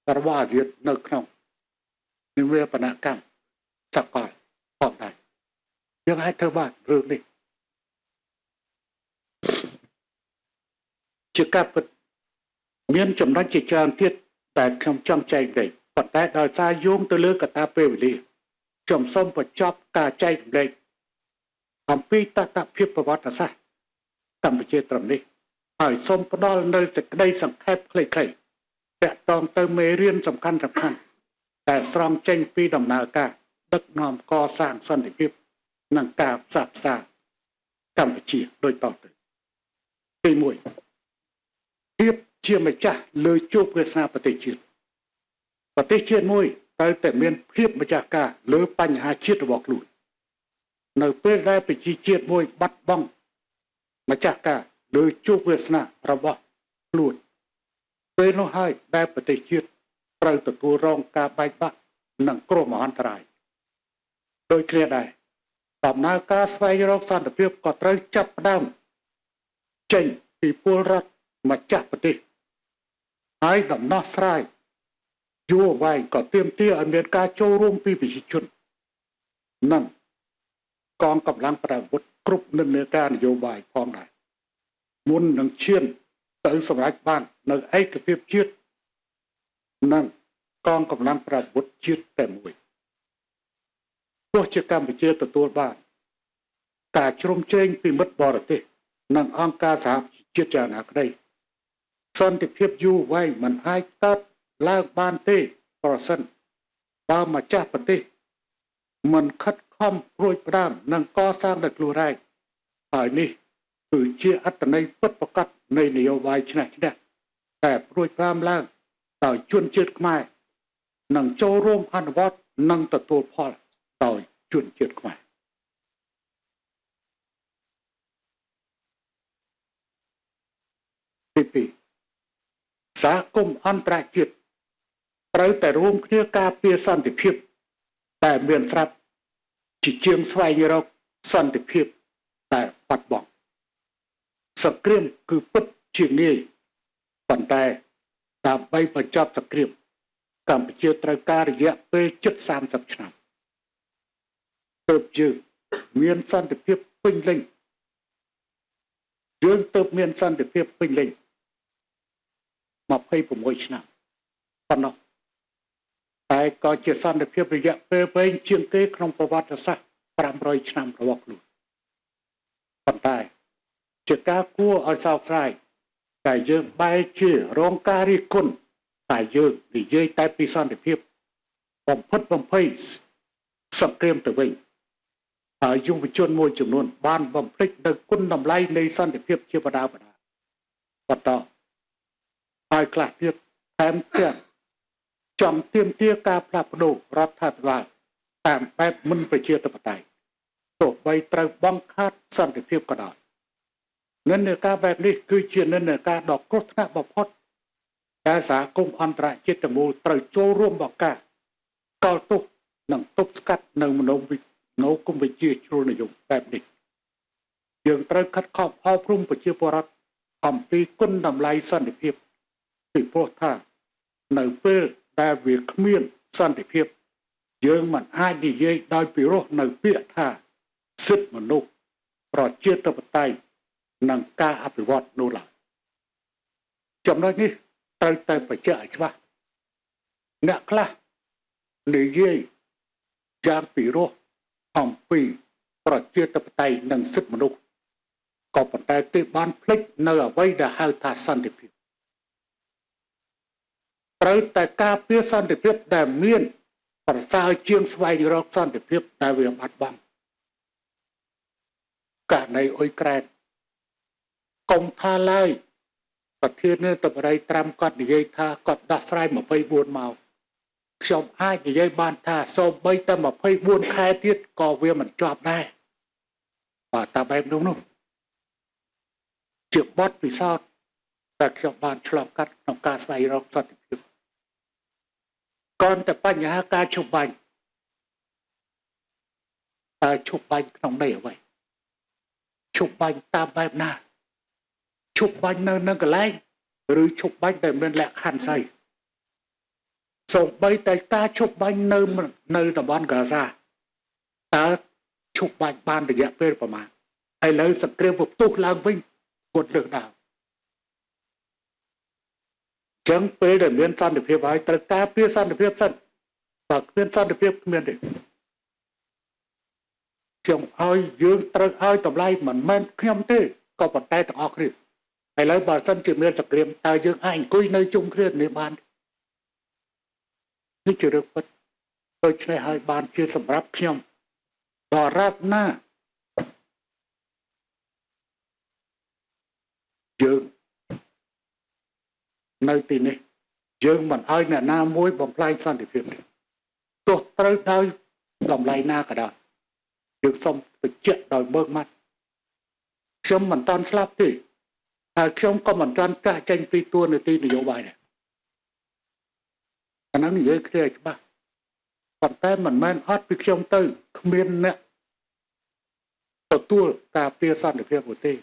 អាស៊ាននៅក្នុងនិវេបនកម្មសកលផងដែរយើងអាចធ្វើបានរឿងនេះជាការពិតមានចំណុចជាច្រើនទៀតតែខ្ញុំចង់ចែករំលែកប៉ុន្តែដោយសារយោងទៅលើកត្តាពេលវេលាខ្ញុំសូមបញ្ចប់ការចែករំលែកអំពីតថភាពប្រវត្តិសាស្ត្រកម្ពុជាត្រឹមនេះហើយសូមផ្ដល់នៅសេចក្តីសង្ខេបខ្លីៗទាក់ទងទៅមេរៀនសំខាន់ៗដែលស្រង់ចេញពីដំណើរការដឹកនាំកសាងសន្តិភាពនិងការផ្សះផ្សាកម្ពុជាដូចតទៅទី1ភាពជាម្ចាស់លើជោគវាសនាប្រទេសជាតិប្រទេសជាតិមួយត្រូវតែមានភាពម្ចាស់ការលើបញ្ហាជាតិរបស់ខ្លួននៅពេលដែលប្រជាជាតិមួយបាត់បង់ម្ចាស់ការលើជោគវាសនារបស់ខ្លួនពេលនោះហើយដែលប្រទេសជាតិត្រូវទទួលរងការបែកបាក់និងគ្រោះមហន្តរាយដូចគ្នាដែរដំណើរការស្វែងរកសន្តិភាពក៏ត្រូវចាប់ផ្ដើមចេញពីពលរដ្ឋម្ចាស់ប្រទេសហើយដំណោះស្រាយយូរអង្វែងក៏ទាមទារឲ្យមានការចូលរួមពីប្រជាជននិងកងកម្លាំងប្រដាប់អាវុធគ្រប់និន្នាការនយោបាយផងដែរមុននឹងឈានទៅសម្រេចបាននៅឯកភាពជាតិនិងកងកម្លាំងប្រដាប់អាវុធជាតិតែមួយទោះជាកម្ពុជាទទួលបានការជ្រោមជ្រែងពីមិត្តបរទេសនិងអង្គការសហប្រជាជាតិយ៉ាងណាក្តីសន្តិភាពយូរវែងមិនអាចកើតឡើងបានទេប្រសិនបើម្ចាស់ប្រទេសមិនខិតខំព្រួយផ្ដើមនិងកសាងដោយខ្លួនឯងហើយនេះគឺជាអត្ថន័យពិតប្រាកដនៃនយោបាយឈ្នះឈ្នះតែព្រួយផ្ដើមឡើងដោយជនជាតិខ្មែរនិងចូលរួមអនុវត្តនិងទទួលផលដោយជនជាតិខ្មែរទី2សហគមន៍អន្តរជាតិត្រូវតែរួមគ្នាការពារសន្តិភាពតែមានស្រាប់ជាជាងស្វែងរកសន្តិភាពតែបាត់បង់សង្គ្រាមគឺពិតជាងាយប៉ុន្តែដើម្បីបញ្ចប់សង្គ្រាមកម្ពុជាត្រូវការរយៈពេលជិត30ឆ្នាំទើបយើងមានសន្តិភាពពេញលេញយើងទើបមានសន្តិភាពពេញលេញ26ឆ្នាំប៉ុណ្ណោះតែក៏ជាសន្តិភាពរយៈពេលវែងជាងគេក្នុងប្រវត្តិសាស្ត្រ500ឆ្នាំរបស់ខ្លួនប៉ុន្តែជាការគួរឲ្យសោកស្ដាយតែយើងបែរជារងការរិះគន់តែយើងនិយាយតែពីសន្តិភាពបំផិតបំភ័យសង្គ្រាមទៅវិញហើយយុវជនមួយចំនួនបានបំភ្លេចនៅគុណតម្លៃនៃសន្តិភាពជាបដាបដាបន្តហើយខ្លះទៀតថែមទាំងចង់ទាមទារការផ្លាស់ប្ដូររដ្ឋាភិបាលតាមបែបមិនប្រជាធិបតេយ្យទោះបីត្រូវបង្ខាតសន្តិភាពក៏ដោយនិន្នាការបែបនេះគឺជានិន្នាការដ៏គ្រោះថ្នាក់បំផុតដែលសហគមន៍អន្តរជាតិទាំងមូលត្រូវចូលរួមបង្ការកោតទោសនិងទប់ស្កាត់នៅមនោគមវិជ្ជាជ្រុលនិយមបែបនេះយើងត្រូវខិតខំអប់រំប្រជាពលរដ្ឋ អំពីគុណតម្លៃសន្តិភាពពីព្រោះថានៅពេលដែលវាគ្មានសន្តិភាពយើងមិនអាចនិយាយដោយពិរោះនៅពាក្យថាសិទ្ធិមនុស្សប្រជាធិបតេយ្យនិងការអភិវឌ្ឍនោះឡើយចំណុចនេះត្រូវតែបញ្ជាក់ឲ្យច្បាស់អ្នកខ្លះនិយាយយ៉ាងពិរោះអំពីប្រជាធិបតេយ្យនិងសិទ្ធិមនុស្សក៏ប៉ុន្តែគេបានភ្លេចនៅអ្វីដែលហៅថាសន្តិភាពត្រូវតែការពារសន្តិភាពដែលមានប្រសើរជាងស្វែងរកសន្តិភាពដែលវាបាត់បង់ករណីអ៊ុយក្រែនកុំថាឡើយប្រធានាធិបតីត្រាំគាត់និយាយថាគាត់ដោះស្រាយ24ម៉ោងខ្ញុំអាចនិយាយបានថាសូម្បីតែ24ខែទៀតក៏វាមិនជាប់ដែរបាទតាមបែបនោះជាបទពិសោធន៍តែខ្ញុំបានឆ្លងកាត់ក្នុងការស្វែងរកសន្តិភាពគ្រាន់តែបញ្ហាការឈប់បាញ់តើឈប់បាញ់ក្នុងន័យអ្វីឈប់បាញ់តាមបែបណាឈប់បាញ់នៅនឹងកន្លែងឬឈប់បាញ់ដែលមានលក្ខខណ្ឌស្អីសូម្បីតែការឈប់បាញ់នៅតំបន់ហ្គាសាតើឈប់បាញ់បានរយៈពេលប្រមាណឥឡូវសង្គ្រាមផ្ទុះឡើងវិញគាត់លើកដើមចឹងពេលដែលមានសន្តិភាពហើយត្រូវការពារសន្តិភាពសិនបើគ្មានសន្តិភាពគ្មានទេខ្ញុំឲ្យយើងត្រូវឲ្យតម្លៃមិនមែនខ្ញុំទេក៏ប៉ុន្តែទាំងអស់គ្នាឥឡូវបើសិនជាមានសង្គ្រាមតើយើងអាចអង្គុយនៅជុំគ្នានេះបាននេះជារឿងពិតដូច្នេះហើយបានជាសម្រាប់ខ្ញុំដល់រាប់ណាយើងនៅទីនេះយើងមិនឲ្យអ្នកណាមួយបំផ្លាញសន្តិភាពនេះទោះត្រូវដោយតម្លៃណាក៏ដោយយើងសូមបញ្ជាក់ដោយមើងម៉ាត់ខ្ញុំមិនតាន់ស្លាប់ទេហើយខ្ញុំក៏មិនតាន់ចាស់ចេញពីតួនាទីនយោបាយដែរអាហ្នឹងនិយាយគ្នាឲ្យច្បាស់ប៉ុន្តែមិនមែនអត់ពីខ្ញុំទៅគ្មានអ្នកទទួលការពារសន្តិភាពនោះទេ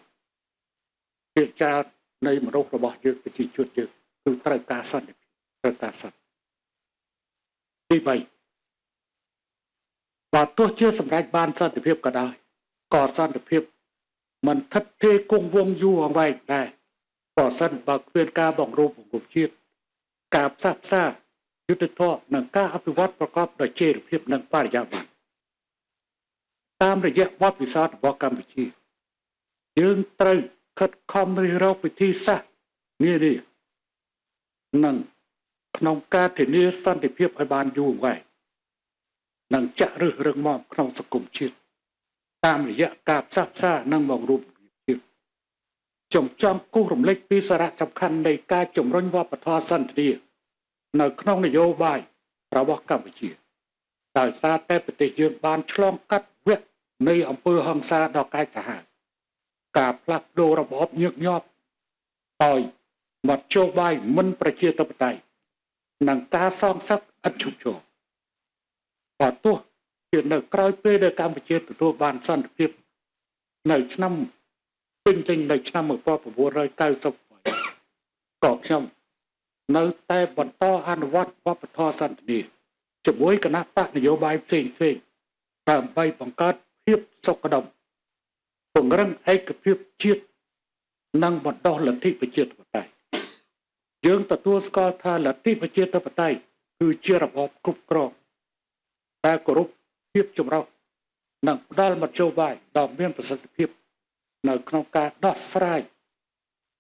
ភាគច្រើននៃមនុស្សរបស់យើងប្រជាជនយើងគឺត្រូវការសន្តិភាពត្រូវការសន្តិទី3បើទោះជាសម្រេចបានសន្តិភាពក៏ដោយក៏សន្តិភាពមិនថិតថេរគង់វង្សយូរអង្វែងដែរប្រសិនបើគ្មានការបង្រួបបង្រួមជាតិការផ្សះផ្សាយុត្តិធម៌និងការអភិវឌ្ឍប្រកបដោយចីរភាពនិងបរិយាបន្នតាមរយៈបទពិសោធន៍របស់កម្ពុជាយើងត្រូវខិតខំរិះរកវិធីសាស្ត្រនានានិងក្នុងការធានាសន្តិភាពឲ្យបានយូរអង្វែងនិងចាក់ឫសរឹងមាំក្នុងសង្គមជាតិតាមរយៈការផ្សះផ្សានិងបង្រួបបង្រួមជាតិខ្ញុំចង់គូសរំលេចពីសារៈសំខាន់នៃការជំរុញវប្បធម៌សន្តិភាពនៅក្នុងនយោបាយរបស់កម្ពុជាដោយសារតែប្រទេសយើងបានឆ្លងកាត់វគ្គនៃអំពើហិង្សាដ៏កាចសាហាវការផ្លាស់ប្ដូររបបញឹកញាប់ដោយមធ្យោបាយមិនប្រជាធិបតេយ្យនិងការសងសឹកឥតឈប់ឈរបើទោះជានៅក្រោយពេលដែលកម្ពុជាទទួលបានសន្តិភាពនៅឆ្នាំពេញលេញនៅឆ្នាំ1998ក៏ខ្ញុំនៅតែបន្តអនុវត្តវប្បធម៌សន្តិភាពជាមួយគណៈបកនយោបាយផ្សេងៗដើម្បីបង្កើតភាពសុខដុមពង្រឹងឯកភាពជាតិនិងបណ្ដុះលទ្ធិប្រជាធិបតេយ្យយើងទទួលស្គាល់ថាលទ្ធិប្រជាធិបតេយ្យគឺជារបបគ្រប់គ្រងតែគោរពភាពចម្រុះនិងផ្ដល់មធ្យោបាយដ៏មានប្រសិទ្ធភាពនៅក្នុងការដោះស្រាយ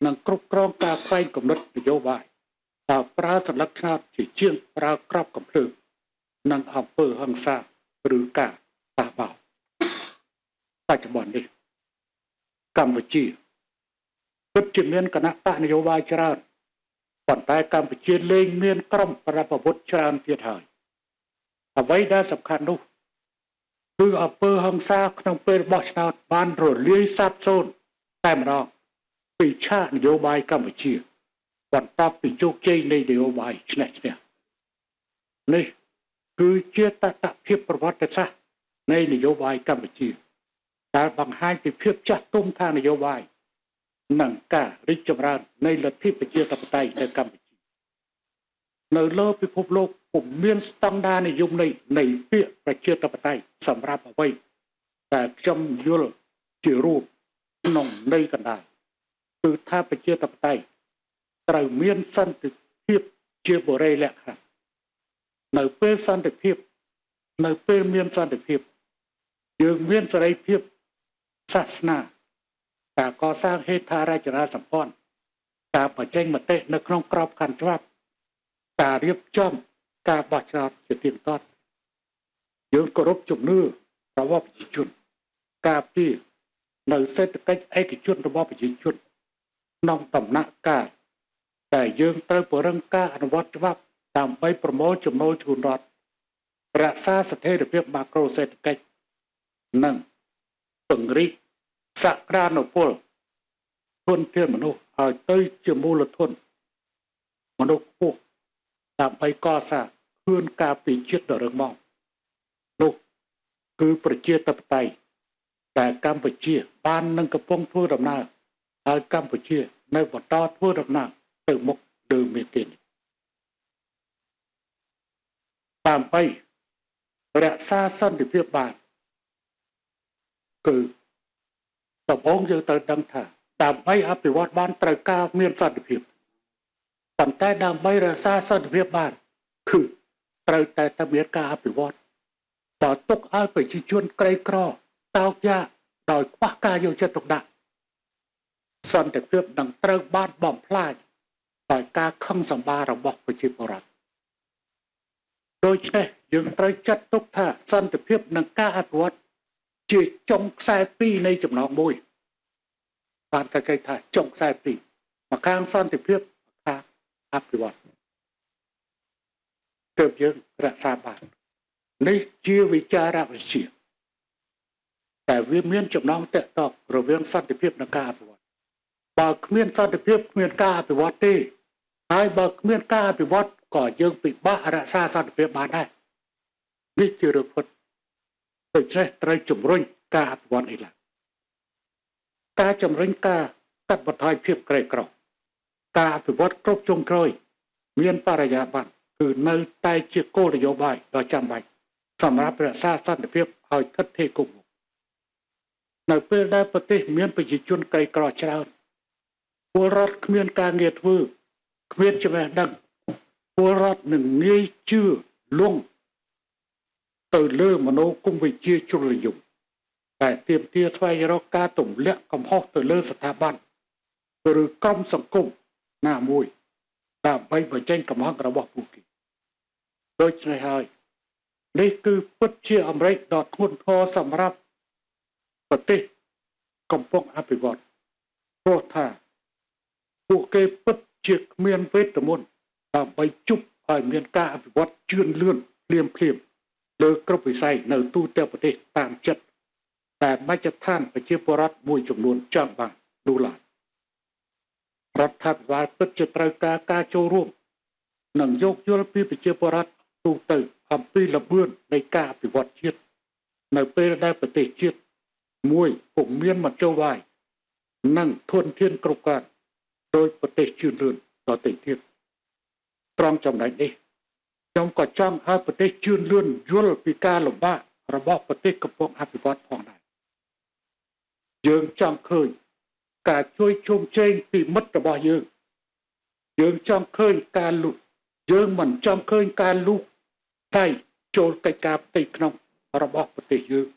និងគ្រប់គ្រងការខ្វែងគំនិតនយោបាយតើប្រើសន្លឹកឆ្នោតជាជាងប្រើក្របកំភ្លើងនិងអំពើហិង្សាឬការបះបោរបច្ចុប្បន្ននេះកម្ពុជាពិតជាមានគណៈបកនយោបាយច្រើនប៉ុន្តែកម្ពុជាលែងមានក្រុមប្រដាប់អាវុធច្រើនទៀតហើយអ្វីដែលសំខាន់នោះគឺអំពើហិង្សាក្នុងពេលបោះឆ្នោតបានរលាយសាបសូន្យតែម្ដងពីឆាកនយោបាយកម្ពុជាបន្ទាប់ពីជោគជ័យនៃនយោបាយឈ្នះឈ្នះនេះគឺជាតថភាពប្រវត្តិសាស្ត្រនៃនយោបាយកម្ពុជាដែលបង្ហាញពីភាពចាស់ទុំខាងនយោបាយ និងការរីកចម្រើននៃលទ្ធិប្រជាធិបតេយ្យនៅកម្ពុជានៅលើពិភពលោកពុំមានស្តង់ដារនិយមន័យនៃពាក្យប្រជាធិបតេយ្យសម្រាប់អ្វីតែខ្ញុំយល់ជារួមក្នុងន័យកណ្ដាលគឺថាប្រជាធិបតេយ្យត្រូវមានសន្តិភាពជាបុរេលក្ខណៈនៅពេលសន្តិភាពនៅពេលមានសន្តិភាពយើងមានសេរីភាពសាសនាការកសាងហេដ្ឋារចនាសម្ព័ន្ធការបញ្ចេញមតិនៅក្នុងក្របខ័ណ្ឌច្បាប់ការរៀបចំការបោះឆ្នោតជាទៀងទាត់យើងគោរពជំនឿរបស់ប្រជាជនការពារនៅសេដ្ឋកិច្ចឯកជនរបស់ប្រជាជនក្នុងដំណាក់កាលតែយើងត្រូវពង្រឹងការអនុវត្តច្បាប់ដើម្បីប្រមូលចំណូលជូនរដ្ឋរក្សាស្ថិរភាពម៉ាក្រូសេដ្ឋកិច្ចនិងពង្រីកសក្តានុពលធនធានមនុស្សឲ្យទៅជាមូលធនមនុស្សខ្ពស់ដើម្បីកសាងខឿនការពារជាតិដ៏រឹងមាំនោះគឺប្រជាធិបតេយ្យតែកម្ពុជាបាននឹងកំពុងធ្វើដំណើរហើយកម្ពុជានៅបន្តធ្វើដំណើរទៅមុខលើមេគីនេះដើម្បីរក្សាសន្តិភាពបានគឺដំបូងយើងត្រូវដឹងថាដើម្បីអភិវឌ្ឍបានត្រូវការមានសន្តិភាពប៉ុន្តែដើម្បីរក្សាសន្តិភាពបានគឺត្រូវតែមានការអភិវឌ្ឍបើទុកឲ្យប្រជាជនក្រីក្រតោកយ៉ាកដោយខ្វះការយកចិត្តទុកដាក់សន្តិភាពនឹងត្រូវបានបំផ្លាញដោយការខឹងសម្បាររបស់ប្រជាពលរដ្ឋដូច្នេះយើងត្រូវចាត់ទុកថាសន្តិភាពនិងការអភិវឌ្ឍជាចុងខ្សែពីរនៃចំណងមួយបានតែគេថាចុងខ្សែពីរម្ខាងសន្តិភាពម្ខាងអភិវឌ្ឍទើបយើងរក្សាបាននេះជាវិចារវិទ្យាតែវាមានចំណងតាក់ទងរវាងសន្តិភាពនិងការអភិវឌ្ឍបើគ្មានសន្តិភាពគ្មានការអភិវឌ្ឍទេហើយបើគ្មានការអភិវឌ្ឍក៏យើងពិបាករក្សាសន្តិភាពបានដែរនេះជារឿងពិតដូច្នេះត្រូវជំរុញការអភិវឌ្ឍនេះឡើងការជំរុញការកាត់បន្ថយភាពក្រីក្រការអភិវឌ្ឍគ្រប់ជ្រុងជ្រោយមានបរិយាបន្នគឺនៅតែជាគោលនយោបាយដ៏ចាំបាច់សម្រាប់រក្សាសន្តិភាពឲ្យស្ថិតស្ថេរគង់វង្សនៅពេលដែលប្រទេសមានប្រជាជនក្រីក្រច្រើនពលរដ្ឋគ្មានការងារធ្វើគ្មានចំណេះដឹងពលរដ្ឋនឹងងាយជឿលងទៅលើមនោគមវិជ្ជាជ្រុលនិយមតែទាមទារស្វែងរកការទម្លាក់កំហុសទៅលើស្ថាប័នឬក្រុមសង្គមណាមួយដើម្បីបញ្ចេញកំហឹងរបស់ពួកគេដូច្នេះហើយនេះគឺពិតជាអមេរិកដ៏ធ្ងន់ធ្ងរសម្រាប់ប្រទេសកំពុងអភិវឌ្ឍព្រោះថាពួកគេពិតជាគ្មានវេទមន្តដើម្បីជប់ឲ្យមានការអភិវឌ្ឍជឿនលឿនភ្លាមភ្លាមលើគ្រប់វិស័យនៅទូទាំងប្រទេសតាមចិត្តតែមជ្ឈដ្ឋានប្រជាពលរដ្ឋមួយចំនួនចង់បាននោះឡើយរដ្ឋាភិបាលពិតជាត្រូវការការចូលរួមនិងយោគយល់ពីប្រជាពលរដ្ឋទូទៅអំពីល្បឿននៃការអភិវឌ្ឍជាតិនៅពេលដែលប្រទេសជាតិមួយពុំមានមធ្យោបាយនិងធនធានគ្រប់គ្រាន់ដោយប្រទេសជឿនលឿនដទៃទៀតត្រង់ចំណុចនេះខ្ញុំក៏ចង់ឲ្យប្រទេសជឿនលឿនយល់ពីការលំបាករបស់ប្រទេសកំពុងអភិវឌ្ឍផងដែរយើងចង់ឃើញការជួយជុំជែងពីមិត្តរបស់យើងយើងចង់ឃើញការលូកយើងមិនចង់ឃើញការលូកដៃចូលកិច្ចការផ្ទៃក្នុងរបស់ប្រទេសយើង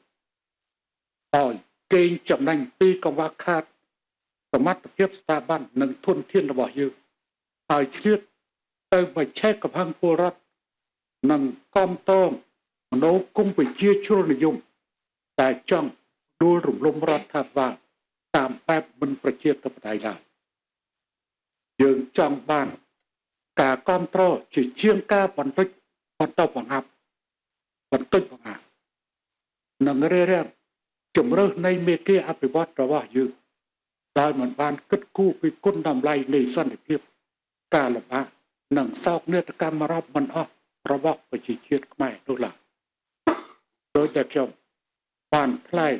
ដោយកេងចំណេញពីកង្វះខាតសមត្ថភាពស្ថាប័ននិងធនធានរបស់យើងហើយឆ្លៀតទៅបញ្ឆេះកំហឹងពលរដ្ឋនិងកំតងមនោគមវិជ្ជាជ្រុលនិយមតែចង់ដួលរំលំរដ្ឋាភិបាលតាមបែបមិនប្រជាធិបតេយ្យឡើយយើងចង់បានការគ្រប់គ្រងជាជាងការបន្តិចបន្តបង្អាប់បន្តិចបង្អាប់និងរារាំងជំរើសនៃមេគាអភិវឌ្ឍរបស់យើងដោយមិនបានគិតគូរពីគុណតម្លៃនៃសន្តិភាពការលំបាកនិងសោកនាដកម្មរាប់មិនអស់របស់ប្រជាជាតិខ្មែរនោះឡើយដោយតែខ្ញុំបានថ្លែង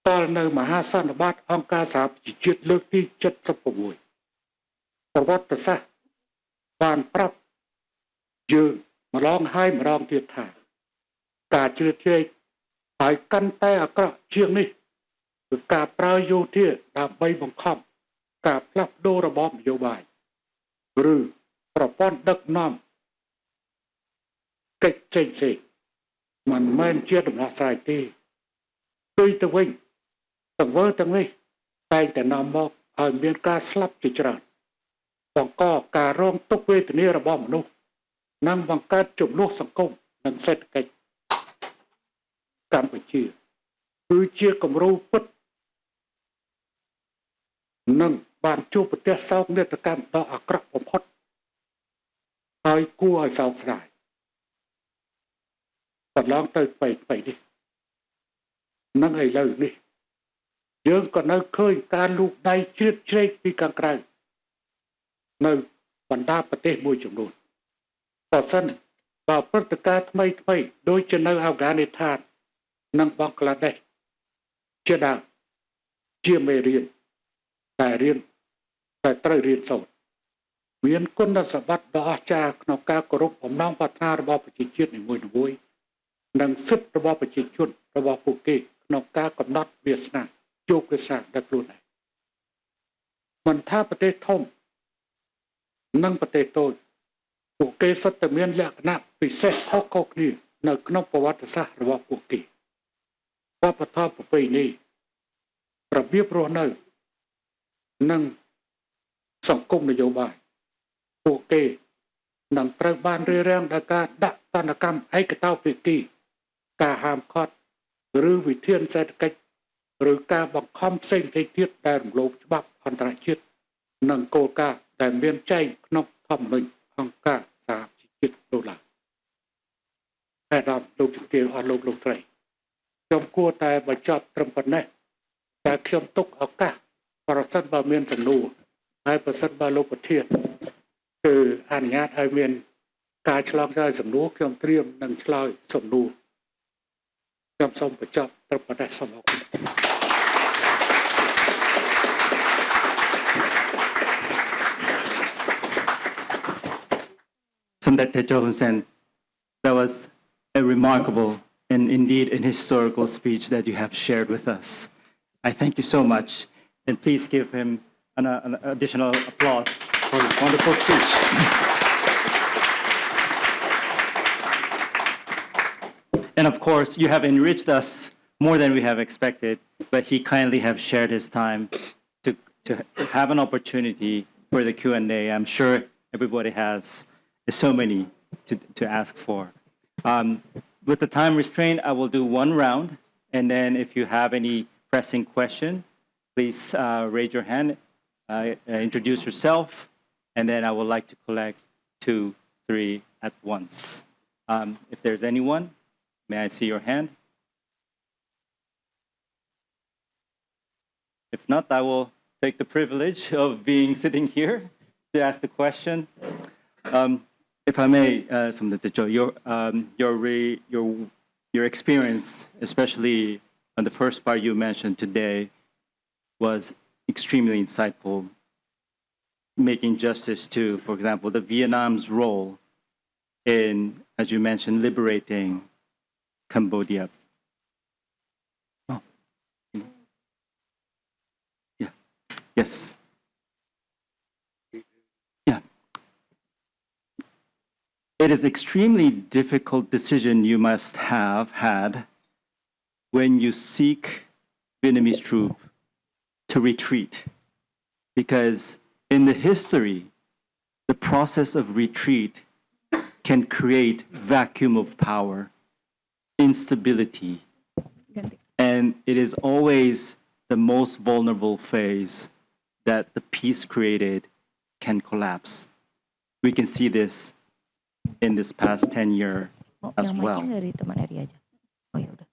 តលនៅមហាសន្និបាតអង្គការសហប្រជាជាតិលើកទី76ប្រវត្តិសាស្ត្របានប្រាប់យើងម្ដងហើយម្ដងទៀតថាការជ្រៀតជ្រែកហើយកាន់តែអាក្រក់ជាងនេះគឺការប្រើយោធាដើម្បីបង្ខំការផ្លាស់ប្ដូររបបនយោបាយឬប្រព័ន្ធដឹកនាំកិច្ចផ្សេងផ្សេងមិនមែនជាដំណោះស្រាយទេផ្ទុយទៅវិញទង្វើទាំងនេះតែងតែនាំមកឲ្យមានការស្លាប់ជាច្រើនបង្កការរងទុក្ខវេទនារបស់មនុស្សនិងបង្កើតជម្លោះសង្គមនិងសេដ្ឋកិច្ចកម្ពុជាគឺជាគំរូពិតនិងបានជួបប្រទះសោកនាដកម្មដ៏អាក្រក់បំផុតហើយគួរឲ្យសោកស្ដាយកន្លងទៅថ្មីថ្មីនេះនិងឥឡូវនេះយើងក៏នៅឃើញការលូកដៃជ្រៀតជ្រែកពីខាងក្រៅនៅបណ្ដាប្រទេសមួយចំនួនបើសិនបើព្រឹត្តិការណ៍ថ្មីថ្មីដូចជានៅអាហ្វហ្គានីស្ថាននិងបង់ក្លាដេសជាដើមជាមេរៀនតែរៀនតែត្រូវរៀនសូត្រមានគុណសម្បត្តិដ៏អស្ចារ្យក្នុងការគោរពបំណងប្រាថ្នារបស់ប្រជាជាតិនីមួយៗនិងសិទ្ធិរបស់ប្រជាជនរបស់ពួកគេក្នុងការកំណត់វាសនាជោគវាសនាដល់ខ្លួនឯងមិនថាប្រទេសធំនិងប្រទេសតូចពួកគេសុទ្ធតែមានលក្ខណៈពិសេសខុសៗគ្នានៅក្នុងប្រវត្តិសាស្ត្ររបស់ពួកគេវប្បធម៌ប្រពៃណីរបៀបរស់នៅនិងសង្គមនយោបាយពួកគេនឹងត្រូវបានរារាំងដោយការដាក់ទណ្ឌកម្មឯកតោភាគីការហាមឃាត់ឬវិធានសេដ្ឋកិច្ចឬការបង្ខំផ្សេងៗទៀតដែលរំលោភច្បាប់អន្តរជាតិនិងគោលការណ៍ដែលមានចែងក្នុងធម្មនុញ្ញអង្គការសហប្រជាជាតិនោះឡើយតែដល់លោកជំទាវអស់លោកលោកស្រីខ្ញុំគួរតែបញ្ចប់ត្រឹមប៉ុណ្ណេះតែខ្ញុំទុកឱកាសប្រសិនបើមានសំណួរហើយប្រសិនបើលោកប្រធានគឺអនុញ្ញាតឲ្យមានការឆ្លងឆ្លើយសំណួរខ្ញុំត្រៀមនឹងឆ្លើយសំណួរខ្ញុំសូមបញ្ចប់ត្រឹមប៉ុណ្ណេះសូមអរគុណ Samdech Techo Hun Sen, that was a remarkable and indeed an historical speech that you have shared with us. I thank you so much, and please give him an additional applause for his wonderful speech. And of course, you have enriched us more than we have expected, but he kindly have shared his time to have an opportunity for the Q&A. I'm sure everybody has so many to ask for. With the time restraint, I will do one round, and then if you have any pressing question, please raise your hand, introduce yourself, and then I would like to collect 2, 3 at once. If there's anyone, may I see your hand? If not, I will take the privilege of being sitting here to ask the question. If I may, Samdech Techo, your experience, especially on the first part you mentioned today, was extremely insightful, making justice to, for example, the Vietnam's role in, as you mentioned, liberating Cambodia. Oh. Yeah. Yes. Yeah. It is extremely difficult decision you must have had when you seek Vietnamese troop to retreat, because in the history, the process of retreat can create vacuum of power, instability, Ganti. and it is always the most vulnerable phase that the peace created can collapse. We can see this in this past 10 year Mau as yang well. mic-nya dari teman Eri aja. Oh ya udah.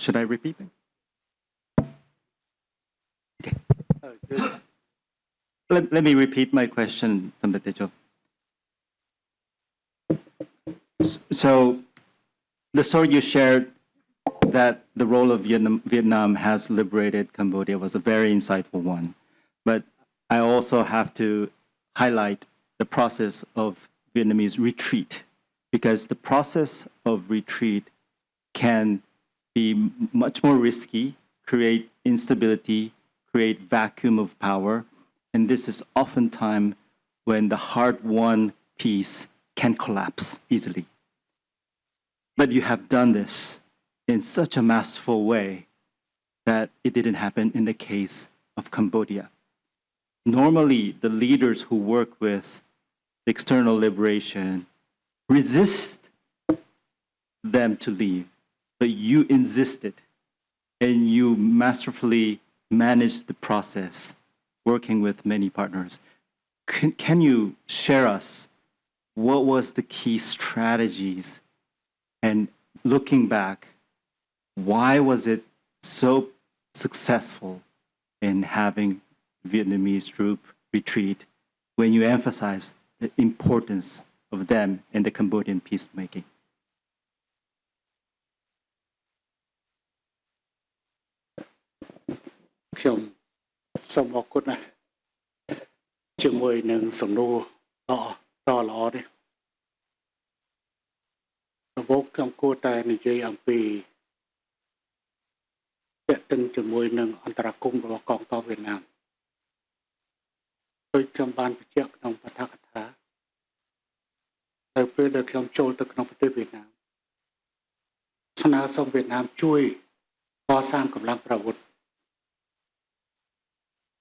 Should I repeat it? អឺយើង Let me repeat my question, សម្ដេចតេជោ. So, the story you shared that the role of Vietnam has liberated Cambodia was a very insightful one. But I also have to highlight the process of Vietnamese retreat, because the process of retreat can be much more risky, create instability, create vacuum of power, and this is oftentimes when the hard-won peace can collapse easily. But you have done this in such a masterful way that it didn't happen in the case of Cambodia. Normally, the leaders who work with external liberation resist them to leave, but you insisted and you masterfully managed the process, working with many partners. Can you share us what was the key strategies, and looking back, why was it so successful in having Vietnamese troop retreat when you emphasize the importance of them in the Cambodian peacemaking? ខ្ញុំសូមអរគុណណាស់ជាមួយនឹងសំណួរល្អដ៏ល្អនេះដំបូងខ្ញុំគួរតែនិយាយអំពីទាក់ទិនជាមួយនឹងអន្តរាគមន៍របស់កងទ័ពវៀតណាមដោយខ្ញុំបានបញ្ជាក់ក្នុងបាឋកថានៅពេលដែលខ្ញុំចូលទៅក្នុងប្រទេសវៀតណាមស្នើសុំវៀតណាមជួយកសាងកម្លាំងប្រវត្តិ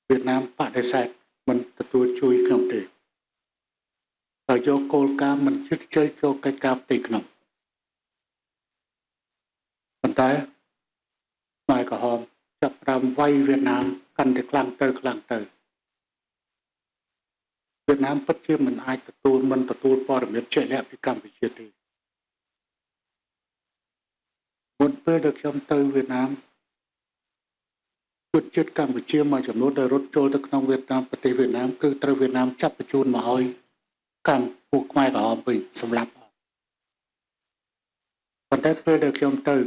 វៀតណាមបដិសេធមិនទទួលជួយខ្ញុំទេដោយយកគោលការណ៍មិនជិតជ័យចូលកិច្ចការផ្ទៃក្នុងប៉ុន្តែខ្មែរក្រហមចាប់ផ្ដើមវាយវៀតណាមកាន់តែខ្លាំងទៅខ្លាំងទៅវៀតណាមពិតជាមិនអាចទទួលមិនទទួលព័ត៌មានជាក់លាក់ពីកម្ពុជាទេមុនពេលដែលខ្ញុំទៅវៀតណាមជនជាតិកម្ពុជាមួយចំនួនដែលរត់ចូលទៅក្នុងវៀតណាមប្រទេសវៀតណាមគឺត្រូវវៀតណាមចាប់បញ្ជូនមកឲ្យកម្ពុជាខ្មែរក្រហមវិញសម្លាប់ប៉ុន្តែពេលដែលខ្ញុំទៅ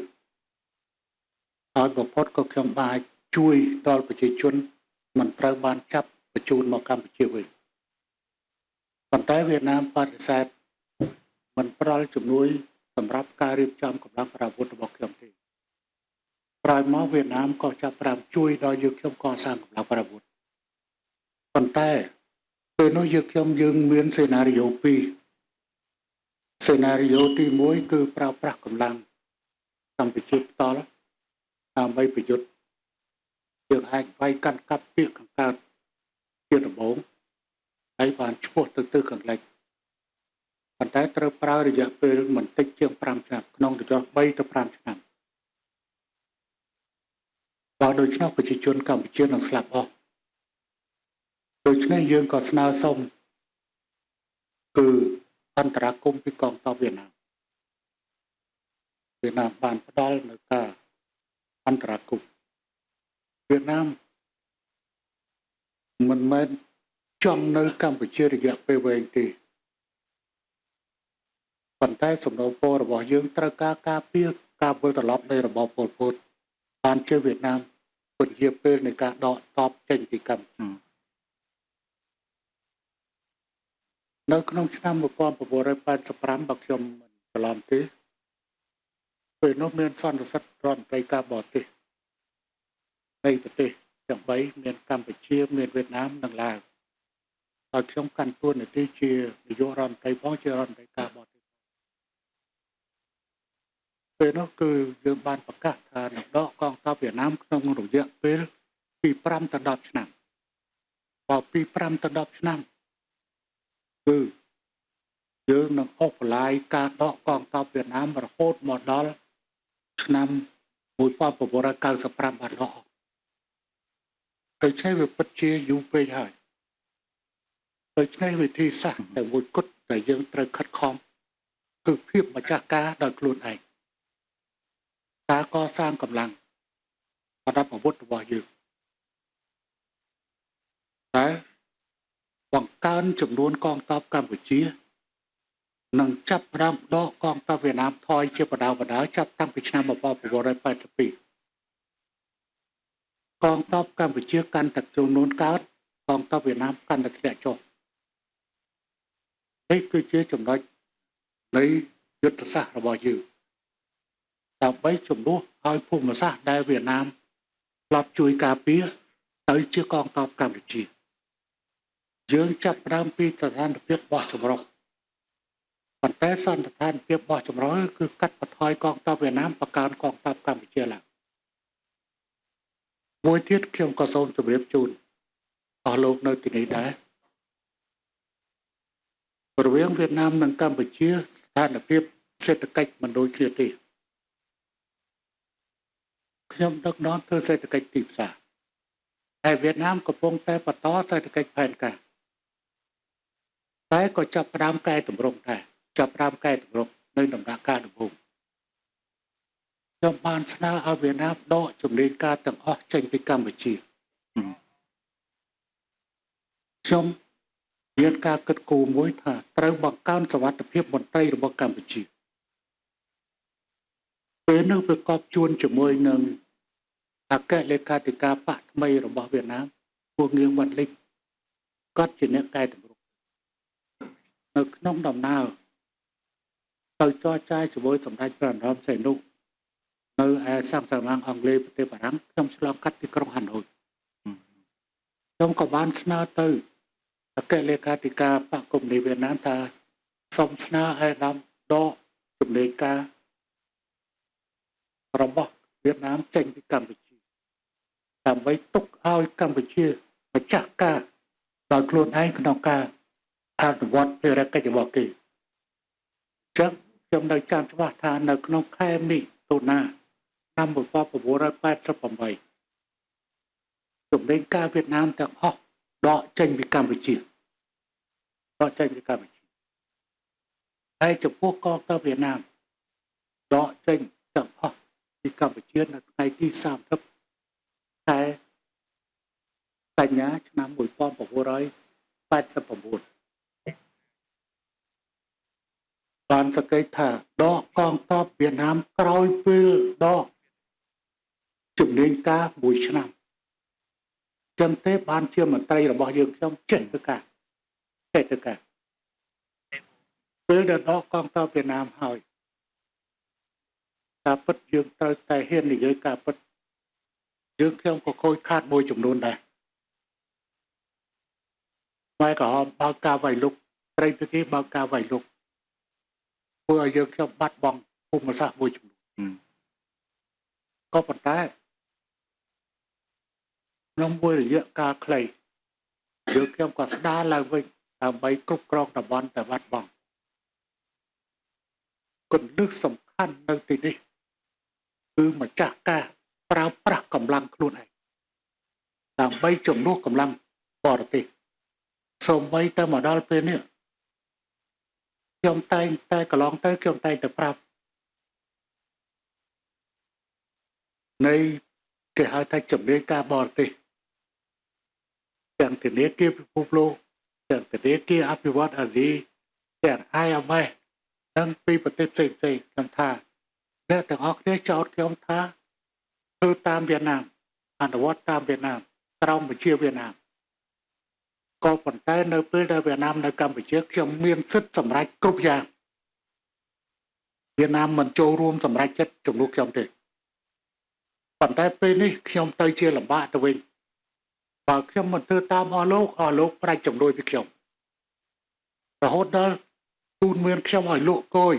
ហើយបំផុតក៏ខ្ញុំបានជួយដល់ប្រជាជនមិនត្រូវបានចាប់បញ្ជូនមកកម្ពុជាវិញប៉ុន្តែវៀតណាមបដិសេធមិនផ្ដល់ជំនួយសម្រាប់ការរៀបចំកម្លាំងប្រដាប់អាវុធរបស់ខ្ញុំទេក្រោយមកវៀតណាមក៏ចាប់ផ្ដើមជួយដល់យើងខ្ញុំកសាងកម្លាំងប្រដាប់អាវុធប៉ុន្តែពេលនោះយើងខ្ញុំយើងមានសេណារីយ៉ូពីរសេណារីយ៉ូទី1គឺប្រើប្រាស់កម្លាំងកម្ពុជាផ្ទាល់ដើម្បីប្រយុទ្ធយើងអាចវាយកាន់កាប់ពាក្យខាងកើតជាដំបូងហើយបានឈ្មោះទៅទិសខាងលិចប៉ុន្តែត្រូវប្រើរយៈពេលមិនតិចជាង5ឆ្នាំក្នុងរយៈ3ទៅ5ឆ្នាំបើដូច្នោះប្រជាជនកម្ពុជានឹងស្លាប់អស់ដូច្នេះយើងក៏ស្នើសុំគឺអន្តរាគមន៍ពីកងទ័ពវៀតណាមវៀតណាមបានផ្ដល់នៅការអន្តរាគមន៍វៀតណាមមិនមែនចង់នៅកម្ពុជារយៈពេលវែងទេប៉ុន្តែសំណូមពររបស់យើងត្រូវការការពារការវិលត្រឡប់នៃរបបប៉ុលពតបានជាវៀតណាមពន្យាពេលនៃការដកទ័ពចេញពីកម្ពុជា នៅក្នុងឆ្នាំ1985បើខ្ញុំមិនច្រឡំទេពេលនោះមានសន្និសីទរដ្ឋមន្ត្រីការបរទេសនៃប្រទេសទាំង3មានកម្ពុជាមានវៀតណាមនិងឡាវហើយខ្ញុំកាន់តួនាទីជានាយករដ្ឋមន្ត្រីផងជារដ្ឋមន្ត្រីការបរទេសពេលនោះគឺយើងបានប្រកាសថានឹងដកកងទ័ពវៀតណាមក្នុងរយៈពេលពី5ទៅ10ឆ្នាំបើពី5ទៅ10ឆ្នាំគឺយើងនឹងអូសបន្លាយការដកកងទ័ពវៀតណាមរហូតមកដល់ឆ្នាំ1995បានដកដូច្នេះវាពិតជាយូរពេកហើយដូច្នេះវិធីសាស្ត្រតែមួយគត់ដែលយើងត្រូវខិតខំគឺភាពម្ចាស់ការដោយខ្លួនឯង ការកសាងកម្លាំងប្រដាប់អាវុធរបស់យើងតែបង្កើនចំនួនកងទ័ពកម្ពុជានិងចាប់ផ្ដើមដកកងទ័ពវៀតណាមថយជាបណ្ដើរៗចាប់តាំងពីឆ្នាំ1982កងទ័ពកម្ពុជាកាន់តែចំនួនកើតកងទ័ពវៀតណាមកាន់តែធ្លាក់ចុះនេះគឺជាចំណុចនៃយុទ្ធសាស្ត្ររបស់យើងដើម្បីជំនួសឲ្យភូមិសាស្ត្រដែលវៀតណាមធ្លាប់ជួយការពារទៅជាកងទ័ពកម្ពុជាយើងចាប់ផ្ដើមពីស្ថានភាពបោះចម្រុះប៉ុន្តែសន្តិដ្ឋានភាពបោះចម្រុះគឺកាត់បន្ថយកងទ័ពវៀតណាមបង្កើនកងទ័ពកម្ពុជាឡើងមួយទៀតខ្ញុំក៏សូមជម្រាបជូនអស់លោកនៅទីនេះដែររវាងវៀតណាមនិងកម្ពុជាស្ថានភាពសេដ្ឋកិច្ចមិនដូចគ្នាទេខ្ញុំដឹកនាំធ្វើសេដ្ឋកិច្ចទីផ្សារហើយវៀតណាមកំពុងតែបន្តសេដ្ឋកិច្ចផែនការតែក៏ចាប់ផ្ដើមកែតម្រង់ដែរចាប់ផ្ដើមកែតម្រង់នៅដំណាក់កាលដំបូងខ្ញុំបានស្នើឲ្យវៀតណាមដកជំនាញការទាំងអស់ចេញពីកម្ពុជាខ្ញុំមានការគិតគូរមួយថាត្រូវបង្កើនសុវត្ថិភាពមន្ត្រីរបស់កម្ពុជាពេលនោះវាកប់ជួនជាមួយនឹងអគ្គលេខាធិការបកថ្មីរបស់វៀតណាមពួកងៀងវ៉ាន់លិចគាត់ជាអ្នកកែតម្រង់នៅក្នុងដំណើរទៅចរចាជាមួយសម្ដេចព្រះនរោត្តមសីហនុនៅឯសាំងសាឡាងអង់គ្លេសប្រទេសបារាំងខ្ញុំឆ្លងកាត់ទីក្រុងហាណូយខ្ញុំក៏បានស្នើទៅអគ្គលេខាធិការបកកុម្មុយនីសវៀតណាមថាសូមស្នើឲ្យដំដកជំនាញការរបស់វៀតណាមចេញពីកម្ពុជាដើម្បីទុកឲ្យកម្ពុជាម្ចាស់ការដោយខ្លួនឯងក្នុងការអនុវត្តភារកិច្ចរបស់គេអញ្ចឹងខ្ញុំនៅចាំច្បាស់ថានៅក្នុងខែមិថុនាឆ្នាំ1988ជំនាញការវៀតណាមទាំងអស់ដកចេញពីកម្ពុជាដកចេញពីកម្ពុជាហើយចំពោះកងទ័ពវៀតណាមដកចេញទាំងអស់ពីកម្ពុជានៅថ្ងៃទី30ខែកញ្ញាឆ្នាំ1989បានសង្កេតថាដកកងទ័ពវៀតណាមក្រោយពេលដកជំនាញការមួយឆ្នាំចឹងទេបានជាមន្ត្រីរបស់យើងខ្ញុំចេះធ្វើការចេះធ្វើការពេលដែលដកកងទ័ពវៀតណាមហើយការពិតយើងត្រូវតែហ៊ាននិយាយការពិតយើងខ្ញុំក៏ខូចខាតមួយចំនួនដែរខ្មែរក្រហមបើកការវាយលុកត្រីភាគីបើកការវាយលុកធ្វើឲ្យយើងខ្ញុំបាត់បង់ភូមិសាស្ត្រមួយចំនួនក៏ប៉ុន្តែក្នុងមួយរយៈកាលខ្លីយើងខ្ញុំក៏ស្ដារឡើងវិញដើម្បីគ្រប់គ្រងតំបន់ដែលបាត់បង់គន្លឹះសំខាន់នៅទីនេះគឺម្ចាស់ការប្រើប្រាស់កម្លាំងខ្លួនឯងដើម្បីជំនួសកម្លាំងបរទេសសូម្បីតែមកដល់ពេលនេះខ្ញុំតែងតែកន្លងទៅខ្ញុំតែងតែប្រាប់នៃគេហៅថាជំនាញការបរទេសទាំងធនាគារពិភពលោកទាំងធនាគារអភិវឌ្ឍអាស៊ីទាំង IMF និងពីប្រទេសផ្សេងៗខ្ញុំថាអ្នកទាំងអស់គ្នាចោទខ្ញុំថាធ្វើតាមវៀតណាមអនុវត្តតាមវៀតណាមក្រោមបញ្ជាវៀតណាមក៏ប៉ុន្តែនៅពេលដែលវៀតណាមនៅកម្ពុជាខ្ញុំមានសិទ្ធិសម្រេចគ្រប់យ៉ាងវៀតណាមមិនចូលរួមសម្រេចចិត្តជំនួសខ្ញុំទេប៉ុន្តែពេលនេះខ្ញុំទៅជាលំបាកទៅវិញបើខ្ញុំមិនធ្វើតាមអស់លោកអស់លោកផ្ដាច់ជំនួយពីខ្ញុំរហូតដល់ទូនមានខ្ញុំឲ្យលក់គយ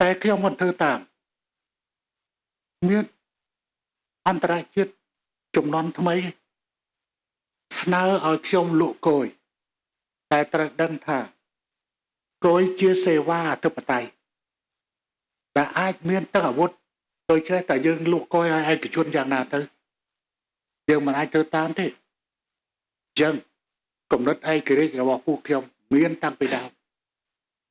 តែខ្ញុំមិនធ្វើតាមមានអន្តរជាតិចំនួនថ្មីស្នើឲ្យខ្ញុំលក់គយតែត្រូវដឹងថាគយជាសេវាអធិបតេយ្យដែលអាចមានទាំងអាវុធដូច្នេះតែយើងលក់គយឲ្យឯកជនយ៉ាងណាទៅយើងមិនអាចធ្វើតាមទេអញ្ចឹងគំនិតឯករាជ្យរបស់ពួកខ្ញុំមានតាំងពីដើម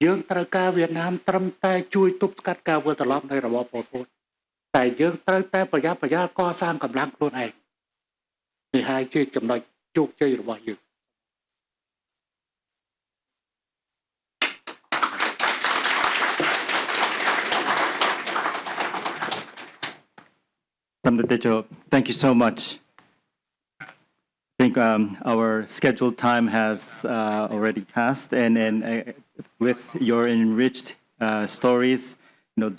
យើងត្រូវការវៀតណាមត្រឹមតែជួយទប់ស្កាត់ការវិលត្រឡប់នៃរបបប៉ុលពត តែយើងត្រូវតែប្រយ័ត្នប្រយែងកសាងកម្លាំងខ្លួនឯងនេះហើយជាចំណុចជោគជ័យរបស់យើង Samdech Techo, thank you so much. I think our scheduled time has already passed, and with your enriched stories,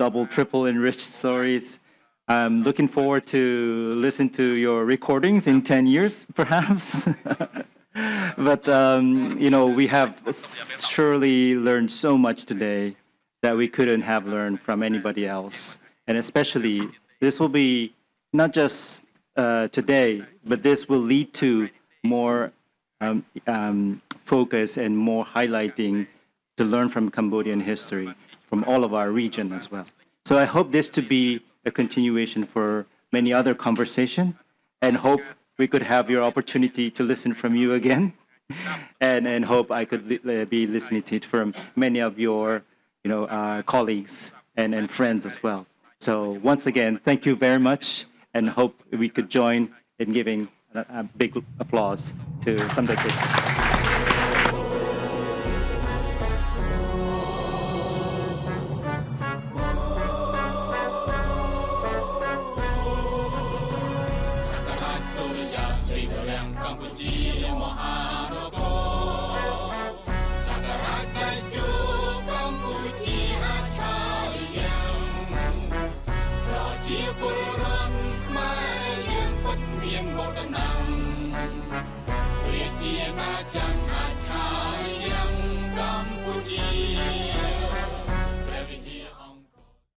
double, triple enriched stories, I'm looking forward to listen to your recordings in 10 years, perhaps. But we have surely learned so much today that we couldn't have learned from anybody else. And especially, this will be not just today, but this will lead to more focus and more highlighting to learn from Cambodian history from all of our region as well. So I hope this to be a continuation for many other conversation, and hope we could have your opportunity to listen from you again, and hope I could be listening to it from many of your colleagues and friends as well. So once again, thank you very much, and hope we could join in giving a big applause to Samdech Techo. ជាពលរដ្ឋខ្មែរយើងពិតមានមោទនៈរាជាណាចក្រ។